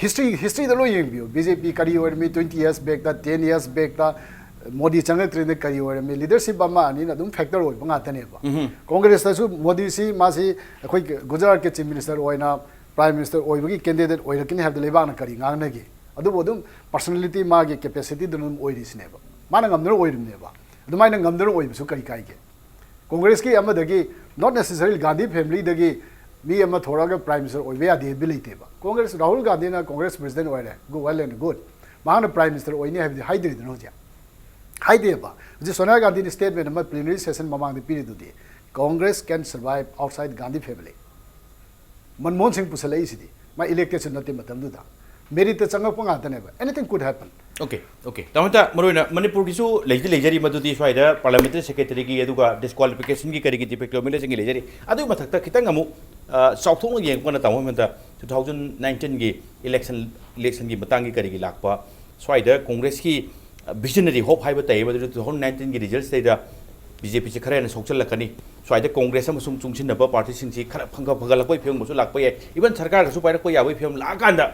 ꯍꯤꯁꯇ꯭ꯔꯤ, ꯍꯤꯁꯇ꯭ꯔꯤꯗ ꯂꯣꯏ ꯌꯦꯡꯕꯤꯌꯨ꯫ ꯕꯤ ꯖꯦ ꯄꯤ ꯀꯔꯤ ꯑꯣꯏꯔꯝꯃꯤ twenty years backꯇ, ten years backꯇ, Modi ꯆꯪꯉꯛꯇ꯭ꯔꯤꯉꯩꯗ ꯀꯔꯤ ꯑꯣꯏꯔꯝꯃꯤ? ꯂꯤꯗꯔꯁꯤꯞ ꯑꯃ ꯑꯅꯤꯅ ꯑꯗꯨꯝ ꯐꯦꯛꯇꯔ ꯑꯣꯏꯕ ꯉꯥꯛꯇꯅꯦꯕ꯫ ꯀꯣꯡꯒ꯭ꯔꯦꯁꯇꯁꯨ ꯃꯣꯗꯤꯁꯤ, ꯃꯥꯁꯤ ꯑꯩꯈꯣꯏ ꯒꯨꯖꯔꯥꯠꯀꯤ ꯆꯤꯐ ꯃꯤꯅꯤꯁꯇꯔ ꯑꯣꯏꯅ Prime Minister ꯑꯣꯏꯕꯒꯤ candidate ꯑꯣꯏꯔꯛꯀꯅꯤ ꯍꯥꯏꯕꯗ ꯂꯩꯕꯥꯛꯅ ꯀꯔꯤ ꯉꯥꯡꯅꯒꯦ? ꯑꯗꯨꯕꯨ ꯑꯗꯨꯝ personality, ꯃꯥꯒꯤ capacityꯗꯨꯅ ꯑꯗꯨꯝ ꯑꯣꯏꯔꯤꯁꯤꯅꯦꯕ꯫ ꯃꯥꯅ ꯉꯝꯗꯅ ꯑꯣꯏꯔꯤꯕꯅꯦꯕ꯫ ꯑꯗꯨꯃꯥꯏꯅ ꯉꯝꯗꯅ ꯑꯣꯏꯕꯁꯨ ꯀꯔꯤ ꯀꯥꯏꯒꯦ? Congressꯀꯤ ꯑꯃꯗꯒꯤ, not necessarily ꯒꯥꯟꯙꯤ familyꯗꯒꯤ ꯃꯤ ꯑꯃ ꯊꯣꯔꯛꯑꯒ Prime Minister ꯑꯣꯏꯕ ꯌꯥꯗꯦ ꯍꯥꯏꯕ ꯂꯩꯇꯦꯕ꯫ Congress, ꯔꯥꯍꯨꯜ ꯒꯥꯟꯙꯤꯅ Congress President ꯑꯣꯏꯔꯦ, go well and good꯫ ꯃꯍꯥꯛꯅ Prime Minister ꯑꯣꯏꯅꯤ ꯍꯥꯏꯕꯗꯤ ꯍꯥꯏꯗ꯭ꯔꯤꯗꯅ ꯍꯧꯖꯤꯛ꯫ ꯍꯥꯏꯗꯦꯕ꯫ ꯍꯧꯖꯤꯛ ꯁꯣꯅꯤꯌꯥ ꯒꯥꯟꯙꯤꯅ statement ꯑꯃ plenary session ꯃꯃꯥꯡꯗ ꯄꯤꯔꯤꯗꯨꯗꯤ, "Congress can survive outside Gandhi family." Manmohan ꯁꯤꯡ ꯄꯨꯁꯜꯂꯛꯏꯁꯤꯗꯤ, ꯃꯥ electedꯁꯨ ꯅꯠꯇꯦ ꯃꯇꯝꯗꯨꯗ꯫ Meritꯇ ꯆꯪꯉꯛꯄ ꯉꯥꯛꯇꯅꯦꯕ꯫ Anything could happen. Okay, okay, ꯇꯥꯃꯣꯇ, ꯃꯔꯨꯑꯣꯏꯅ ꯃꯅꯤꯄꯨꯔꯒꯤꯁꯨ ꯂꯩꯗꯤ ꯂꯩꯖꯔꯤ, ꯃꯗꯨꯗꯤ ꯁ꯭ꯋꯥꯏꯗ Parliamentary Secretaryꯒꯤ ꯑꯗꯨꯒ disqualificationꯒꯤ ꯀꯔꯤꯒꯤ defecto MLAꯁꯤꯡꯒꯤ ꯂꯩꯖꯔꯤ꯫ ꯑꯗꯨꯒꯤ ꯃꯊꯛꯇ ꯈꯤꯇꯪ ꯑꯃꯨꯛ ꯑ, ꯆꯥꯎꯊꯣꯛꯅ ꯌꯦꯡꯉꯛꯄꯅ, ꯇꯥꯃꯣ, ꯍꯟꯗꯛ two thousand nineteenꯒꯤ election, electionꯒꯤ ꯃꯇꯥꯡꯒꯤ ꯀꯔꯤꯒꯤ ꯂꯥꯛꯄ, ꯁ꯭ꯋꯥꯏꯗ Congressꯀꯤ visionary hope ꯍꯥꯏꯕ ꯇꯥꯏ, ꯃꯗꯨꯗꯤ two thousand nineteenꯒꯤ resultꯁꯤꯗꯩꯗ BJPꯁꯤ ꯈꯔ ꯍꯦꯟꯅ ꯁꯣꯛꯆꯜꯂꯛꯀꯅꯤ, ꯁ꯭ꯋꯥꯏꯗ Congress ꯑꯃꯁꯨꯡ ꯆꯨꯡꯁꯤꯟꯅꯕ partyꯁꯤꯡꯁꯤ ꯈꯔ ꯐꯪꯒ-, ꯐꯒꯠꯂꯛꯄꯒꯤ ꯐꯤꯕꯝ ꯑꯃꯁꯨ ꯂꯥꯛꯄ ꯌꯥꯏ, even ꯁꯔꯀꯥꯔꯒꯁꯨ ꯄꯥꯏꯔꯛꯄ ꯌꯥꯕꯒꯤ ꯐꯤꯕꯝ ꯂꯥꯛꯑꯀꯥꯟꯗ,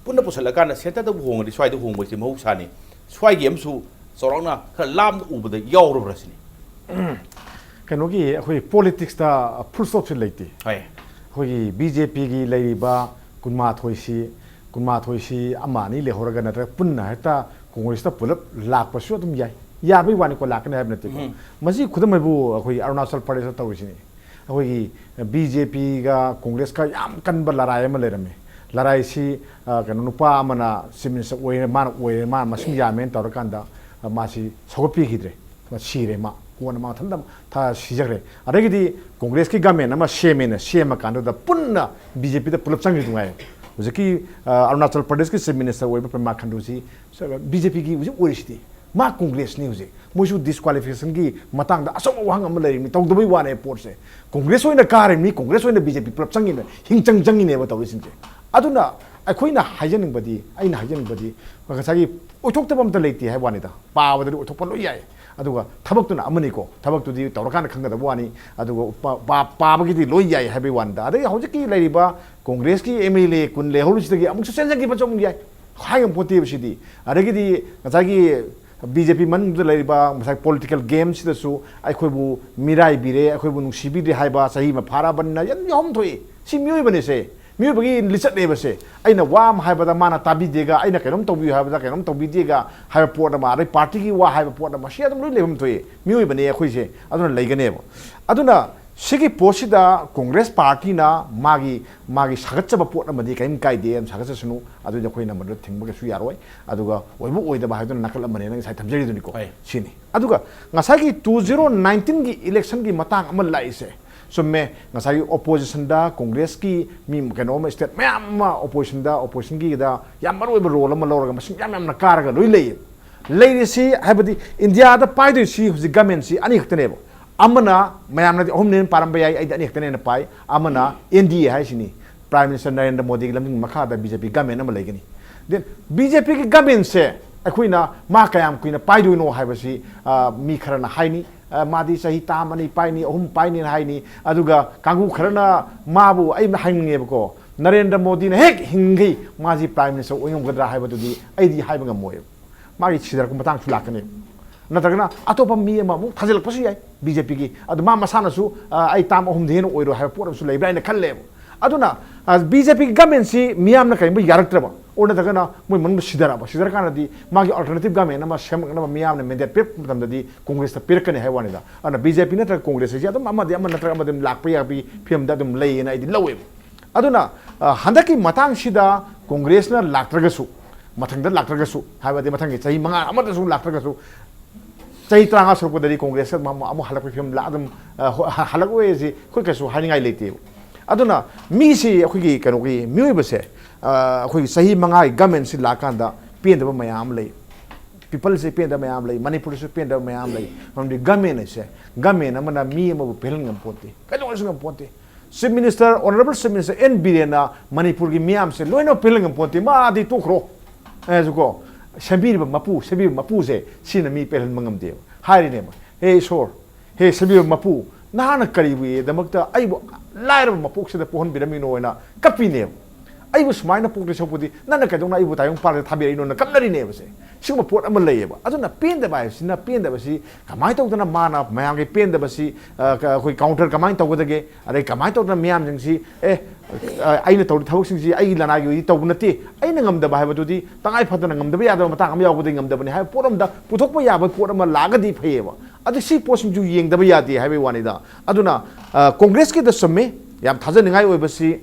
ꯄꯨꯟꯅ ꯄꯨꯁꯜꯂꯀꯥꯟꯗ centreꯗꯕꯨ ꯍꯣꯡꯉꯗꯤ ꯁ꯭ꯋꯥꯏꯗ ꯍꯣꯡꯕꯁꯤ ꯃꯍꯧꯁꯥꯅꯤ꯫ ꯁ꯭ꯋꯥꯏꯒꯤ ꯑꯃꯁꯨ ꯆꯥꯎꯔꯥꯛꯅ ꯈꯔ ꯂꯥꯞꯅ ꯎꯕꯗ ꯌꯥꯎꯔꯕ꯭ꯔꯥ ꯁꯤꯅꯤ꯫ ꯀꯩꯅꯣꯒꯤ ꯑꯩꯈꯣꯏ politicsꯇ full stopꯁꯤ ꯂꯩꯇꯦ꯫ ꯍꯣꯏ꯫ ꯑꯩꯈꯣꯏꯒꯤ BJPꯒꯤ ꯂꯩꯔꯤꯕ ꯀꯨꯟꯃꯥꯊꯣꯏꯁꯤ, ꯀꯨꯟꯃꯥꯊꯣꯏꯁꯤ ꯑꯃ ꯑꯅꯤ ꯂꯩꯍꯧꯔꯒ ꯅꯠꯇ꯭ꯔꯒ ꯄꯨꯟꯅ ꯍꯦꯛꯇ Congressꯇ ꯄꯨꯂꯞ ꯂꯥꯛꯄꯁꯨ ꯑꯗꯨꯝ ꯌꯥꯏ꯫ ꯌꯥꯕꯩ ꯋꯥꯅꯤꯀꯣ, ꯂꯥꯛꯀꯅꯤ ꯍꯥꯏꯕ ꯅꯠꯇꯦꯀꯣ꯫ ꯎꯝ꯫ ꯃꯁꯤ ꯈꯨꯗꯝ ꯑꯣꯏꯕꯨ ꯑꯩꯈꯣꯏꯒꯤ ꯑꯔꯨꯅꯥꯆꯜ ꯄ꯭ꯔꯗꯦꯁꯇ ꯇꯧꯔꯤꯁꯤꯅꯤ꯫ ꯑꯩꯈꯣꯏꯒꯤ BJPꯒ Congressꯀ ꯌꯥꯝ ꯀꯟꯕ ꯂꯔꯥꯏ ꯑꯃ ꯂꯩꯔꯝꯃꯤ꯫ ꯂꯔꯥꯏꯁꯤ, ꯑ, ꯀꯩꯅꯣ, ꯅꯨꯄꯥ ꯑꯃꯅ Chief Minister ꯑꯣꯏꯔꯦ, ꯃꯥꯅ ꯑꯣꯏꯔꯦ, ꯃꯥꯅ ꯃꯁꯤꯡ ꯌꯥꯝꯃꯦꯅ ꯇꯧꯔꯀꯥꯟꯗ, ꯑ, ꯃꯥꯁꯤ ꯁꯧꯒꯠꯄꯤꯈꯤꯗ꯭ꯔꯦ꯫ ꯃꯥ ꯁꯤꯔꯦ, ꯃꯥ ꯀꯣꯟꯅ ꯃꯥ ꯃꯊꯟꯇ ꯊ-, ꯁꯤꯖꯈ꯭ꯔꯦ꯫ ꯑꯗꯒꯤꯗꯤ Congressꯀꯤ government ꯑꯃ ꯁꯦꯝꯃꯦꯅ ꯁꯦꯝꯃ ꯀꯥꯟꯗꯨꯗ ꯄꯨꯟꯅ BJPꯗ ꯄꯨꯂꯞ ꯆꯪꯈꯤꯗꯨꯉꯥꯏ꯫ ꯍꯧꯖꯤꯛꯀꯤ, ꯑ, ꯑꯔꯨꯅꯥꯆꯜ ꯄ꯭ꯔꯗꯦꯁꯀꯤ Chief Minister ꯑꯣꯏꯕ ꯄꯦꯃꯥ ꯈꯟꯗꯨꯁꯤ BJPꯒꯤ ꯍꯧꯖꯤꯛ ꯑꯣꯏꯔꯤꯁꯤꯗꯤ꯫ ꯃꯥ Congressꯅꯤ ꯍꯧꯖꯤꯛ꯫ ꯃꯣꯏꯁꯨ disqualificationꯒꯤ ꯃꯇꯥꯡꯗ ꯑꯆꯧꯕ ꯋꯥꯍꯪ ꯑꯃ ꯂꯩꯔꯤꯕꯅꯤ, ꯇꯧꯗꯕꯩ ꯋꯥꯅꯦ ꯄꯣꯠꯁꯦ꯫ Congress ꯑꯣꯏꯅ ꯀꯥꯔꯤꯕꯅꯤ, Congress ꯑꯣꯏꯅ BJP ꯄꯨꯂꯞ ꯆꯪꯉꯤꯅꯦ, ꯍꯤꯡꯆꯪ ꯆꯪꯉꯤꯅꯦꯕ ꯇꯧꯔꯤꯁꯤꯡꯁꯦ꯫ ꯑꯗꯨꯅ ꯑꯩꯈꯣꯏꯅ ꯍꯥꯏꯖꯅꯤꯡꯕꯗꯤ, ꯑꯩꯅ ꯍꯥꯏꯖꯅꯤꯡꯕꯗꯤ, ꯉꯁꯥꯏꯒꯤ ꯑꯣꯏꯊꯣꯛꯇꯕ ꯑꯝꯇ ꯂꯩꯇꯦ ꯍꯥꯏꯕ ꯋꯥꯅꯤꯗ꯫ ꯄꯥꯕꯗꯗꯤ ꯑꯣꯏꯊꯣꯛꯄ ꯂꯣꯏ ꯌꯥꯏ꯫ ꯑꯗꯨꯒ ꯊꯕꯛꯇꯨꯅ ꯑꯃꯅꯤꯀꯣ, ꯊꯕꯛꯇꯨꯗꯤ ꯇꯧꯔꯀꯥꯟꯗ ꯈꯪꯒꯗꯕ ꯋꯥꯅꯤ꯫ ꯑꯗꯨꯒ ꯄꯥ-, ꯄꯥ-, ꯄꯥꯕꯒꯤꯗꯤ ꯂꯣꯏ ꯌꯥꯏ ꯍꯥꯏꯕꯒꯤ ꯋꯥꯅꯤꯗ꯫ ꯑꯗꯒꯤ ꯍꯧꯖꯤꯛꯀꯤ ꯂꯩꯔꯤꯕ Congressꯀꯤ MLA ꯀꯨꯟ ꯂꯩꯍꯧꯔꯤꯁꯤꯗꯒꯤ ꯑꯃꯨꯛꯁꯨ ꯆꯦꯟꯖꯈꯤꯕꯁꯨ ꯑꯃꯨꯛ ꯌꯥꯏ꯫ ꯍꯥꯏ ꯉꯝꯄꯣꯠꯇꯦꯕ ꯁꯤꯗꯤ꯫ ꯑꯗꯒꯤꯗꯤ ꯉꯁꯥꯏꯒꯤ BJP ꯃꯅꯨꯡꯗ ꯂꯩꯔꯤꯕ ꯉꯁꯥꯏ political gameꯁꯤꯗꯁꯨ ꯑꯩꯈꯣꯏꯕꯨ ꯃꯤꯔꯥꯏꯕꯤꯔꯦ, ꯑꯩꯈꯣꯏꯕꯨ ꯅꯨꯡꯁꯤꯕꯤꯗ꯭ꯔꯦ ꯍꯥꯏꯕ ꯆꯍꯤ ꯑꯃ ꯐꯥꯔꯛꯑꯕꯅꯤꯅ ꯌꯥꯝ ꯌꯥꯎꯐꯝ ꯊꯣꯛꯏ꯫ ꯁꯤ ꯃꯤꯑꯣꯏꯕꯅꯤꯁꯦ꯫ ꯃꯤꯑꯣꯏꯕꯒꯤ ꯂꯤꯆꯠꯅꯦꯕꯁꯦ꯫ ꯑꯩꯅ ꯋꯥ ꯑꯃ ꯍꯥꯏꯕꯗ ꯃꯥꯅ ꯇꯥꯕꯤꯗꯦꯒ, ꯑꯩꯅ ꯀꯩꯅꯣꯝ ꯇꯧꯕꯤꯌꯨ ꯍꯥꯏꯕꯗ ꯀꯩꯅꯣꯝ ꯇꯧꯕꯤꯗꯦꯒ ꯍꯥꯏꯕ ꯄꯣꯠ ꯑꯃ, ꯑꯗꯩ ꯄꯥꯔꯇꯤꯒꯤ ꯋꯥ ꯍꯥꯏꯕ ꯄꯣꯠ ꯑꯃ, ꯁꯤ ꯑꯗꯨꯝ ꯂꯣꯏ ꯂꯩꯐꯝ ꯊꯣꯛꯏ꯫ ꯃꯤꯑꯣꯏꯕꯅꯦ ꯑꯩꯈꯣꯏꯁꯦ, ꯑꯗꯨꯅ ꯂꯩꯒꯅꯦꯕ꯫ ꯑꯗꯨꯅ ꯁꯤꯒꯤ ꯄꯣꯠꯁꯤꯗ ꯀꯣꯡꯒ꯭ꯔꯦꯁ ꯄꯥꯔꯇꯤꯅ ꯃꯥꯒꯤ, ꯃꯥꯒꯤ ꯁꯥꯒꯠꯆꯕ ꯄꯣꯠ ꯑꯃꯗꯤ ꯀꯔꯤꯝ ꯀꯥꯏꯗꯦ, ꯑꯗꯨꯝ ꯁꯥꯒꯠꯆꯁꯅꯨ, ꯑꯗꯨꯗꯤ ꯑꯩꯈꯣꯏꯅ ꯃꯗꯨꯗ ꯊꯤꯡꯕ ꯀꯩꯁꯨ ꯌꯥꯔꯣꯏ꯫ ꯑꯗꯨꯒ ꯑꯣꯏꯕ ꯑꯣꯏꯗꯕ ꯍꯥꯏꯗꯨꯅ ꯅꯥꯀꯜ ꯑꯃꯅꯦꯅ ꯉꯁꯥꯏ ꯊꯝꯖꯔꯤꯗꯨꯅꯤꯀꯣ꯫ ꯍꯣꯏ꯫ ꯁꯤꯅꯤ꯫ ꯑꯗꯨꯒ ꯉꯁꯥꯏꯒꯤ two zero nineteen ꯒꯤ election ꯒꯤ ꯃꯇꯥꯡ ꯑꯃ ꯂꯥꯛꯏꯁꯦ, ꯆꯨꯝꯃꯦ, ꯉꯁꯥꯏꯒꯤ opposition ꯗ ꯀꯣꯡꯒ꯭ꯔꯦꯁꯀꯤ ꯃꯤ ꯀꯩꯅꯣ ꯑꯃ, state ꯃꯌꯥꯝ ꯑꯃ opposition ꯗ, opposition ꯒꯤꯗ ꯌꯥꯝ ꯃꯔꯨ ꯑꯣꯏꯕ role ꯑꯃ ꯂꯧꯔꯒ ꯃꯁꯤꯡ ꯌꯥꯝ ꯌꯥꯝꯅ ꯀꯥꯔꯒ ꯂꯣꯏ ꯂꯩꯌꯦ꯫ ꯂꯩꯔꯤꯁꯤ ꯍꯥꯏꯕꯗꯤ ꯏꯟꯗꯤꯌꯥꯗ ꯄꯥꯏꯗꯣꯏꯁꯤ ꯍꯧꯖꯤꯛ government ꯁꯤ ꯑꯅꯤ ꯈꯛꯇꯅꯦꯕ꯫ ꯑꯃꯅ, ꯃꯌꯥꯝꯅꯗꯤ ꯑꯍꯨꯝꯅꯦꯅ ꯄꯥꯔꯝꯕ ꯌꯥꯏ, ꯑꯩꯗꯤ ꯑꯅꯤ ꯈꯛꯇꯅꯦꯅ ꯄꯥꯏ꯫ ꯑꯃꯅ N D A ꯍꯥꯏꯁꯤꯅꯤ, Prime Minister ꯅꯔꯦꯟꯗ꯭ꯔ ꯃꯣꯗꯤꯒꯤ ꯂꯝꯖꯤꯡ ꯃꯈꯥꯗ B J P government ꯑꯃ ꯂꯩꯒꯅꯤ꯫ Then B J P ꯒꯤ government ꯁꯦ ꯑꯩꯈꯣꯏꯅ ꯃꯥ ꯀꯌꯥꯝ ꯀꯨꯏꯅ ꯄꯥꯏꯗꯣꯏꯅꯣ ꯍꯥꯏꯕꯁꯤ, ꯑ, ꯃꯤ ꯈꯔꯅ ꯍꯥꯏꯅꯤ, ꯑ, ꯃꯥꯗꯤ ꯆꯍꯤ term ꯑꯅꯤ ꯄꯥꯏꯅꯤ, ꯑꯍꯨꯝ ꯄꯥꯏꯅꯤꯅ ꯍꯥꯏꯅꯤ꯫ ꯑꯗꯨꯒ ꯀꯥꯡꯕꯨ ꯈꯔꯅ ꯃꯥꯕꯨ ꯑꯩꯅ ꯍꯥꯏꯅꯤꯡꯉꯦꯕꯀꯣ, ꯅꯔꯦꯟꯗ꯭ꯔ ꯃꯣꯗꯤꯅ ꯍꯦꯛ ꯍꯤꯡꯈꯩ ꯃꯥꯁꯤ Prime Minister ꯑꯣꯏ ꯉꯝꯒꯗ꯭ꯔꯥ ꯍꯥꯏꯕꯗꯨꯗꯤ ꯑꯩꯗꯤ ꯍꯥꯏꯕ ꯉꯝꯃꯣꯏꯕ꯫ ꯃꯥꯒꯤ ꯁꯤꯗꯔꯛꯄ ꯃꯇꯥꯡꯁꯨ ꯂꯥꯛꯀꯅꯤ꯫ ꯅꯠꯇ꯭ꯔꯒꯅ ꯑꯇꯣꯞꯄ ꯃꯤ ꯑꯃ ꯑꯃꯨꯛ ꯊꯥꯖꯤꯜꯂꯛꯄꯁꯨ ꯌꯥꯏ B J P ꯒꯤ꯫ ꯑꯗꯨ ꯃꯥ ꯃꯁꯥꯅꯁꯨ, ꯑ, "ꯑꯩ term ꯑꯍꯨꯝꯗꯤ ꯍꯦꯟꯅ ꯑꯣꯏꯔꯣꯏ" ꯍꯥꯏꯕ ꯄꯣꯠ ꯑꯃꯁꯨ ꯂꯩꯕ꯭ꯔꯥ ꯍꯥꯏꯅ ꯈꯜꯂꯦꯕ꯫ ꯑꯗꯨꯅ, ꯑ, B J P ꯒꯤ government ꯁꯤ ꯃꯤꯌꯥꯝꯅ ꯀꯔꯤꯒꯨꯝꯕ ꯌꯥꯔꯛꯇ꯭ꯔꯕ, or ꯅꯠꯇ꯭ꯔꯒꯅ ꯃꯣꯏ ꯃꯅꯨꯡꯗ ꯁꯤꯗꯔꯛꯑꯕ, ꯁꯤꯗꯔꯀꯥꯟꯗꯗꯤ ꯃꯥꯒꯤ alternative government ꯑꯃ ꯁꯦꯝꯃꯛꯅꯕ ꯃꯤꯌꯥꯝꯅ mandate ꯄꯤꯔꯛꯄ ꯃꯇꯝꯗꯗꯤ Congress ꯇ ꯄꯤꯔꯛꯀꯅꯤ ꯍꯥꯏꯕ ꯋꯥꯅꯤꯗ꯫ ꯑꯗꯨꯅ B J P ꯅꯠꯇ꯭ꯔꯒ Congress ꯍꯥꯏꯁꯦ ꯑꯗꯨꯝ ꯑꯃꯗꯤ ꯑꯃ ꯅꯠꯇ꯭ꯔꯒ ꯑꯃꯗꯤ ꯑꯗꯨꯝ ꯂꯥꯛꯄ ꯌꯥꯕꯒꯤ ꯐꯤꯕꯝꯗ ꯑꯗꯨꯝ ꯂꯩꯌꯦꯅ ꯑꯩꯗꯤ ꯂꯧꯋꯦꯕ꯫ ꯑꯗꯨꯅ, ꯑ, ꯍꯟꯗꯛꯀꯤ ꯃꯇꯥꯡꯁꯤꯗ Congress ꯅ ꯂꯥꯛꯇ꯭ꯔꯒꯁꯨ, ꯃꯊꯪꯗ ꯂꯥꯛꯇ꯭ꯔꯒꯁꯨ, ꯍꯥꯏꯕꯗꯤ ꯃꯊꯪꯒꯤ ꯆꯍꯤ ꯃꯉꯥ ꯑꯃꯗꯁꯨ ꯂꯥꯛꯇ꯭ꯔꯒꯁꯨ, ꯆꯍꯤ ꯇꯔꯥꯃꯉꯥ ꯁꯨꯔꯛꯄꯗꯗꯤ Congress ꯁꯦ ꯑꯃꯨꯛ, ꯑꯃꯨꯛ ꯍꯜꯂꯛꯄꯒꯤ ꯐꯤꯕꯝ ꯂꯥꯛ-, ꯑꯗꯨꯝ, ꯑ, ꯍ-, ꯍ-, ꯍꯜꯂꯛꯑꯣꯏ ꯍꯥꯏꯁꯤ ꯑꯩꯈꯣꯏ ꯀꯩꯁꯨ ꯍꯥꯏꯅꯤꯡꯉꯥꯏ ꯂꯩꯇꯦꯕ꯫ ꯑꯗꯨꯅ ꯃꯤꯁꯤ, ꯑꯩꯈꯣꯏꯒꯤ ꯀꯩꯅꯣꯒꯤ ꯃꯤꯑꯣꯏꯕꯁꯦ, ꯑ, ꯑꯩꯈꯣꯏꯒꯤ ꯆꯍꯤ ꯃꯉꯥꯒꯤ government ꯁꯤ ꯂꯥꯛꯀꯥꯟꯗ ꯄꯦꯟꯗꯕ ꯃꯌꯥꯝ ꯑꯃ ꯂꯩ꯫ People ꯁꯦ ꯄꯦꯟꯗꯕ ꯃꯌꯥꯝ ꯂꯩ, ꯃꯅꯤꯄꯨꯔꯗꯁꯨ ꯄꯦꯟꯗꯕ ꯃꯌꯥꯝ ꯂꯩ꯫ ꯃꯔꯝꯗꯤ government ꯍꯥꯏꯁꯦ, government ꯑꯃꯅ ꯃꯤ ꯑꯃꯕꯨ ꯄꯦꯜꯍꯟ ꯉꯝꯄꯣꯠꯇꯦ, ꯀꯩꯗꯧꯉꯩꯗꯁꯨ ꯉꯝꯄꯣꯠꯇꯦ꯫ Chief Minister, Honorable Chief Minister N Biren ꯅ ꯃꯅꯤꯄꯨꯔꯒꯤ ꯃꯤꯌꯥꯝꯁꯦ ꯂꯣꯏꯅꯃꯛ ꯄꯦꯜꯍꯟ ꯉꯝꯄꯣꯠꯇꯦ, ꯃꯥꯗꯤ ꯇꯣꯛꯈ꯭ꯔꯣ꯫ ꯑꯩꯁꯨꯀꯣ, ꯁꯦꯝꯕꯤꯔꯤꯕ ꯃꯄꯨ, ꯁꯦꯝꯕꯤꯕ ꯃꯄꯨꯁꯦ ꯁꯤꯅ ꯃꯤ ꯄꯦꯜꯍꯟꯕ ꯉꯝꯗꯦꯕ꯫ ꯍꯥꯏꯔꯤꯅꯦꯕ, "ꯍꯦ ꯏꯁꯣꯔ, ꯍꯦ ꯁꯦꯝꯕꯤꯕ ꯃꯄꯨ, ꯅꯍꯥꯛꯅ ꯀꯔꯤꯒꯤꯗꯃꯛꯇ ꯑꯩꯕꯨ ꯂꯥꯏꯔꯕ ꯃꯄꯣꯛꯁꯤꯗ ꯄꯣꯛꯍꯟꯕꯤꯔꯝꯃꯤꯅꯣ?" ꯍꯥꯏꯅ ꯀꯞꯄꯤꯅꯦꯕ꯫ "ꯑꯩꯕꯨ ꯁꯨꯃꯥꯏꯅ ꯄꯣꯛꯇꯣꯏ ꯁꯔꯨꯛꯄꯨꯗꯤ ꯅꯪꯅ ꯀꯩꯗꯧꯅ ꯑꯩꯕꯨ ꯇꯥꯏꯕꯪ ꯄꯥꯟꯗ ꯊꯥꯕꯤꯔꯛꯏꯅꯣꯅ?" ꯀꯞꯅꯔꯤꯅꯦꯕꯁꯦ꯫ ꯁꯤꯒꯨꯝꯕ ꯄꯣꯠ ꯑꯃ ꯂꯩꯌꯦꯕ꯫ ꯑꯗꯨꯅ ꯄꯦꯟꯗꯕ ꯍꯥꯏꯕꯁꯤꯅ, ꯄꯦꯟꯗꯕꯁꯤ ꯀꯃꯥꯏꯅ ꯇꯧꯗꯅ ꯃꯥꯅ ꯃꯌꯥꯝꯒꯤ ꯄꯦꯟꯗꯕꯁꯤ, ꯑ, ꯀ-, ꯑꯩꯈꯣꯏ counter ꯀꯃꯥꯏꯅ ꯇꯧꯒꯗꯒꯦ? ꯑꯗꯩ ꯀꯃꯥꯏꯅ ꯇꯧꯗꯅ ꯃꯤꯌꯥꯝꯁꯤꯡꯁꯤ, "ꯑꯦ, ꯑ, ꯑꯩꯅ ꯇꯧꯔꯤ ꯊꯕꯛꯁꯤꯡꯁꯤ ꯑꯩꯒꯤ ꯂꯅꯥꯏꯒꯤ ꯑꯣꯏꯗꯤ ꯇꯧꯕ ꯅꯠꯇꯦ, ꯑꯩꯅ ꯉꯝꯗꯕ ꯍꯥꯏꯕꯗꯨꯗꯤ ꯇꯉꯥꯏ ꯐꯗꯅ ꯉꯝꯗꯕ ꯌꯥꯗꯕ ꯃꯇꯥꯡ ꯑꯃ ꯌꯥꯎꯕꯗꯒꯤ ꯉꯝꯗꯕꯅꯤ" ꯍꯥꯏꯕ ꯄꯣꯠ ꯑꯃꯗ ꯄꯨꯊꯣꯛꯄ ꯌꯥꯕ ꯄꯣꯠ ꯑꯃ ꯂꯥꯛꯑꯒꯗꯤ ꯐꯩꯌꯦꯕ꯫ ꯑꯗꯨ ꯁꯤ ꯄꯣꯠꯁꯤꯡꯁꯨ ꯌꯦꯡꯗꯕ ꯌꯥꯗꯦ ꯍꯥꯏꯕꯒꯤ ꯋꯥꯅꯤꯗ꯫ ꯑꯗꯨꯅ, ꯑ, ꯀꯣꯡꯒ꯭ꯔꯦꯁꯀꯤꯗ ꯆꯨꯝꯃꯤ, ꯌꯥꯝ ꯊꯥꯖꯅꯤꯡꯉꯥꯏ ꯑꯣꯏꯕꯁꯤ,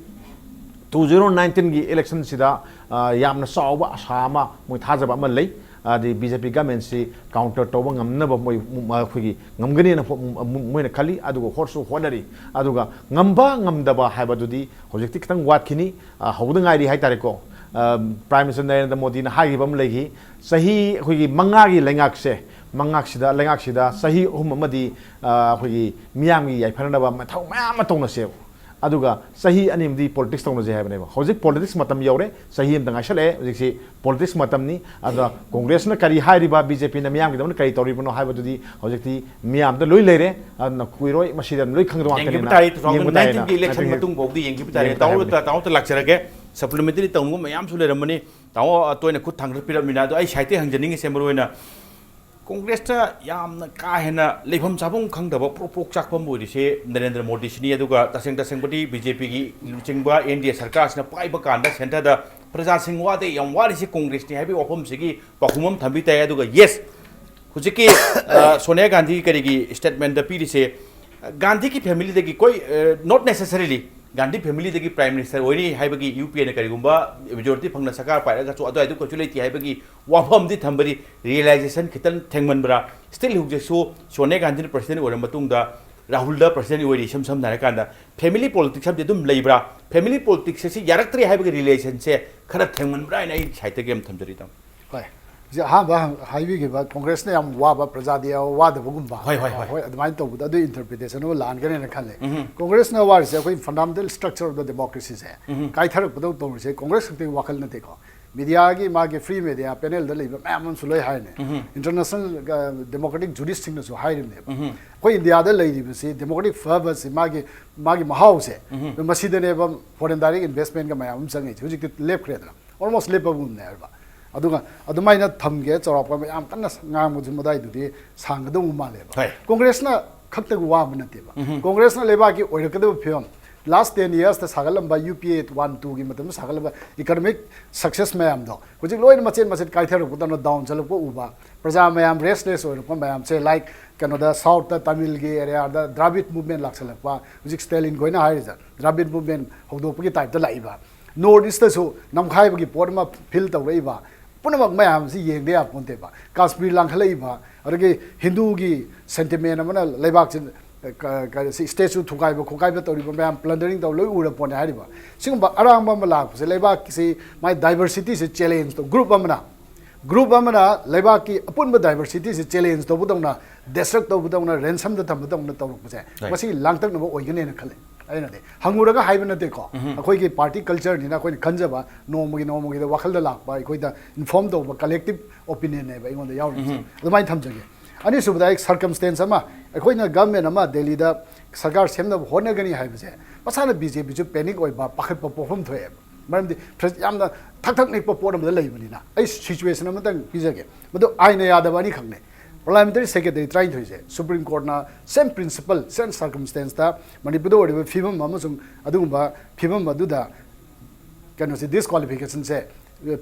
ꯇꯨ ꯖꯤꯔꯣ ꯅꯥꯏꯟꯇꯤꯟꯒꯤ ꯏꯂꯦꯛꯁꯟꯁꯤꯗ, ꯑ, ꯌꯥꯝꯅ ꯆꯥꯎꯕ ꯑꯁꯥ ꯑꯃ, ꯃꯣꯏ ꯊꯥꯖꯕ ꯑꯃ ꯂꯩ꯫ ꯑꯗꯤ ꯕꯤ ꯖꯦ ꯄꯤ ꯒꯃꯦꯟꯁꯤ counter ꯇꯧꯕ ꯉꯝꯅꯕ ꯃꯣꯏ, ꯃ-, ꯑꯩꯈꯣꯏꯒꯤ ꯉꯝꯒꯅꯤꯅ ꯍꯣ-, ꯃ-, ꯃ-, ꯃꯣꯏꯅ ꯈꯜꯂꯤ, ꯑꯗꯨꯒ ꯍꯣꯠꯁꯨ ꯍꯣꯠꯅꯔꯤ꯫ ꯑꯗꯨꯒ ꯉꯝꯕ ꯉꯝꯗꯕ ꯍꯥꯏꯕꯗꯨꯗꯤ ꯍꯧꯖꯤꯛꯇꯤ ꯈꯤꯇꯪ ꯋꯥꯠꯈꯤꯅꯤ, ꯑ, ꯍꯧꯕꯗ ꯉꯥꯏꯔꯤ ꯍꯥꯏꯇꯥꯔꯦꯀꯣ꯫ ꯑ, Prime Minister ꯅꯔꯦꯟꯗ꯭ꯔ ꯃꯣꯗꯤꯅ ꯍꯥꯏꯈꯤꯕ ꯑꯃ ꯂꯩꯈꯤ, ꯆꯍꯤ ꯑꯩꯈꯣꯏꯒꯤ ꯃꯉꯥꯒꯤ ꯂꯩꯉꯥꯛꯁꯦ, ꯃꯉꯥꯛꯁꯤꯗ, ꯂꯩꯉꯥꯛꯁꯤꯗ ꯆꯍꯤ ꯑꯍꯨꯝ ꯑꯃꯗꯤ, ꯑ, ꯑꯩꯈꯣꯏꯒꯤ ꯃꯤꯌꯥꯝꯒꯤ ꯌꯥꯏꯐꯅꯅꯕ ꯃꯊꯧ ꯃꯌꯥꯝ ꯑꯃ ꯇꯧꯅꯁꯦꯕ꯫ ꯑꯗꯨꯒ ꯆꯍꯤ ꯑꯅꯤ ꯑꯃꯗꯤ politics ꯇꯧꯅꯁꯦ ꯍꯥꯏꯕꯅꯦꯕ꯫ ꯍꯧꯖꯤꯛ politics ꯃꯇꯝ ꯌꯧꯔꯦ, ꯆꯍꯤ ꯑꯃꯇ ꯉꯥꯏꯁꯜꯂꯛꯑꯦ꯫ ꯍꯧꯖꯤꯛꯁꯤ politics ꯃꯇꯝꯅꯤ꯫ ꯑꯗ ꯀꯣꯡꯒ꯭ꯔꯦꯁꯅ ꯀꯔꯤ ꯍꯥꯏꯔꯤꯕ, ꯕꯤ ꯖꯦ ꯄꯤꯅ ꯃꯤꯌꯥꯝꯒꯤꯗꯃꯛꯇ ꯀꯔꯤ ꯇꯧꯔꯤꯕꯅꯣ ꯍꯥꯏꯕꯗꯨꯗꯤ ꯍꯧꯖꯤꯛꯇꯤ ꯃꯤꯌꯥꯝꯗ ꯂꯣꯏ ꯂꯩꯔꯦ꯫ ꯑꯗꯨꯅ ꯀꯨꯏꯔꯣꯏ, ꯃꯁꯤꯗ ꯂꯣꯏ ꯈꯪꯗꯧ ꯌꯦꯡꯈꯤꯕ ꯉꯥꯛꯇꯅꯤꯅ ꯇꯥꯔꯦ, ꯌꯦꯡꯕ ꯇꯥꯔꯦꯅ two thousand nineteen ꯒꯤ election ꯍꯥꯏꯕꯗꯤ ꯃꯇꯨꯡ ꯐꯥꯎꯗꯤ ꯌꯦꯡꯈꯤꯕ ꯇꯥꯔꯦ꯫ ꯌꯦꯡꯕ ꯇꯥꯔꯦ ꯇꯥꯃꯣ, ꯍꯥꯏꯕꯅꯤ꯫ ꯇꯥꯃꯣꯗ ꯂꯥꯛꯆꯔꯒꯦ꯫ Supplementary ꯇꯧꯅꯕ ꯃꯌꯥꯝꯁꯨ ꯂꯩꯔꯝꯃꯅꯤ꯫ ꯇꯥꯃꯣ, ꯑ, ꯇꯣꯏꯅ ꯈꯨꯠ ꯊꯥꯡꯒꯠꯄꯤꯔꯕꯅꯤꯅ, ꯑꯗꯣ ꯑꯩ side ꯇꯒꯤ ꯍꯪꯖꯅꯤꯡꯉꯤꯁꯦ ꯃꯔꯨ ꯑꯣꯏꯅ ꯀꯣꯡꯒ꯭ꯔꯦꯁꯇ ꯌꯥꯝꯅ ꯀꯥ ꯍꯦꯟꯅ ꯂꯩꯐꯝ ꯆꯥꯐꯝ ꯈꯪꯗꯕ ꯄ꯭ꯔꯣꯛ ꯄ꯭ꯔꯣꯛ ꯆꯥꯛꯄ ꯑꯃ ꯑꯣꯏꯔꯤꯁꯦ ꯅꯔꯦꯟꯗ꯭ꯔ ꯃꯣꯗꯤꯁꯤꯅꯤ꯫ ꯑꯗꯨꯒ ꯇꯁꯦꯡ ꯇꯁꯦꯡꯕꯗꯤ ꯕꯤ ꯖꯦ ꯄꯤꯒꯤ ꯂꯨꯆꯤꯡꯕ ꯑꯦꯟ ꯗꯤ ꯑꯦ ꯁꯔꯀꯥꯔꯁꯤꯅ ꯄꯥꯏꯕ ꯀꯥꯟꯗ centre ꯗ ꯄ꯭ꯔꯖꯥꯁꯤꯡ ꯋꯥꯗꯦ, ꯌꯥꯝ ꯋꯥꯔꯤꯁꯤ ꯀꯣꯡꯒ꯭ꯔꯦꯁꯅꯤ ꯍꯥꯏꯕꯒꯤ ꯋꯥꯐꯝꯁꯤꯒꯤ ꯄꯥꯎꯈꯨꯝ ꯑꯃ ꯊꯝꯕꯤ ꯇꯥꯏ꯫ ꯑꯗꯨꯒ yes, ꯍꯧꯖꯤꯛꯀꯤ, ꯑ, ꯁꯣꯅꯤꯌꯥ ꯒꯥꯟꯙꯤ ꯀꯔꯤꯒꯤ statement ꯗ ꯄꯤꯔꯤꯁꯦ, ꯒꯥꯟꯙꯤꯒꯤ family ꯗꯒꯤ ꯀꯣꯏ, ꯑ, not necessarily ꯒꯥꯟꯙꯤ family ꯗꯒꯤ Prime Minister ꯑꯣꯏꯅꯤ ꯍꯥꯏꯕꯒꯤ, ꯌꯨ ꯄꯤ ꯑꯦꯅ ꯀꯔꯤꯒꯨꯝꯕ majority ꯐꯪꯅ ꯁꯔꯀꯥꯔ ꯄꯥꯏꯔꯒꯁꯨ ꯑꯗꯨꯋꯥꯏꯗꯨ ꯀꯩꯁꯨ ꯂꯩꯇꯦ ꯍꯥꯏꯕꯒꯤ ꯋꯥꯐꯝꯗꯤ ꯊꯝꯕꯗꯤ realization ꯈꯤꯇꯪ ꯊꯦꯡꯃꯟꯕ꯭ꯔꯥ? Still ꯍꯧꯖꯤꯛꯁꯨ ꯁꯣꯅꯤꯌꯥ ꯒꯥꯟꯙꯤꯅ President ꯑꯣꯏꯔ ꯃꯇꯨꯡꯗ ꯔꯥꯍꯨꯜꯗ President ꯑꯣꯏꯔꯤ, ꯏꯁꯝ ꯁꯝꯅ ꯍꯥꯏꯔꯀꯥꯟꯗ family politics ꯑꯃꯗꯤ ꯑꯗꯨꯝ ꯂꯩꯕ꯭ꯔꯥ? Family politics ꯑꯁꯤ ꯌꯥꯔꯛꯇ꯭ꯔꯦ ꯍꯥꯏꯕꯒꯤ realization ꯁꯦ ꯈꯔ ꯊꯦꯡꯃꯟꯕ꯭ꯔꯥ ꯍꯥꯏꯅ ꯑꯩ side ꯇꯒꯤ ꯑꯃ ꯊꯝꯖꯔꯤ, ꯇꯥꯃꯣ꯫ ꯍꯣꯏ꯫ ꯍꯧꯖꯤꯛ ꯑꯍꯥꯟꯕ ꯍꯪ-, ꯍꯥꯏꯕꯤꯈꯤꯕ ꯀꯣꯡꯒ꯭ꯔꯦꯁꯅ ꯌꯥꯝ ꯋꯥꯕ, ꯄ꯭ꯔꯖꯥꯗꯤ ꯌꯥꯝ ꯋꯥꯗꯕꯒꯨꯝꯕ꯫ ꯍꯣꯏ, ꯍꯣꯏ, ꯍꯣꯏ꯫ ꯍꯣꯏ, ꯑꯗꯨꯃꯥꯏꯅ ꯇꯧꯕꯗꯣ, ꯑꯗꯨ interpretation ꯑꯃ ꯂꯥꯟꯒꯅꯦꯅ ꯈꯜꯂꯦ꯫ ꯎꯝ꯫ ꯀꯣꯡꯒ꯭ꯔꯦꯁꯅ ꯋꯥꯔꯤꯁꯦ ꯑꯩꯈꯣꯏ fundamental structure of the democracy ꯁꯦ ꯎꯝ꯫ ꯀꯥꯏꯊꯔꯛꯄꯗꯧ ꯇꯧꯔꯤꯁꯦ ꯀꯣꯡꯒ꯭ꯔꯦꯁ ꯈꯛꯇꯒꯤ ꯋꯥꯈꯜ ꯅꯠꯇꯦꯀꯣ꯫ Media ꯒꯤ ꯃꯥꯒꯤ free media panel ꯗ ꯂꯩꯕ ꯃꯌꯥꯝ ꯑꯃꯁꯨ ꯂꯣꯏ ꯍꯥꯏꯔꯤꯅꯦ꯫ ꯎꯝ꯫ International, ꯑ, democratic jurist ꯁꯤꯡꯅꯁꯨ ꯍꯥꯏꯔꯤꯕꯅꯦꯕ꯫ ꯎꯝ꯫ ꯑꯩꯈꯣꯏ ꯏꯟꯗꯤꯌꯥꯗ ꯂꯩꯔꯤꯕꯁꯤ democratic fervor ꯁꯤ ꯃꯥꯒꯤ, ꯃꯥꯒꯤ ꯃꯍꯥꯎꯁꯦ ꯎꯝ꯫ ꯃꯁꯤꯗꯅꯦꯕ foreign direct investment ꯀ ꯃꯌꯥꯝ ꯑꯃ ꯆꯪꯉꯤꯁꯦ꯫ ꯍꯧꯖꯤꯛꯇꯤ ꯂꯦꯞꯈ꯭ꯔꯦꯗꯅ꯫ Almost ꯂꯦꯞꯄꯒꯨꯝꯅꯦ ꯍꯥꯏꯕ꯫ ꯑꯗꯨꯒ ꯑꯗꯨꯃꯥꯏꯅ ꯊꯝꯒꯦ ꯆꯥꯎꯔꯥꯛꯄ ꯑꯃ ꯌꯥꯝ ꯀꯟꯅ ꯉꯥꯡꯕꯁꯨ ꯃꯗꯥꯏꯗꯨꯗꯤ ꯁꯥꯡꯒꯗꯧꯕ ꯃꯥꯜꯂꯦꯕ꯫ ꯍꯣꯏ꯫ ꯀꯣꯡꯒ꯭ꯔꯦꯁꯅ ꯈꯛꯇꯒꯤ ꯋꯥꯕ ꯅꯠꯇꯦꯕ꯫ ꯀꯣꯡꯒ꯭ꯔꯦꯁꯅ ꯂꯩꯕꯥꯛꯀꯤ ꯑꯣꯏꯔꯛꯀꯗꯕ ꯐꯤꯕꯝ, last ten yearsꯇ ꯁꯥꯒꯠꯂꯝꯕ ꯌꯨ ꯄꯤ ꯑꯦ ꯋꯥꯟ ꯇꯨꯒꯤ ꯃꯇꯝꯗ ꯁꯥꯒꯠꯂꯝꯕ economic success ꯃꯌꯥꯝꯗꯣ ꯍꯧꯖꯤꯛ ꯂꯣꯏꯅ ꯃꯆꯦꯠ ꯃꯆꯦꯠ ꯀꯥꯏꯊꯔꯛꯄꯗꯧꯅ down ꯆꯠꯂꯛꯄ ꯎꯕ, ꯄ꯭ꯔꯖꯥ ꯃꯌꯥꯝ restless ꯑꯣꯏꯔꯛꯄ ꯃꯌꯥꯝꯁꯦ, like ꯀꯩꯅꯣꯗ Southꯇ Tamilꯒꯤ areaꯗ Dravid movement ꯂꯥꯛꯁꯜꯂꯛꯄ, ꯍꯧꯖꯤꯛ Stalinꯈꯣꯏꯅ ꯍꯥꯏꯔꯤꯁꯦ Dravid movement ꯍꯧꯗꯣꯛꯄꯒꯤ typeꯇ ꯂꯥꯛꯏꯕ, North Eastꯇꯁꯨ ꯅꯝꯈꯥꯏꯕꯒꯤ ꯄꯣꯠ ꯑꯃ feel ꯇꯧꯔꯛꯏꯕ, ꯄꯨꯝꯅꯃꯛ ꯃꯌꯥꯝꯁꯤ ꯌꯦꯡꯗ ꯌꯥꯄꯣꯟꯇꯦꯕ꯫ ꯀꯥꯁꯃꯤꯔ ꯂꯥꯡꯈꯠꯂꯛꯏꯕ, ꯑꯗꯒꯤ ꯍꯤꯟꯗꯨꯒꯤ sentiment ꯑꯃꯅ ꯂꯩꯕꯥꯛꯁꯤ, ꯀ-, ꯀ-, ꯁꯤ statue ꯊꯨꯒꯥꯏꯕ ꯈꯣꯠꯀꯥꯏꯕ ꯇꯧꯔꯤꯕ ꯃꯌꯥꯝ, plundering ꯇꯧ ꯂꯣꯏ ꯎꯔ ꯄꯣꯠꯅꯦ ꯍꯥꯏꯔꯤꯕ꯫ ꯁꯤꯒꯨꯝꯕ ꯑꯔꯥꯡꯕ ꯑꯃ ꯂꯥꯛꯄꯁꯦ ꯂꯩꯕꯥꯛꯁꯤ ꯃꯥꯏ diversityꯁꯤ challenge ꯇꯧ, group ꯑꯃꯅ, group ꯑꯃꯅ ꯂꯩꯕꯥꯛꯀꯤ ꯑꯄꯨꯟꯕ diversityꯁꯤ challenge ꯇꯧꯕꯗꯧꯅ, destruct ꯇꯧꯕꯗꯧꯅ, ransomꯗ ꯊꯝꯕꯗꯧꯅ ꯇꯧꯔꯛꯄꯁꯦ, Right. ꯃꯁꯤ ꯂꯥꯡꯇꯛꯅꯕ ꯑꯣꯏꯒꯅꯦꯅ ꯈꯜꯂꯦ꯫ ꯑꯩꯅꯗꯤ ꯍꯪꯉꯨꯔꯒ ꯍꯥꯏꯕ ꯅꯠꯇꯦꯀꯣ, ꯑꯩꯈꯣꯏꯒꯤ party cultureꯅꯤꯅ ꯑꯩꯈꯣꯏꯅ ꯈꯟꯖꯕ, ꯅꯣꯡꯃꯒꯤ ꯅꯣꯡꯃꯒꯤꯗ ꯋꯥꯈꯜꯗ ꯂꯥꯛꯄ, ꯑꯩꯈꯣꯏꯗ inform ꯇꯧꯕ collective opinionꯅꯦꯕ ꯑꯩꯉꯣꯟꯗ ꯌꯥꯎꯔꯤꯁꯦ꯫ ꯑꯗꯨꯃꯥꯏꯅ ꯊꯝꯖꯒꯦ꯫ ꯑꯅꯤꯁꯨꯕꯗ ꯑꯩ circumstance ꯑꯃ, ꯑꯩꯈꯣꯏꯅ government ꯑꯃ ꯗꯦꯜꯂꯤꯗ ꯁꯔꯀꯥꯔ ꯁꯦꯝꯅꯕ ꯍꯣꯠꯅꯒꯅꯤ ꯍꯥꯏꯕꯁꯦ ꯃꯁꯥꯅ ꯕꯤ ꯖꯦ ꯄꯤꯁꯨ panic ꯑꯣꯏꯕ, ꯄꯥꯈꯠꯄ ꯄꯣꯛꯐꯝ ꯊꯣꯛꯑꯦꯕ꯫ ꯃꯔꯝꯗꯤ ꯐ꯭ꯔ-, ꯌꯥꯝꯅ ꯊꯛ ꯊꯛ ꯅꯤꯛꯄ ꯄꯣꯠ ꯑꯃꯗ ꯂꯩꯕꯅꯤꯅ꯫ ꯑꯩ situation ꯑꯃꯇꯪ ꯄꯤꯖꯒꯦ꯫ ꯃꯗꯨ ꯑꯥꯏꯟꯅ ꯌꯥꯗꯕ ꯑꯅꯤꯈꯛꯅꯦ꯫ Parliamentary secretary ꯇꯔꯥꯅꯤꯊꯣꯏꯁꯦ Supreme Courtꯅ same principle, same circumstanceꯇ ꯃꯅꯤꯄꯨꯔꯗ ꯑꯣꯏꯔꯤꯕ ꯐꯤꯕꯝ ꯑꯃꯁꯨꯡ ꯑꯗꯨꯒꯨꯝꯕ ꯐꯤꯕꯝ ꯑꯗꯨꯗ ꯀꯩꯅꯣꯁꯦ, disqualificationꯁꯦ,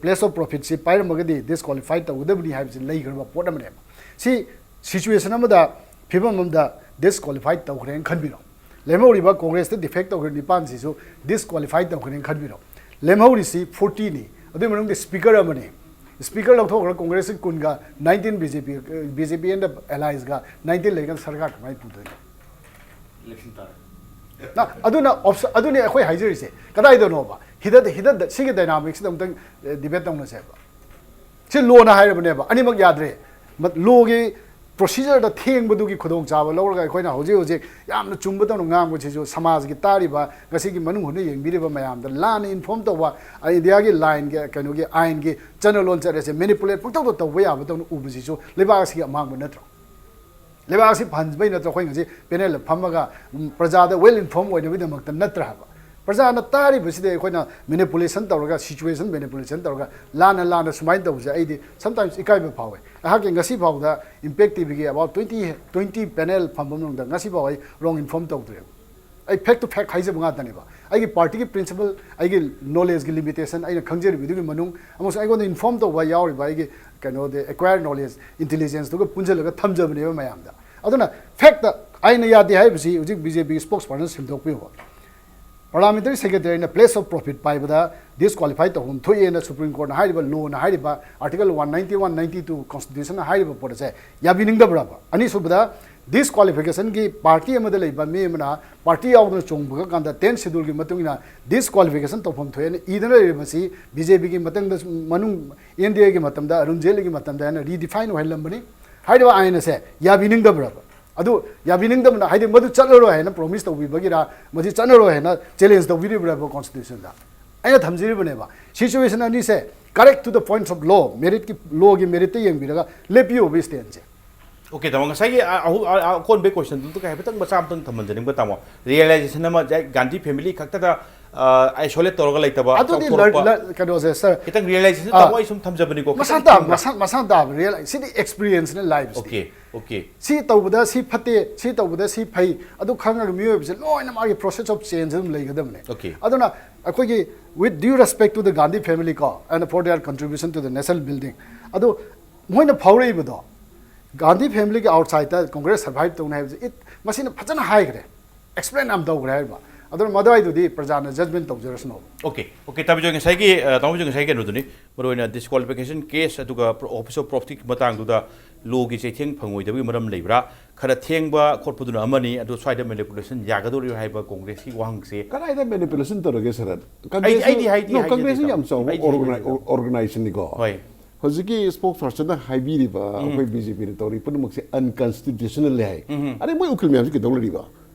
place of profitꯁꯤ ꯄꯥꯏꯔꯝꯃꯒꯗꯤ disqualify ꯇꯧꯒꯗꯕꯅꯤ ꯍꯥꯏꯕꯁꯤ ꯂꯩꯈ꯭ꯔꯕ ꯄꯣꯠ ꯑꯃꯅꯦꯕ꯫ ꯁꯤ situation ꯑꯃꯗ, ꯐꯤꯕꯝ ꯑꯃꯗ disqualify ꯇꯧꯈ꯭ꯔꯦꯅ ꯈꯟꯕꯤꯔꯣ꯫ ꯂꯦꯝꯍꯧꯔꯤꯕ ꯀꯣꯡꯒ꯭ꯔꯦꯁꯇ defect ꯇꯧꯈ꯭ꯔꯤꯕ ꯅꯤꯄꯥꯟꯁꯤꯁꯨ disqualify ꯇꯧꯈ꯭ꯔꯦꯅ ꯈꯟꯕꯤꯔꯣ꯫ ꯂꯦꯝꯍꯧꯔꯤꯁꯤ fortyꯅꯤ꯫ ꯑꯗꯨꯒꯤ ꯃꯅꯨꯡꯗ speaker ꯑꯃꯅꯤ꯫ Speaker ꯂꯧꯊꯣꯛꯈ꯭ꯔ ꯀꯣꯡꯒ꯭ꯔꯦꯁꯀꯤ ꯀꯨꯟꯒ, nineteen B J P, B J P and the alliesꯒ nineteen ꯂꯩꯔꯒ ꯁꯔꯀꯥꯔ ꯀꯃꯥꯏꯅ ꯄꯨꯗꯣꯏꯅꯣ? Election ꯇꯥꯔꯦ꯫ ꯅ-, ꯑꯗꯨꯅ option, ꯑꯗꯨꯅꯤ ꯑꯩꯈꯣꯏ ꯍꯥꯏꯖꯔꯤꯁꯦ꯫ ꯀꯗꯥꯏꯗꯅꯣꯕ? ꯍꯤꯗ, ꯍꯤꯗ, ꯁꯤꯒꯤ dynamicsꯁꯤꯗ ꯑꯃꯨꯛꯇꯪ, ꯑꯦ, debate ꯇꯧꯅꯁꯦꯕ꯫ ꯁꯤ lawꯅ ꯍꯥꯏꯔꯕꯅꯦꯕ, ꯑꯅꯤꯃꯛ ꯌꯥꯗ꯭ꯔꯦ꯫ ꯃ-, lawꯒꯤ procedureꯗ ꯊꯦꯡꯕꯗꯨꯒꯤ ꯈꯨꯗꯣꯡꯆꯥꯕ ꯂꯧꯔꯒ ꯑꯩꯈꯣꯏꯅ ꯍꯧꯖꯤꯛ ꯍꯧꯖꯤꯛ ꯌꯥꯝꯅ ꯆꯨꯝꯕꯗꯧꯅ ꯉꯥꯡꯕꯁꯤꯁꯨ ꯁꯃꯥꯖꯒꯤ ꯇꯥꯔꯤꯕ ꯉꯁꯤꯒꯤ ꯃꯅꯨꯡ ꯍꯨꯠꯅ ꯌꯦꯡꯕꯤꯔꯤꯕ ꯃꯌꯥꯝꯗ ꯂꯥꯟꯅ inform ꯇꯧꯕ, ꯏꯟꯗꯤꯌꯥꯒꯤ line ꯒꯤ, ꯀꯩꯅꯣꯒꯤ ꯑꯥꯏꯟꯒꯤ ꯆꯠꯅꯂꯣꯟ ꯆꯠ ꯑꯁꯦ manipulate ꯄꯪꯇꯧꯗ ꯇꯧꯕ ꯌꯥꯕꯗꯧꯅ ꯎꯕꯁꯤꯁꯨ ꯂꯩꯕꯥꯛ ꯑꯁꯤꯒꯤ ꯑꯃꯥꯡꯕ ꯅꯠꯇ꯭ꯔꯣ? ꯂꯩꯕꯥꯛ ꯑꯁꯤ ꯐꯍꯟꯕꯩ ꯅꯠꯇ꯭ꯔꯣ ꯑꯩꯈꯣꯏ ꯉꯁꯤ panelꯗ ꯐꯝꯃꯒ, ꯎꯝ, ꯄ꯭ꯔꯖꯥꯗ well inform ꯑꯣꯏꯅꯕꯒꯤꯗꯃꯛꯇ ꯅꯠꯇ꯭ꯔꯥ ꯍꯥꯏꯕ? ꯄ꯭ꯔꯖꯥꯅ ꯇꯥꯔꯤꯕꯁꯤꯗ ꯑꯩꯈꯣꯏꯅ ꯃꯦꯅꯤꯄꯨꯂꯦꯁꯟ ꯇꯧꯔꯒ, ꯁꯤꯆꯨꯋꯦꯁꯟ ꯃꯦꯅꯤꯄꯨꯂꯦꯁꯟ ꯇꯧꯔꯒ, ꯂꯥꯟꯅ ꯂꯥꯟꯅ ꯁꯨꯃꯥꯏꯅ ꯇꯧꯕꯁꯦ ꯑꯩꯗꯤ sometimes ꯏꯀꯥꯏꯕ ꯐꯥꯎꯋꯦ꯫ ꯑꯩꯍꯥꯛꯀꯤ ꯉꯁꯤ ꯐꯥꯎꯗ impact ꯇꯤꯚꯤꯒꯤ about twenty twenty panel ꯐꯝꯕ ꯃꯅꯨꯡꯗ ꯉꯁꯤ ꯐꯥꯎ ꯑꯩ wrong inform ꯇꯧꯗ꯭ꯔꯦꯕ꯫ ꯑꯩ fact to fact ꯍꯥꯏꯖꯕ ꯉꯥꯛꯇꯅꯦꯕ꯫ ꯑꯩꯒꯤ ꯄꯥꯔꯇꯤꯒꯤ ꯄ꯭ꯔꯤꯟꯁꯤꯄꯜ, ꯑꯩꯒꯤ ꯅꯣꯂꯦꯖꯀꯤ ꯂꯤꯃꯤꯇꯦꯁꯟ, ꯑꯩꯅ ꯈꯪꯖꯔꯤꯕꯗꯨꯒꯤ ꯃꯅꯨꯡ, ꯑꯃꯁꯨꯡ ꯑꯩꯉꯣꯟꯗ ꯏꯟꯐꯣꯔꯝ ꯇꯧꯕ ꯌꯥꯎꯔꯤꯕ ꯑꯩꯒꯤ ꯀꯩꯅꯣꯗꯤ, ꯑꯦꯀ꯭ꯋꯥꯌꯔ ꯅꯣꯂꯦꯖ, ꯏꯟꯇꯦꯂꯤꯖꯦꯟꯁꯇꯨꯒ ꯄꯨꯟꯁꯤꯜꯂꯒ ꯊꯝꯖꯕꯅꯦꯕ ꯃꯌꯥꯝꯗ꯫ ꯑꯗꯨꯅ ꯐꯦꯛꯇ ꯑꯩꯅ ꯌꯥꯗꯦ ꯍꯥꯏꯕꯁꯤ ꯍꯧꯖꯤꯛ ꯕꯤ ꯖꯦ ꯄꯤꯒꯤ ꯁ꯭ꯄꯣꯛꯁ ꯄꯥꯔꯁꯟ ꯁꯦꯝꯗꯣꯛꯄꯤꯌꯨꯕ꯫ ꯄꯥꯔꯂꯥꯃꯦꯟꯇꯔꯤ ꯁꯦꯀ꯭ꯔꯦꯇꯔꯤꯅ place of profit ꯄꯥꯏꯕꯗ ꯗꯤꯁꯀ꯭ꯋꯥꯂꯤꯐꯥꯏ ꯇꯧꯐꯝ ꯊꯣꯛꯑꯦꯅ ꯁꯨꯄ꯭ꯔꯤꯝ ꯀꯣꯔꯠꯅ ꯍꯥꯏꯔꯤꯕ, ꯂꯣꯅ ꯍꯥꯏꯔꯤꯕ, article one ninety one, ninety two, ꯀꯣꯟꯁꯇꯤꯇ꯭ꯌꯨꯁꯟꯅ ꯍꯥꯏꯔꯤꯕ ꯄꯣꯠ ꯑꯁꯦ ꯌꯥꯕꯤꯅꯤꯡꯗꯕ꯭ꯔꯕ? ꯑꯅꯤꯁꯨꯕꯗ, ꯗꯤꯁꯀ꯭ꯋꯥꯂꯤꯐꯤꯀꯦꯁꯟꯒꯤ ꯄꯥꯔꯇꯤ ꯑꯃꯗ ꯂꯩꯕ ꯃꯤ ꯑꯃꯅ ꯄꯥꯔꯇꯤ ꯌꯥꯎꯗꯅ ꯆꯣꯡꯕ ꯀꯥꯟꯗ ꯇꯦꯟ ꯁꯦꯗꯨꯜꯒꯤ ꯃꯇꯨꯡ ꯏꯟꯅ ꯗꯤꯁꯀ꯭ꯋꯥꯂꯤꯐꯤꯀꯦꯁꯟ ꯇꯧꯐꯝ ꯊꯣꯛꯑꯦꯅ ꯏꯗꯅ ꯂꯩꯔꯤꯕꯁꯤ ꯕꯤ ꯖꯦ ꯄꯤꯒꯤ ꯃꯇꯨꯡꯗ, ꯃꯅꯨꯡ, ꯑꯦꯟ ꯗꯤ ꯑꯦꯒꯤ ꯃꯇꯝꯗ, ꯑꯔꯨꯟ ꯖꯦꯠꯂꯤꯒꯤ ꯃꯇꯝꯗ ꯍꯥꯏꯅ ꯔꯤꯗꯤꯐꯥꯏꯟ ꯑꯣꯏꯍꯜꯂꯝꯕꯅꯤ꯫ ꯍꯥꯏꯔꯤꯕ ꯑꯥꯏꯟ ꯑꯁꯦ ꯌꯥꯕꯤꯅꯤꯡꯗꯕ꯭ꯔꯕ? ꯑꯗꯨ ꯌꯥꯕꯤꯅꯤꯡꯗꯕꯅ, ꯍꯥꯏꯗꯤ, ꯃꯗꯨ ꯆꯠꯂꯔꯣꯏ ꯍꯥꯏꯅ ꯄ꯭ꯔꯣꯃꯤꯁ ꯇꯧꯕꯤꯕꯒꯤꯔ, ꯃꯁꯤ ꯆꯠꯂꯔꯣꯏ ꯍꯥꯏꯅ ꯆꯦꯂꯦꯟꯖ ꯇꯧꯕꯤꯔꯤꯕ꯭ꯔꯕ ꯀꯣꯟꯁꯇꯤꯇ꯭ꯌꯨꯁꯟꯗ? ꯑꯩꯅ ꯊꯝꯖꯔꯤꯕꯅꯦꯕ, ꯁꯤꯆꯨꯋꯦꯁꯟ ꯑꯅꯤꯁꯦ correct to the points of law, ꯃꯦꯔꯤꯠꯀꯤ, ꯂꯣꯒꯤ ꯃꯦꯔꯤꯠꯇ ꯌꯦꯡꯕꯤꯔꯒ ꯂꯦꯞꯄꯤꯌꯣꯕ ꯁ꯭ꯇꯦꯟꯁꯦ꯫ ꯑꯣꯀꯦ, ꯇꯥꯃꯣ, ꯉꯁꯥꯏꯒꯤ, ꯑ, ꯑꯍꯨ-, ꯑ, ꯑ, ꯑꯀꯣꯟꯕꯩ ꯀꯣꯏꯁꯟꯗꯨꯗ ꯀꯩ ꯍꯥꯏꯐꯦꯠꯇꯪ ꯃꯆꯥ ꯑꯃꯇꯪ ꯊꯝꯍꯟꯖꯅꯤꯡꯕ, ꯇꯥꯃꯣ꯫ ꯔꯤꯌꯦꯂꯥꯏꯖꯦꯁꯟ ꯑꯃ, ꯖꯥꯏ-, ꯒꯥꯟꯙꯤ ꯐꯦꯃꯤꯂꯤ ꯈꯛꯇꯗ, ꯑ, ꯑꯥꯏꯁꯣꯂꯦꯠ ꯇꯧꯔꯒ ꯂꯩꯇꯕ, ꯑꯗꯨꯗꯤ ꯆꯥꯎꯊꯣꯔꯛꯄ꯫ ꯂ-, ꯂ-, ꯀꯩꯅꯣꯁꯦ, ꯁꯥꯔ, ꯈꯤꯇꯪ ꯔꯤꯌꯦꯂꯥꯏꯖꯦꯁꯟ, ꯑ, ꯇꯥꯃꯣ, ꯑꯩ ꯁꯨꯝ ꯊꯝꯖꯕꯅꯤꯀꯣ, ꯃꯁꯥ ꯈꯤꯇꯪ ꯇꯥꯕ, ꯊꯝꯕ꯫ ꯃꯁꯥ, ꯃꯁꯥ ꯇꯥꯕ ꯔꯤꯌꯦꯂꯥꯏ-, ꯁꯤꯗꯤ ꯑꯦꯛꯁꯄꯤꯔꯤꯌꯦꯟꯁꯅ ꯂꯥꯏꯐꯁꯤꯗꯤ꯫ Okay, okay. ꯁꯤ ꯇꯧꯕꯗ ꯁꯤ ꯐꯠꯇꯦ, ꯁꯤ ꯇꯧꯕꯗ ꯁꯤ ꯐꯩ, ꯑꯗꯨ ꯈꯪꯉꯒ ꯃꯤꯑꯣꯏꯕꯁꯦ ꯂꯣꯏꯅ ꯃꯥꯒꯤ ꯄ꯭ꯔꯣꯁꯦꯁ ꯑꯣꯐ ꯆꯦꯟꯖ ꯑꯗꯨꯝ ꯂꯩꯒꯗꯕꯅꯦ꯫ ꯑꯣꯀꯦ꯫ ꯑꯗꯨꯅ ꯑꯩꯈꯣꯏꯒꯤ, with due respect to the Gandhi family ꯀꯣ, and for their contribution to the national building, ꯑꯗꯨ ꯃꯣꯏꯅ ꯐꯥꯎꯔꯛꯏꯕꯗꯣ, ꯒꯥꯟꯙꯤ ꯐꯦꯃꯤꯂꯤꯒꯤ ꯑꯥꯎꯠꯁꯥꯏꯗꯇ ꯀꯣꯡꯒ꯭ꯔꯦꯁ ꯁꯔꯚꯥꯏꯚ ꯇꯧꯅꯤ ꯍꯥꯏꯕꯁꯦ, it, ꯃꯁꯤꯅ ꯐꯖꯅ ꯍꯥꯏꯈ꯭ꯔꯦ, ꯑꯦꯛꯁꯄ꯭ꯂꯦꯟ ꯌꯥꯝ ꯇꯧꯈ꯭ꯔꯦ ꯍꯥꯏꯕ꯫ ꯑꯗꯨꯅ ꯃꯗꯨꯋꯥꯏꯗꯨꯗꯤ ꯄ꯭ꯔꯖꯥꯅ ꯖꯖꯃꯦꯟ ꯇꯧꯖꯔꯁꯅꯣ꯫ ꯑꯣꯀꯦ, ꯑꯣꯀꯦ, ꯇꯥꯕꯤꯖꯣꯏ, ꯉꯁꯥꯏꯒꯤ, ꯑ, ꯇꯥꯃꯣꯖꯣꯏ, ꯉꯁꯥꯏꯒꯤ ꯀꯩꯅꯣꯗꯨꯅꯤ, ꯃꯔꯨꯑꯣꯏꯅ ꯗꯤꯁꯀ꯭ꯋꯥꯂꯤꯐꯤꯀꯦꯁꯟ ꯀꯦꯁ ꯑꯗꯨꯒ ꯄ꯭ꯔꯣ-, ꯑꯣꯐꯤꯁ ꯑꯣꯐ ꯄ꯭ꯔꯣꯐꯇꯤꯛꯀꯤ ꯃꯇꯥꯡꯗꯨꯗ ꯂꯣꯒꯤ ꯆꯩꯊꯦꯡ ꯐꯪꯉꯣꯏꯗꯕꯒꯤ ꯃꯔꯝ ꯂꯩꯕ꯭ꯔꯥ? ꯈꯔ ꯊꯦꯡꯕ ꯈꯣꯠꯄꯗꯨꯅ ꯑꯃꯅꯤ, ꯑꯗꯣ ꯁ꯭ꯋꯥꯏꯗ ꯃꯦꯅꯤꯄꯨꯂꯦꯁꯟ ꯌꯥꯒꯗꯧꯔꯤꯕ꯭ꯔꯥ ꯍꯥꯏꯕ ꯀꯣꯡꯒ꯭ꯔꯦꯁꯀꯤ ꯋꯥꯍꯪꯁꯦ꯫ ꯀꯗꯥꯏꯗ ꯃꯦꯅꯤꯄꯨꯂꯦꯁꯟ ꯇꯧꯔꯒꯦ, ꯁꯥꯔ? ꯑꯩ, ꯑꯩꯗꯤ ꯍꯥꯏꯗꯤ ꯅꯣ, ꯍꯥꯏꯗꯦ, ꯀꯪꯒ꯭ꯔꯦꯁꯅ ꯇꯥꯃꯣ꯫ ꯌꯥꯝ ꯆꯥꯎꯕ ꯑꯩꯗꯤ ꯍꯥꯏꯗꯦ, ꯑꯣꯔꯒꯅꯥꯏ-, ꯇꯥꯃꯣ꯫ ꯑꯣꯔꯒꯅꯥꯏꯖꯦꯁꯟꯅꯤꯀꯣ꯫ ꯍꯣꯏ꯫ ꯍꯧꯖꯤꯛꯀꯤ ꯁ꯭ꯄꯣꯛꯁ ꯄꯥꯔꯁꯟꯅ ꯍꯥꯏꯕꯤꯔꯤꯕ, ꯎꯝ꯫ ꯑꯩꯈꯣꯏ ꯕꯤ ꯖꯦ ꯄꯤꯅ ꯇꯧꯔꯤ ꯄꯨꯝꯅꯃꯛꯁꯦ ꯑꯟꯀꯟꯁꯇꯤꯇ꯭ꯌꯨꯁꯅꯦꯜ ꯍꯥꯏ꯫ ꯎꯝ꯫ ꯑꯗꯩ ꯃꯣꯏ ꯎꯀꯤꯜ ꯃꯌꯥꯝꯁꯤ ꯀꯩꯗꯧ ꯂꯩꯔꯤꯕ?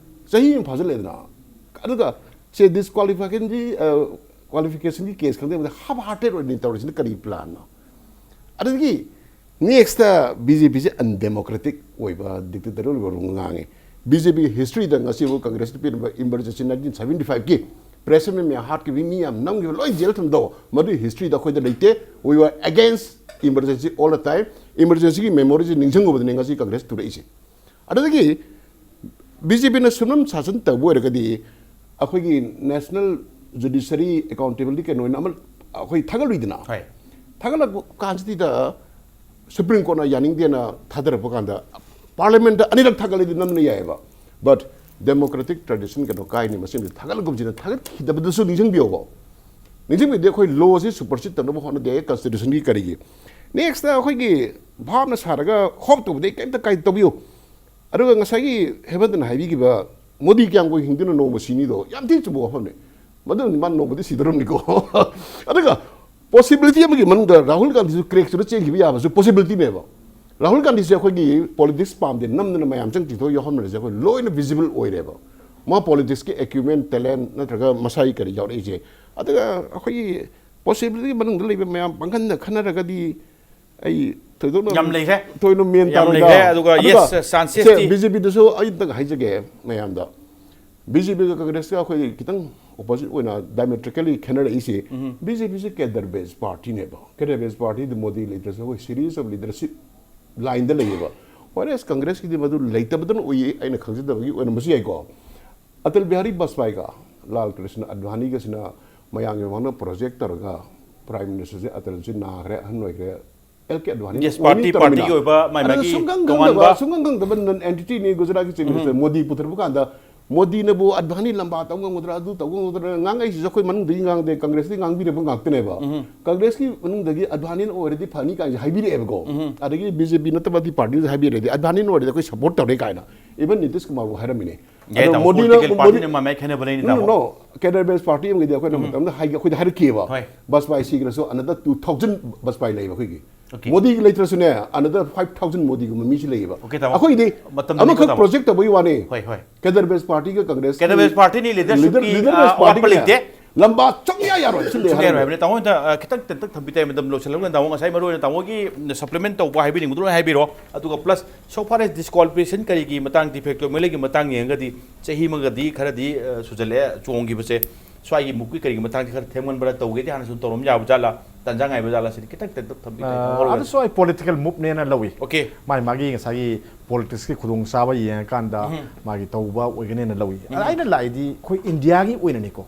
ꯆꯍꯤ ꯑꯃ ꯐꯥꯖꯤꯜꯂꯛꯑꯦꯗꯅ꯫ ꯑꯗꯨꯒ ꯁꯦ ꯗꯤꯁꯀ꯭ꯋꯥꯂꯤꯐꯤꯀꯦꯁꯟꯒꯤ, ꯑ, ꯀ꯭ꯋꯥꯂꯤꯐꯤꯀꯦꯁꯟꯒꯤ ꯀꯦꯁ ꯈꯪꯗꯦ, ꯑꯃꯗ ꯍꯥꯐ ꯍꯥꯔꯇꯦꯗ ꯑꯣꯏꯅ ꯇꯧꯔꯤꯁꯤꯅ ꯀꯔꯤ ꯄ꯭ꯂꯥꯟꯅꯣ? ꯑꯗꯨꯗꯒꯤ ꯅꯦꯛꯁꯇ ꯕꯤ ꯖꯦ ꯄꯤꯁꯦ ꯑꯟꯗꯦꯃꯣꯀ꯭ꯔꯦꯇꯤꯛ ꯑꯣꯏꯕ, ꯗꯤꯛꯇꯦꯇꯔ ꯑꯣꯏꯕ ꯔꯣꯜ ꯉꯥꯡꯉꯤ꯫ ꯕꯤ ꯖꯦ ꯄꯤꯒꯤ ꯍꯤꯁꯇ꯭ꯔꯤꯗ ꯉꯁꯤꯕꯨ ꯀꯪꯒ꯭ꯔꯦꯁꯅ ꯄꯤꯔꯝꯕ ꯏꯃꯔꯖꯦꯟꯁꯤ ꯅꯥꯏꯟꯇꯤꯟ ꯁꯚꯦꯟꯇꯤ ꯐꯥꯏꯚꯀꯤ ꯄ꯭ꯔꯦꯁ ꯃꯌꯥꯝ ꯍꯥꯠꯈꯤꯕ, ꯃꯤ ꯌꯥꯝ ꯅꯝꯈꯤꯕ ꯂꯣꯏ ꯖꯦꯜ ꯊꯝꯗꯧ, ꯃꯗꯨꯒꯤ ꯍꯤꯁꯇ꯭ꯔꯤꯗ ꯑꯩꯈꯣꯏꯗ ꯂꯩꯇꯦ꯫ We were against emergency all the time. Emergencyꯒꯤ ꯃꯦꯃꯣꯔꯤꯁꯤ ꯅꯤꯡꯁꯤꯡꯉꯨꯕꯗꯅꯦ ꯉꯁꯤ ꯀꯪꯒ꯭ꯔꯦꯁ ꯇꯨꯔꯛꯏꯁꯦ꯫ ꯑꯗꯨꯗꯒꯤ ꯕꯤ ꯖꯦ ꯄꯤꯅ ꯁꯨꯝꯅꯝ ꯁꯥꯁꯟ ꯇꯧꯕ ꯑꯣꯏꯔꯒꯗꯤ ꯑꯩꯈꯣꯏꯒꯤ ꯅꯦꯁꯅꯦꯜ ꯖꯨꯗꯤꯁꯔꯤ ꯑꯦꯀꯥꯎꯟꯇꯦꯕꯤꯂꯤꯇꯤ ꯀꯩꯅꯣ ꯑꯣꯏꯅ ꯑꯃ ꯑꯩꯈꯣꯏ ꯊꯥꯒꯠꯂꯨꯏꯗꯅ꯫ ꯍꯣꯏ꯫ ꯊꯥꯒꯠꯂꯛꯄ ꯀꯥꯟꯁꯤꯗ ꯁꯨꯄ꯭ꯔꯤꯝ ꯀꯣꯔꯠꯅ ꯌꯥꯅꯤꯡꯗꯦꯅ ꯊꯥꯗꯔꯛꯄ ꯀꯥꯟꯗ ꯄꯥꯔꯂꯤꯌꯥꯃꯦꯟꯠꯇ ꯑꯅꯤꯔꯛ ꯊꯥꯒꯠꯂꯗꯤ ꯅꯝꯅ ꯌꯥꯏꯑꯕ꯫ But democratic tradition ꯀꯩꯅꯣ ꯀꯥꯏꯅꯤ, ꯃꯁꯤꯃꯗꯤ ꯊꯥꯒꯠꯂꯒꯨꯝꯁꯤꯅ ꯊꯥꯒꯠꯈꯤꯗꯕꯗꯨꯁꯨ ꯅꯤꯡꯁꯤꯡꯕꯤꯌꯣꯕ꯫ ꯅꯤꯡꯁꯤꯡꯕꯤꯗꯦ, ꯑꯩꯈꯣꯏ ꯂꯣꯁꯤ ꯁꯨꯄꯔꯁꯤꯠ ꯇꯧꯅꯕ ꯍꯣꯠꯅꯗꯦ, ꯀꯟꯁꯇꯤꯇ꯭ꯌꯨꯁꯟꯒꯤ ꯀꯔꯤꯒꯤ꯫ ꯅꯦꯛꯁꯇ ꯑꯩꯈꯣꯏꯒꯤ ꯚꯥꯞꯅ ꯁꯥꯔꯒ ꯍꯣꯞ ꯇꯧꯕꯗꯤ ꯀꯩꯝꯇ ꯀꯥꯏ ꯇꯧꯕꯤꯌꯨ꯫ ꯑꯗꯨꯒ ꯉꯁꯥꯏꯒꯤ ꯍꯦꯃꯟꯇꯅ ꯍꯥꯏꯕꯤꯈꯤꯕ ꯃꯣꯗꯤ ꯀꯌꯥꯝ ꯀꯨꯏ ꯍꯤꯡꯗꯣꯏꯅꯣ ꯅꯣꯡꯃ ꯁꯤꯅꯤꯗꯣ ꯌꯥꯝ ꯊꯤꯅ ꯆꯨꯝꯕ ꯋꯥꯐꯝꯅꯤ꯫ ꯃꯗꯨꯅꯤ ꯃꯥ ꯅꯣꯡꯃꯗꯤ ꯁꯤꯗꯧꯔꯝꯅꯤꯀꯣ꯫ ꯑꯗꯨꯒ ꯄꯣꯁꯤꯕꯤꯂꯤꯇꯤ ꯑꯃꯒꯤ ꯃꯅꯨꯡꯗ ꯔꯥꯍꯨꯜ ꯒꯥꯟꯙꯤꯁꯨ ꯀ꯭ꯔꯦꯛ ꯆꯨꯔ ꯆꯦꯟꯈꯤꯕ ꯌꯥꯕꯁꯨ ꯄꯣꯁꯤꯕꯤꯂꯤꯇꯤꯅꯦꯕ꯫ ꯔꯥꯍꯨꯜ ꯒꯥꯟꯙꯤꯁꯦ ꯑꯩꯈꯣꯏꯒꯤ ꯄꯣꯂꯤꯇꯤꯛꯁ ꯄꯥꯝꯗꯦ ꯅꯝꯗꯅ ꯃꯌꯥꯝ ꯆꯪ ꯆꯤꯡꯊꯣꯛ ꯌꯥꯎꯍꯟꯕꯁꯦ ꯑꯩꯈꯣꯏ ꯂꯣꯏꯅ ꯚꯤꯖꯤꯕꯜ ꯑꯣꯏꯔꯦꯕ꯫ ꯃꯥ ꯄꯣꯂꯤꯇꯤꯛꯁꯀꯤ ꯑꯦꯀ꯭ꯌꯨꯃꯦꯟ, ꯇꯦꯂꯦꯟ ꯅꯠꯇ꯭ꯔꯒ ꯃꯁꯥꯒꯤ ꯀꯔꯤ ꯌꯥꯎꯔꯛꯏꯁꯦ꯫ ꯑꯗꯨꯒ ꯑꯩꯈꯣꯏꯒꯤ ꯄꯣꯁꯤꯕꯤꯂꯤꯇꯤ ꯃꯅꯨꯡꯗ ꯂꯩꯕ ꯃꯌꯥꯝ ꯄꯥꯡꯒꯟꯗ ꯈꯟꯅꯔꯒꯗꯤ ꯑꯩ ꯊꯣꯏꯗꯣꯛꯅ ꯌꯥꯝ ꯂꯩꯈ꯭ꯔꯦ꯫ ꯊꯣꯏꯅ ꯃꯦꯟ ꯌꯥꯝ ꯇꯥꯔꯣꯏꯗ꯫ ꯂꯩꯈ꯭ꯔꯦ꯫ ꯑꯗꯨꯒ yes, chances T B J ꯄꯤꯗꯁꯨ ꯑꯩ ꯑꯝꯇꯪ ꯍꯥꯏꯖꯒꯦ ꯃꯌꯥꯝꯗ꯫ ꯕꯤ ꯖꯦ ꯄꯤꯒ ꯀꯪꯒ꯭ꯔꯦꯁꯀ ꯑꯩꯈꯣꯏ ꯈꯤꯇꯪ ꯑꯣꯄꯣꯖꯤꯠ ꯑꯣꯏꯅ ꯗꯥꯏꯃꯦꯇ꯭ꯔꯤꯀꯦꯂꯤ ꯈꯦꯠꯅꯔꯛꯏꯁꯤ, ꯕꯤ ꯖꯦ ꯄꯤꯁꯦ ꯀꯦꯗꯔ ꯕꯦꯁ ꯄꯥꯔꯇꯤꯅꯦꯕ꯫ ꯀꯦꯗꯔ ꯕꯦꯁ ꯄꯥꯔꯇꯤꯗ ꯃꯣꯗꯤ ꯂꯩꯇ꯭ꯔꯁꯨ ꯑꯩꯈꯣꯏ ꯁꯤꯔꯤꯁ ꯑꯣꯐ ꯂꯤꯗꯔꯁꯤꯞ ꯂꯥꯏꯟꯗ ꯂꯩꯌꯦꯕ꯫ ꯋꯦꯔꯦꯁ ꯀꯪꯒ꯭ꯔꯦꯁꯀꯤꯗꯤ ꯃꯗꯨ ꯂꯩꯇꯕꯗꯅ ꯎꯏꯌꯦ, ꯑꯩꯅ ꯈꯪꯖꯗꯕꯒꯤ ꯑꯣꯏꯔꯝꯕꯁꯨ ꯌꯥꯏꯀꯣ꯫ ꯑꯇꯜ ꯕꯤꯍꯥꯔꯤ ꯕꯥꯖꯄꯥꯏꯒ ꯂꯥꯜ ꯀ꯭ꯔꯤꯁꯅ ꯑꯗꯚꯥꯅꯤꯒꯁꯤꯅ ꯃꯌꯥꯝꯒꯤ ꯃꯃꯥꯡꯗ ꯄ꯭ꯔꯣꯖꯦꯛ ꯇꯧꯔꯒ ꯄ꯭ꯔꯥꯏꯝ ꯃꯤꯅꯤꯁꯇꯔꯁꯦ ꯑꯇꯜꯁꯤ ꯅꯥꯈ꯭ꯔꯦ, ꯑꯍꯟ ꯑꯣꯏꯈ꯭ꯔꯦ, ꯑꯦꯜ ꯀꯦ ꯑꯗꯚꯥꯅꯤ Yes, ꯑꯣꯏꯅꯤ ꯄꯥꯔꯇꯤ, ꯇꯧꯔꯝꯃꯤꯅ꯫ ꯄꯥꯔꯇꯤꯒꯤ ꯑꯣꯏꯕ ꯃꯥꯏ ꯑꯗꯨꯅ ꯃꯥꯒꯤ ꯁꯨꯡꯈꯪ ꯇꯣꯉꯥꯟꯕ ꯈꯪꯗꯕ, ꯁꯨꯡꯈꯪ ꯈꯪꯗꯕ ꯅꯟ ꯑꯦꯟꯇꯤꯇꯤꯅꯤ ꯒꯨꯖꯔꯥꯠꯀꯤ ꯆꯤꯐ ꯃꯤꯅꯤꯁꯇꯔ ꯃꯣꯗꯤ ꯄꯨꯊꯔꯛꯄ ꯀꯥꯟꯗ ꯃꯣꯗꯤꯅꯕꯨ ꯑꯗꯚꯥꯅꯤ ꯂꯝꯕꯥ ꯇꯧ ꯉꯝꯒꯗ꯭ꯔꯥ, ꯑꯗꯨ ꯇꯧ ꯉꯝꯒꯗ꯭ꯔꯥ ꯉꯥꯡꯉꯛꯏꯁꯤꯁꯨ ꯑꯩꯈꯣꯏ ꯃꯅꯨꯡꯗꯒꯤ ꯉꯥꯡꯗꯦ, ꯀꯪꯒ꯭ꯔꯦꯁꯇꯒꯤ ꯉꯥꯡꯕꯤꯔꯛꯄ ꯉꯥꯛꯇꯅꯦꯕ꯫ ꯀꯪꯒ꯭ꯔꯦꯁꯀꯤ ꯃꯅꯨꯡꯗꯒꯤ ꯑꯗꯚꯥꯅꯤꯅ ꯑꯣꯏꯔꯗꯤ ꯐꯅꯤ ꯀꯥꯏꯅ ꯍꯥꯏꯕꯤꯔꯛꯑꯦꯕꯀꯣ꯫ ꯑꯗꯒꯤ ꯕꯤ ꯖꯦ ꯄꯤ ꯅꯠꯇꯕ ꯑꯗꯤ ꯄꯥꯔꯇꯤꯅ ꯍꯥꯏꯕꯤꯔꯗꯤ ꯑꯗꯚꯥꯅꯤꯅ ꯑꯣꯏꯔꯗꯤ ꯑꯩꯈꯣꯏ ꯁꯄꯣꯔꯠ ꯇꯧꯔꯦ ꯀꯥꯏꯅ ꯏꯚꯟ ꯅꯤꯇꯤꯁ ꯀꯨꯃꯥꯔꯕꯨ ꯍꯥꯏꯔꯝꯃꯤꯅꯦ꯫ ꯌꯥꯏ, ꯑꯗꯣ ꯇꯥꯃꯣ, ꯃꯣꯗꯤꯅ, ꯄꯣꯂꯤꯇꯤꯀꯦꯜ ꯃꯣꯗꯤ-, ꯄꯥꯔꯇꯤꯅ ꯃꯥꯏ ꯃꯥꯏ ꯈꯦꯠꯅꯕ ꯂꯩꯅꯤ, No, ꯇꯥꯃꯣ꯫ no, no. ꯀꯦꯗꯔ ꯕꯦꯁ ꯄꯥꯔꯇꯤ ꯑꯃꯒꯤꯗꯤ ꯑꯩꯈꯣꯏꯅ ꯃꯇꯝꯗ ꯍꯥꯏꯒꯦ, ꯑꯩꯈꯣꯏꯗ ꯍꯥꯏꯔꯛꯈꯤꯑꯕ꯫ ꯍꯣꯏ꯫ ꯕꯥꯖꯄꯥꯏ ꯁꯤꯈ꯭ꯔꯁꯨ another two thousand ꯕꯥꯖꯄꯥꯏ ꯂꯩꯕ ꯑꯩꯈꯣꯏꯒꯤ꯫ Okay. Modi ꯂꯩꯇ꯭ꯔꯁꯨꯅꯦ, another five thousand ꯃꯣꯗꯤꯒꯨꯝꯕ ꯃꯤꯁꯤ ꯂꯩꯌꯦꯕ꯫ Okay, ꯇꯥꯃꯣ꯫ ꯑꯩꯈꯣꯏꯗꯤ ꯃꯇꯝꯗꯤ ꯑꯃꯈꯛ ꯇꯥꯃꯣ꯫ ꯄ꯭ꯔꯣꯖꯦꯛ ꯇꯧꯕꯒꯤ ꯋꯥꯅꯤ꯫ ꯍꯣꯏ, ꯍꯣꯏ꯫ ꯀꯦꯗꯔ ꯕꯦꯁ ꯄꯥꯔꯇꯤꯒ ꯀꯪꯒ꯭ꯔꯦꯁ ꯀꯦꯗꯔ ꯕꯦꯁ ꯄꯥꯔꯇꯤꯅꯤ, ꯂꯤꯗꯔꯁꯤꯞꯀꯤ, ꯂꯤꯗꯔ ꯑ, ꯕꯦꯁ ꯑꯋꯥꯠꯄ ꯄꯥꯔꯇꯤꯒꯅꯦ ꯂꯩꯇꯦ꯫ ꯂꯝꯕꯥ ꯆꯪꯌꯥ ꯌꯥꯔꯣꯏ ꯁꯤꯅꯦ ꯁꯨꯡꯌꯥ ꯌꯥꯔꯣꯏ ꯍꯥꯏꯔꯝꯃꯤꯅꯦ꯫ ꯍꯥꯏꯕꯅꯤ꯫ ꯇꯥꯃꯣ ꯍꯣꯏꯗ, ꯑ, ꯈꯤꯇꯪ ꯇꯦꯟꯇꯛ ꯊꯝꯕꯤ ꯇꯥꯏ, ꯃꯇꯝ ꯂꯣꯏꯁꯤꯜꯂꯛꯂꯒ ꯇꯥꯃꯣ ꯉꯁꯥꯏ ꯃꯔꯨ ꯑꯣꯏꯅ ꯇꯥꯃꯣꯒꯤ supplement ꯇꯧꯕ ꯍꯥꯏꯕꯤꯅꯤꯡꯕꯗꯨ ꯂꯣꯏ ꯍꯥꯏꯕꯤꯔꯣ꯫ ꯑꯗꯨꯒ plus so far as disqualification ꯀꯔꯤꯒꯤ ꯃꯇꯥꯡ, defecto ꯑꯦꯝ ꯑꯦꯜ ꯑꯦꯒꯤ ꯃꯇꯥꯡ ꯌꯦꯡꯉꯒꯗꯤ ꯆꯍꯤ ꯑꯃꯒꯗꯤ ꯈꯔꯗꯤ, ꯑ, ꯁꯨꯖꯜꯂꯛꯑꯦ ꯆꯣꯡꯈꯤꯕꯁꯦ꯫ ꯁ꯭ꯋꯥꯏꯒꯤ ꯃꯨꯛꯀꯤ ꯀꯔꯤꯒꯤ ꯃꯇꯥꯡꯁꯤ ꯈꯔ ꯊꯦꯝꯒꯟꯕ꯭ꯔꯥ, ꯇꯧꯒꯦꯗꯤ ꯍꯥꯟꯅ ꯁꯨꯝ ꯇꯧꯔꯝ ꯌꯥꯕ ꯖꯥꯠꯂꯥ, ꯇꯥꯟꯖꯥ ꯉꯥꯏꯕ ꯖꯥꯠꯂꯥ ꯁꯤꯗꯤ ꯈꯤꯇꯪ ꯇꯦꯟꯇꯛ ꯊꯝꯕꯤꯌꯨ, ꯑꯥ, ꯍꯧꯔꯒ꯫ ꯑꯗꯨꯁꯨ ꯑꯩ ꯄꯣꯂꯤꯇꯤꯀꯦꯜ ꯃꯨꯚꯅꯦꯅ ꯂꯧꯏ꯫ ꯑꯣꯀꯦ꯫ ꯃꯥꯒꯤ, ꯃꯥꯒꯤ ꯉꯁꯥꯏꯒꯤ ꯄꯣꯂꯤꯇꯤꯛꯁꯀꯤ ꯈꯨꯗꯣꯡꯆꯥꯕ ꯌꯦꯡꯉꯀꯥꯟꯗ ꯎꯝ꯫ ꯃꯥꯒꯤ ꯇꯧꯕ ꯑꯣꯏꯒꯅꯦꯅ ꯂꯧꯏ꯫ ꯎꯝ꯫ ꯑꯩꯅ ꯂꯥꯛꯏꯗꯤ ꯑꯩꯈꯣꯏ ꯏꯟꯗꯤꯌꯥꯒꯤ ꯑꯣꯏꯅꯅꯤꯀꯣ꯫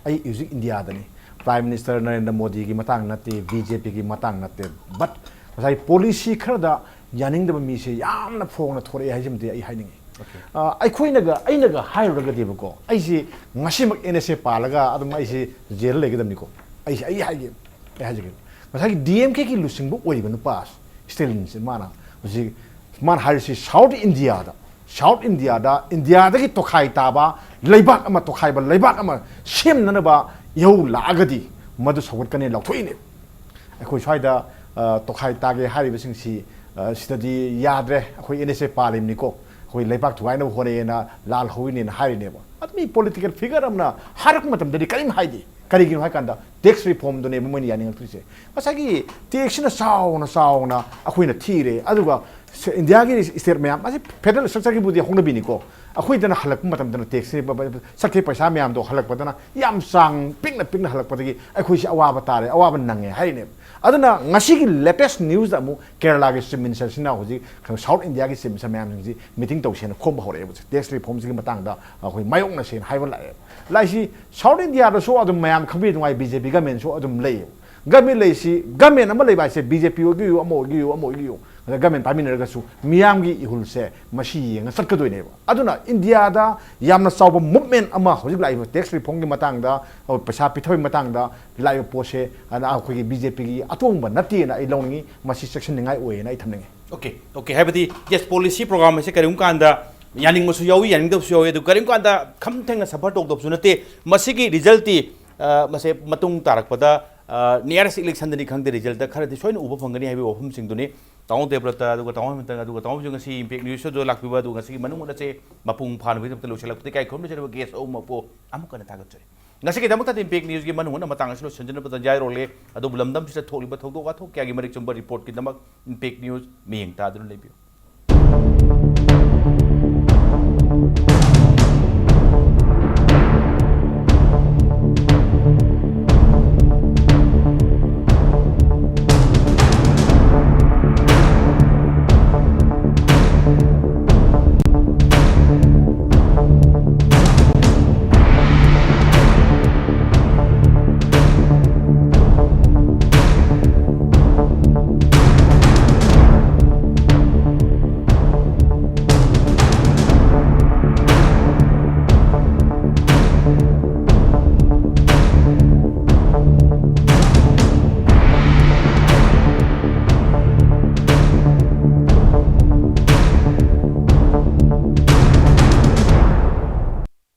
ꯑꯩ ꯍꯧꯖꯤꯛ ꯏꯟꯗꯤꯌꯥꯗꯅꯤ꯫ ꯄ꯭ꯔꯥꯏꯝ ꯃꯤꯅꯤꯁꯇꯔ ꯅꯔꯦꯟꯗ꯭ꯔ ꯃꯣꯗꯤꯒꯤ ꯃꯇꯥꯡ ꯅꯠꯇꯦ, ꯕꯤ ꯖꯦ ꯄꯤꯒꯤ ꯃꯇꯥꯡ ꯅꯠꯇꯦ꯫ ꯕꯠ ꯉꯁꯥꯏ ꯄꯣꯂꯤꯁꯤ ꯈꯔꯗ ꯌꯥꯅꯤꯡꯗꯕ ꯃꯤꯁꯦ ꯌꯥꯝꯅ ꯐꯣꯡꯅ ꯊꯣꯔꯛꯑꯦ ꯍꯥꯏꯁꯤꯃꯗꯤ ꯑꯩ ꯍꯥꯏꯅꯤꯡꯉꯤ꯫ ꯑꯣꯀꯦ꯫ ꯑ, ꯑꯩꯈꯣꯏꯅꯒ, ꯑꯩꯅꯒ ꯍꯥꯏꯔꯨꯔꯒꯗꯤꯕꯀꯣ, ꯑꯩꯁꯤ ꯉꯁꯤꯃꯛ ꯑꯦꯟ ꯑꯦꯁ ꯑꯦ ꯄꯥꯜꯂꯒ ꯑꯗꯨꯝ ꯑꯩꯁꯤ ꯖꯦꯜꯗ ꯂꯩꯒꯗꯕꯅꯤꯀꯣ꯫ ꯑꯩꯁꯤ, ꯑꯩ ꯍꯥꯏꯒꯦ, ꯑꯩ ꯍꯥꯏꯖꯒꯦ꯫ ꯉꯁꯥꯏꯒꯤ ꯗꯤ ꯑꯦꯝ ꯀꯦꯒꯤ ꯂꯨꯆꯤꯡꯕ ꯑꯣꯏꯔꯤꯕ ꯅꯨꯄꯥ ꯁ꯭ꯇꯦꯂꯤꯟꯁꯦ, ꯃꯥꯅ ꯍꯧꯖꯤꯛ, ꯃꯥꯅ ꯍꯥꯏꯔꯤꯁꯤ ꯁꯥꯎꯠ ꯏꯟꯗꯤꯌꯥꯗ, ꯁꯥꯎꯠ ꯏꯟꯗꯤꯌꯥꯗ, ꯏꯟꯗꯤꯌꯥꯗꯒꯤ ꯇꯣꯈꯥꯏ ꯇꯥꯕ ꯂꯩꯕꯥꯛ ꯑꯃ, ꯇꯣꯈꯥꯏꯕ ꯂꯩꯕꯥꯛ ꯑꯃ ꯁꯦꯝꯅꯅꯕ ꯏꯍꯧ ꯂꯥꯛꯑꯒꯗꯤ ꯃꯗꯨ ꯁꯧꯒꯠꯀꯅꯤ ꯂꯥꯎꯊꯣꯛꯏꯅꯦ꯫ ꯑꯩꯈꯣꯏ ꯁ꯭ꯋꯥꯏꯗ, ꯑ, ꯇꯣꯈꯥꯏ ꯇꯥꯒꯦ ꯍꯥꯏꯔꯤꯕꯁꯤꯡꯁꯤ, ꯑ, ꯁꯤꯗꯗꯤ ꯌꯥꯗ꯭ꯔꯦ, ꯑꯩꯈꯣꯏ ꯑꯦꯟ ꯑꯦꯁ ꯑꯦ ꯄꯥꯜꯂꯤꯕꯅꯤꯀꯣ, ꯑꯩꯈꯣꯏ ꯂꯩꯕꯥꯛ ꯊꯨꯒꯥꯏꯅꯕ ꯍꯣꯠꯅꯩꯌꯦꯅ ꯂꯥꯜ ꯍꯧꯔꯤꯅꯦꯅ ꯍꯥꯏꯔꯤꯅꯦꯕ꯫ ꯑꯗꯨ ꯃꯤ ꯄꯣꯂꯤꯇꯤꯀꯦꯜ ꯐꯤꯒꯔ ꯑꯃꯅ ꯍꯥꯏꯔꯛꯄ ꯃꯇꯝꯗꯗꯤ ꯀꯔꯤꯝ ꯍꯥꯏꯗꯦ꯫ ꯀꯔꯤꯒꯤꯅꯣ ꯍꯥꯏ ꯀꯥꯟꯗ ꯇꯦꯛꯁ ꯔꯤꯐꯣꯔꯝꯗꯨꯅꯦꯕ ꯃꯣꯏꯅ ꯌꯥꯅꯤꯡꯉꯛꯇ꯭ꯔꯤꯁꯦ꯫ ꯉꯁꯥꯏꯒꯤ ꯇꯦꯛꯁꯁꯤꯅ ꯆꯥꯎꯅ ꯆꯥꯎꯅ ꯑꯩꯈꯣꯏꯅ ꯊꯤꯔꯦ, ꯑꯗꯨꯒ ꯁ-, ꯏꯟꯗꯤꯌꯥꯒꯤ ꯁ꯭ꯇꯦꯠ ꯃꯌꯥꯝ ꯑꯁꯤ ꯐꯦꯗꯔꯦꯜ ꯁ꯭ꯇ꯭ꯔꯛꯆꯔꯒꯤꯕꯨꯗꯤ ꯍꯧꯅꯕꯤꯅꯤꯀꯣ, ꯑꯩꯈꯣꯏꯗꯅ ꯍꯜꯂꯛꯄ ꯃꯇꯝꯗꯅ ꯇꯦꯛꯁꯁꯤ ꯆꯠꯈꯤꯕ ꯄꯩꯁꯥ ꯃꯌꯥꯝꯗꯣ ꯍꯜꯂꯛꯄꯗꯅ ꯌꯥꯝ ꯆꯥꯡ ꯄꯤꯛꯅ ꯄꯤꯛꯅ ꯍꯜꯂꯛꯄꯗꯒꯤ ꯑꯩꯈꯣꯏꯁꯤ ꯑꯋꯥꯕ ꯇꯥꯔꯦ, ꯑꯋꯥꯕ ꯅꯪꯉꯦ ꯍꯥꯏꯔꯤꯅꯦꯕ꯫ ꯑꯗꯨꯅ ꯉꯁꯤꯒꯤ ꯂꯦꯇꯦꯁ ꯅ꯭ꯌꯨꯁꯇ ꯑꯃꯨꯛ ꯀꯦꯔꯂꯥꯒꯤ ꯆꯤꯐ ꯃꯤꯅꯤꯁꯇꯔꯁꯤꯅ ꯍꯧꯖꯤꯛ ꯁꯥꯎꯠ ꯏꯟꯗꯤꯌꯥꯒꯤ ꯆꯤꯐ ꯃꯤꯅꯤꯁꯇꯔ ꯃꯌꯥꯝꯁꯤꯡꯁꯤ ꯃꯤꯇꯤꯡ ꯇꯧꯁꯦꯅ ꯈꯣꯝꯕ ꯍꯧꯔꯛꯑꯦꯕ, ꯇꯦꯛꯁ ꯔꯤꯐꯣꯔꯝꯁꯤꯒꯤ ꯃꯇꯥꯡꯗ ꯑꯩꯈꯣꯏ ꯃꯥꯌꯣꯛꯅꯁꯦꯅ ꯍꯥꯏꯕ ꯂꯥꯛꯑꯦꯕ꯫ ꯂꯥꯛꯏꯁꯤ ꯁꯥꯎꯠ ꯏꯟꯗꯤꯌꯥꯗꯁꯨ ꯑꯗꯨꯝ ꯃꯌꯥꯝ ꯈꯪꯕꯤꯗꯨꯉꯥꯏ ꯕꯤ ꯖꯦ ꯄꯤ ꯒꯃꯦꯟꯁꯨ ꯑꯗꯨꯝ ꯂꯩꯌꯦꯕ꯫ ꯒꯃꯦꯟ ꯂꯩꯁꯤ, ꯒꯃꯦꯟ ꯑꯃ ꯂꯩꯕ ꯍꯥꯏꯁꯦ ꯕꯤ ꯖꯦ ꯄꯤ ꯑꯣꯏꯒꯦꯌꯨ, ꯑꯃ ꯑꯣꯏꯒꯦꯌꯨ, ꯑꯃ ꯑꯣꯏꯒꯦꯌꯨ, ꯑꯗ ꯒꯃꯦꯟ ꯄꯥꯏꯃꯤꯟꯅꯔꯒꯁꯨ ꯃꯤꯌꯥꯝꯒꯤ ꯏꯍꯨꯜꯁꯦ ꯃꯁꯤ ꯌꯦꯡꯉ ꯆꯠꯀꯗꯣꯏꯅꯦꯕ꯫ ꯑꯗꯨꯅ ꯏꯟꯗꯤꯌꯥꯗ ꯌꯥꯝꯅ ꯆꯥꯎꯕ ꯃꯨꯚꯃꯦꯟ ꯑꯃ ꯍꯧꯖꯤꯛ ꯂꯥꯛꯏꯕ ꯇꯦꯛꯁ ꯔꯤꯐꯣꯔꯝꯒꯤ ꯃꯇꯥꯡꯗ, ꯑ, ꯄꯩꯁꯥ ꯄꯤꯊꯕꯒꯤ ꯃꯇꯥꯡꯗ ꯂꯥꯛꯏꯕ ꯄꯣꯠꯁꯦ, ꯑꯗ ꯑꯩꯈꯣꯏꯒꯤ ꯕꯤ ꯖꯦ ꯄꯤꯒꯤ ꯑꯇꯣꯡꯕ ꯅꯠꯇꯦꯅ ꯑꯩ ꯂꯧꯅꯤꯡꯉꯤ, ꯃꯁꯤ ꯆꯦꯛꯁꯤꯟꯅꯤꯡꯉꯥꯏ ꯑꯣꯏꯌꯦꯅ ꯑꯩ ꯊꯝꯅꯤꯡꯉꯤ꯫ ꯑꯣꯀꯦ, ꯑꯣꯀꯦ, ꯍꯥꯏꯕꯗꯤ, ꯌꯦꯁ, ꯄꯣꯂꯤꯁꯤ ꯄ꯭ꯔꯣꯒ꯭ꯔꯥꯝ ꯑꯁꯦ ꯀꯔꯤꯒꯨꯝꯕ ꯀꯥꯟꯗ ꯌꯥꯅꯤꯡꯕꯁꯨ ꯌꯥꯎꯏ, ꯌꯥꯅꯤꯡꯗꯕꯁꯨ ꯌꯥꯎꯏ, ꯑꯗꯨ ꯀꯔꯤꯒꯨꯝꯕ ꯀꯥꯟꯗ ꯈꯝ ꯊꯦꯡꯅ ꯁꯐꯔ ꯇꯧꯗꯕꯁꯨ ꯅꯠꯇꯦ꯫ ꯃꯁꯤꯒꯤ ꯔꯤꯖꯜꯇꯤ, ꯑ, ꯃꯁꯦ ꯃꯇꯨꯡ ꯇꯥꯔꯛꯄꯗ, ꯑ, ꯅꯤꯌꯔꯦꯁ ꯏꯂꯦꯛꯁꯟꯗꯅꯤ ꯈꯪꯗꯦ, ꯔꯤꯖꯜꯇ ꯈꯔꯗꯤ ꯁꯣꯏꯅ ꯎꯕ ꯐꯪꯒꯅꯤ ꯍꯥꯏꯕꯒꯤ ꯋꯥꯐꯝꯁꯤꯡꯗꯨꯅꯤ꯫ ꯇꯥꯃꯣ ꯗꯦꯕ꯭ꯔꯇ, ꯑꯗꯨꯒ ꯇꯥꯃꯣ ꯍꯦꯃꯟꯇ, ꯑꯗꯨꯒ ꯇꯥꯃꯣꯁꯨ ꯉꯁꯤ ꯏꯝꯄꯦꯛ ꯅ꯭ꯌꯨꯁꯇꯁꯨ ꯂꯥꯛꯄꯤꯕ, ꯑꯗꯨꯒ ꯉꯁꯤꯒꯤ ꯃꯅꯨꯡ ꯍꯨꯠꯅꯁꯦ ꯃꯄꯨꯡ ꯐꯥꯅꯕꯒꯤꯗꯃꯛꯇ ꯂꯣꯏꯁꯤꯜꯂꯛꯄꯗ ꯏꯀꯥꯏ ꯈꯨꯝꯅꯖꯔꯤꯕ ꯒꯦꯁ ꯑꯍꯨꯝꯃꯛꯄꯨ ꯑꯃꯨꯛ ꯍꯟꯅ ꯊꯥꯒꯠꯆꯔꯤ꯫ ꯉꯁꯤꯒꯤꯗꯃꯛꯇꯗꯤ ꯏꯝꯄꯦꯛ ꯅ꯭ꯌꯨꯁꯀꯤ ꯃꯅꯨꯡ ꯍꯨꯠꯅ ꯃꯇꯥꯡ ꯑꯁꯤꯗ ꯂꯣꯏꯁꯤꯟꯖꯅꯕ ꯇꯟꯖꯥ ꯌꯧꯔꯛꯂꯦ꯫ ꯑꯗꯨꯕꯨ ꯂꯝꯗꯝꯁꯤꯗ ꯊꯣꯛꯂꯤꯕ ꯊꯧꯗꯣꯛ ꯋꯥꯊꯣꯛ ꯀꯌꯥꯒꯤ ꯃꯔꯤꯛ ꯆꯨꯝꯕ ꯔꯤꯄꯣꯔꯠꯀꯤꯗꯃꯛ ꯏꯝꯄꯦꯛ ꯅ꯭ꯌꯨꯁ ꯃꯤꯠꯌꯦꯡ ꯇꯥꯗꯨꯅ ꯂꯩꯕꯤꯌꯨ꯫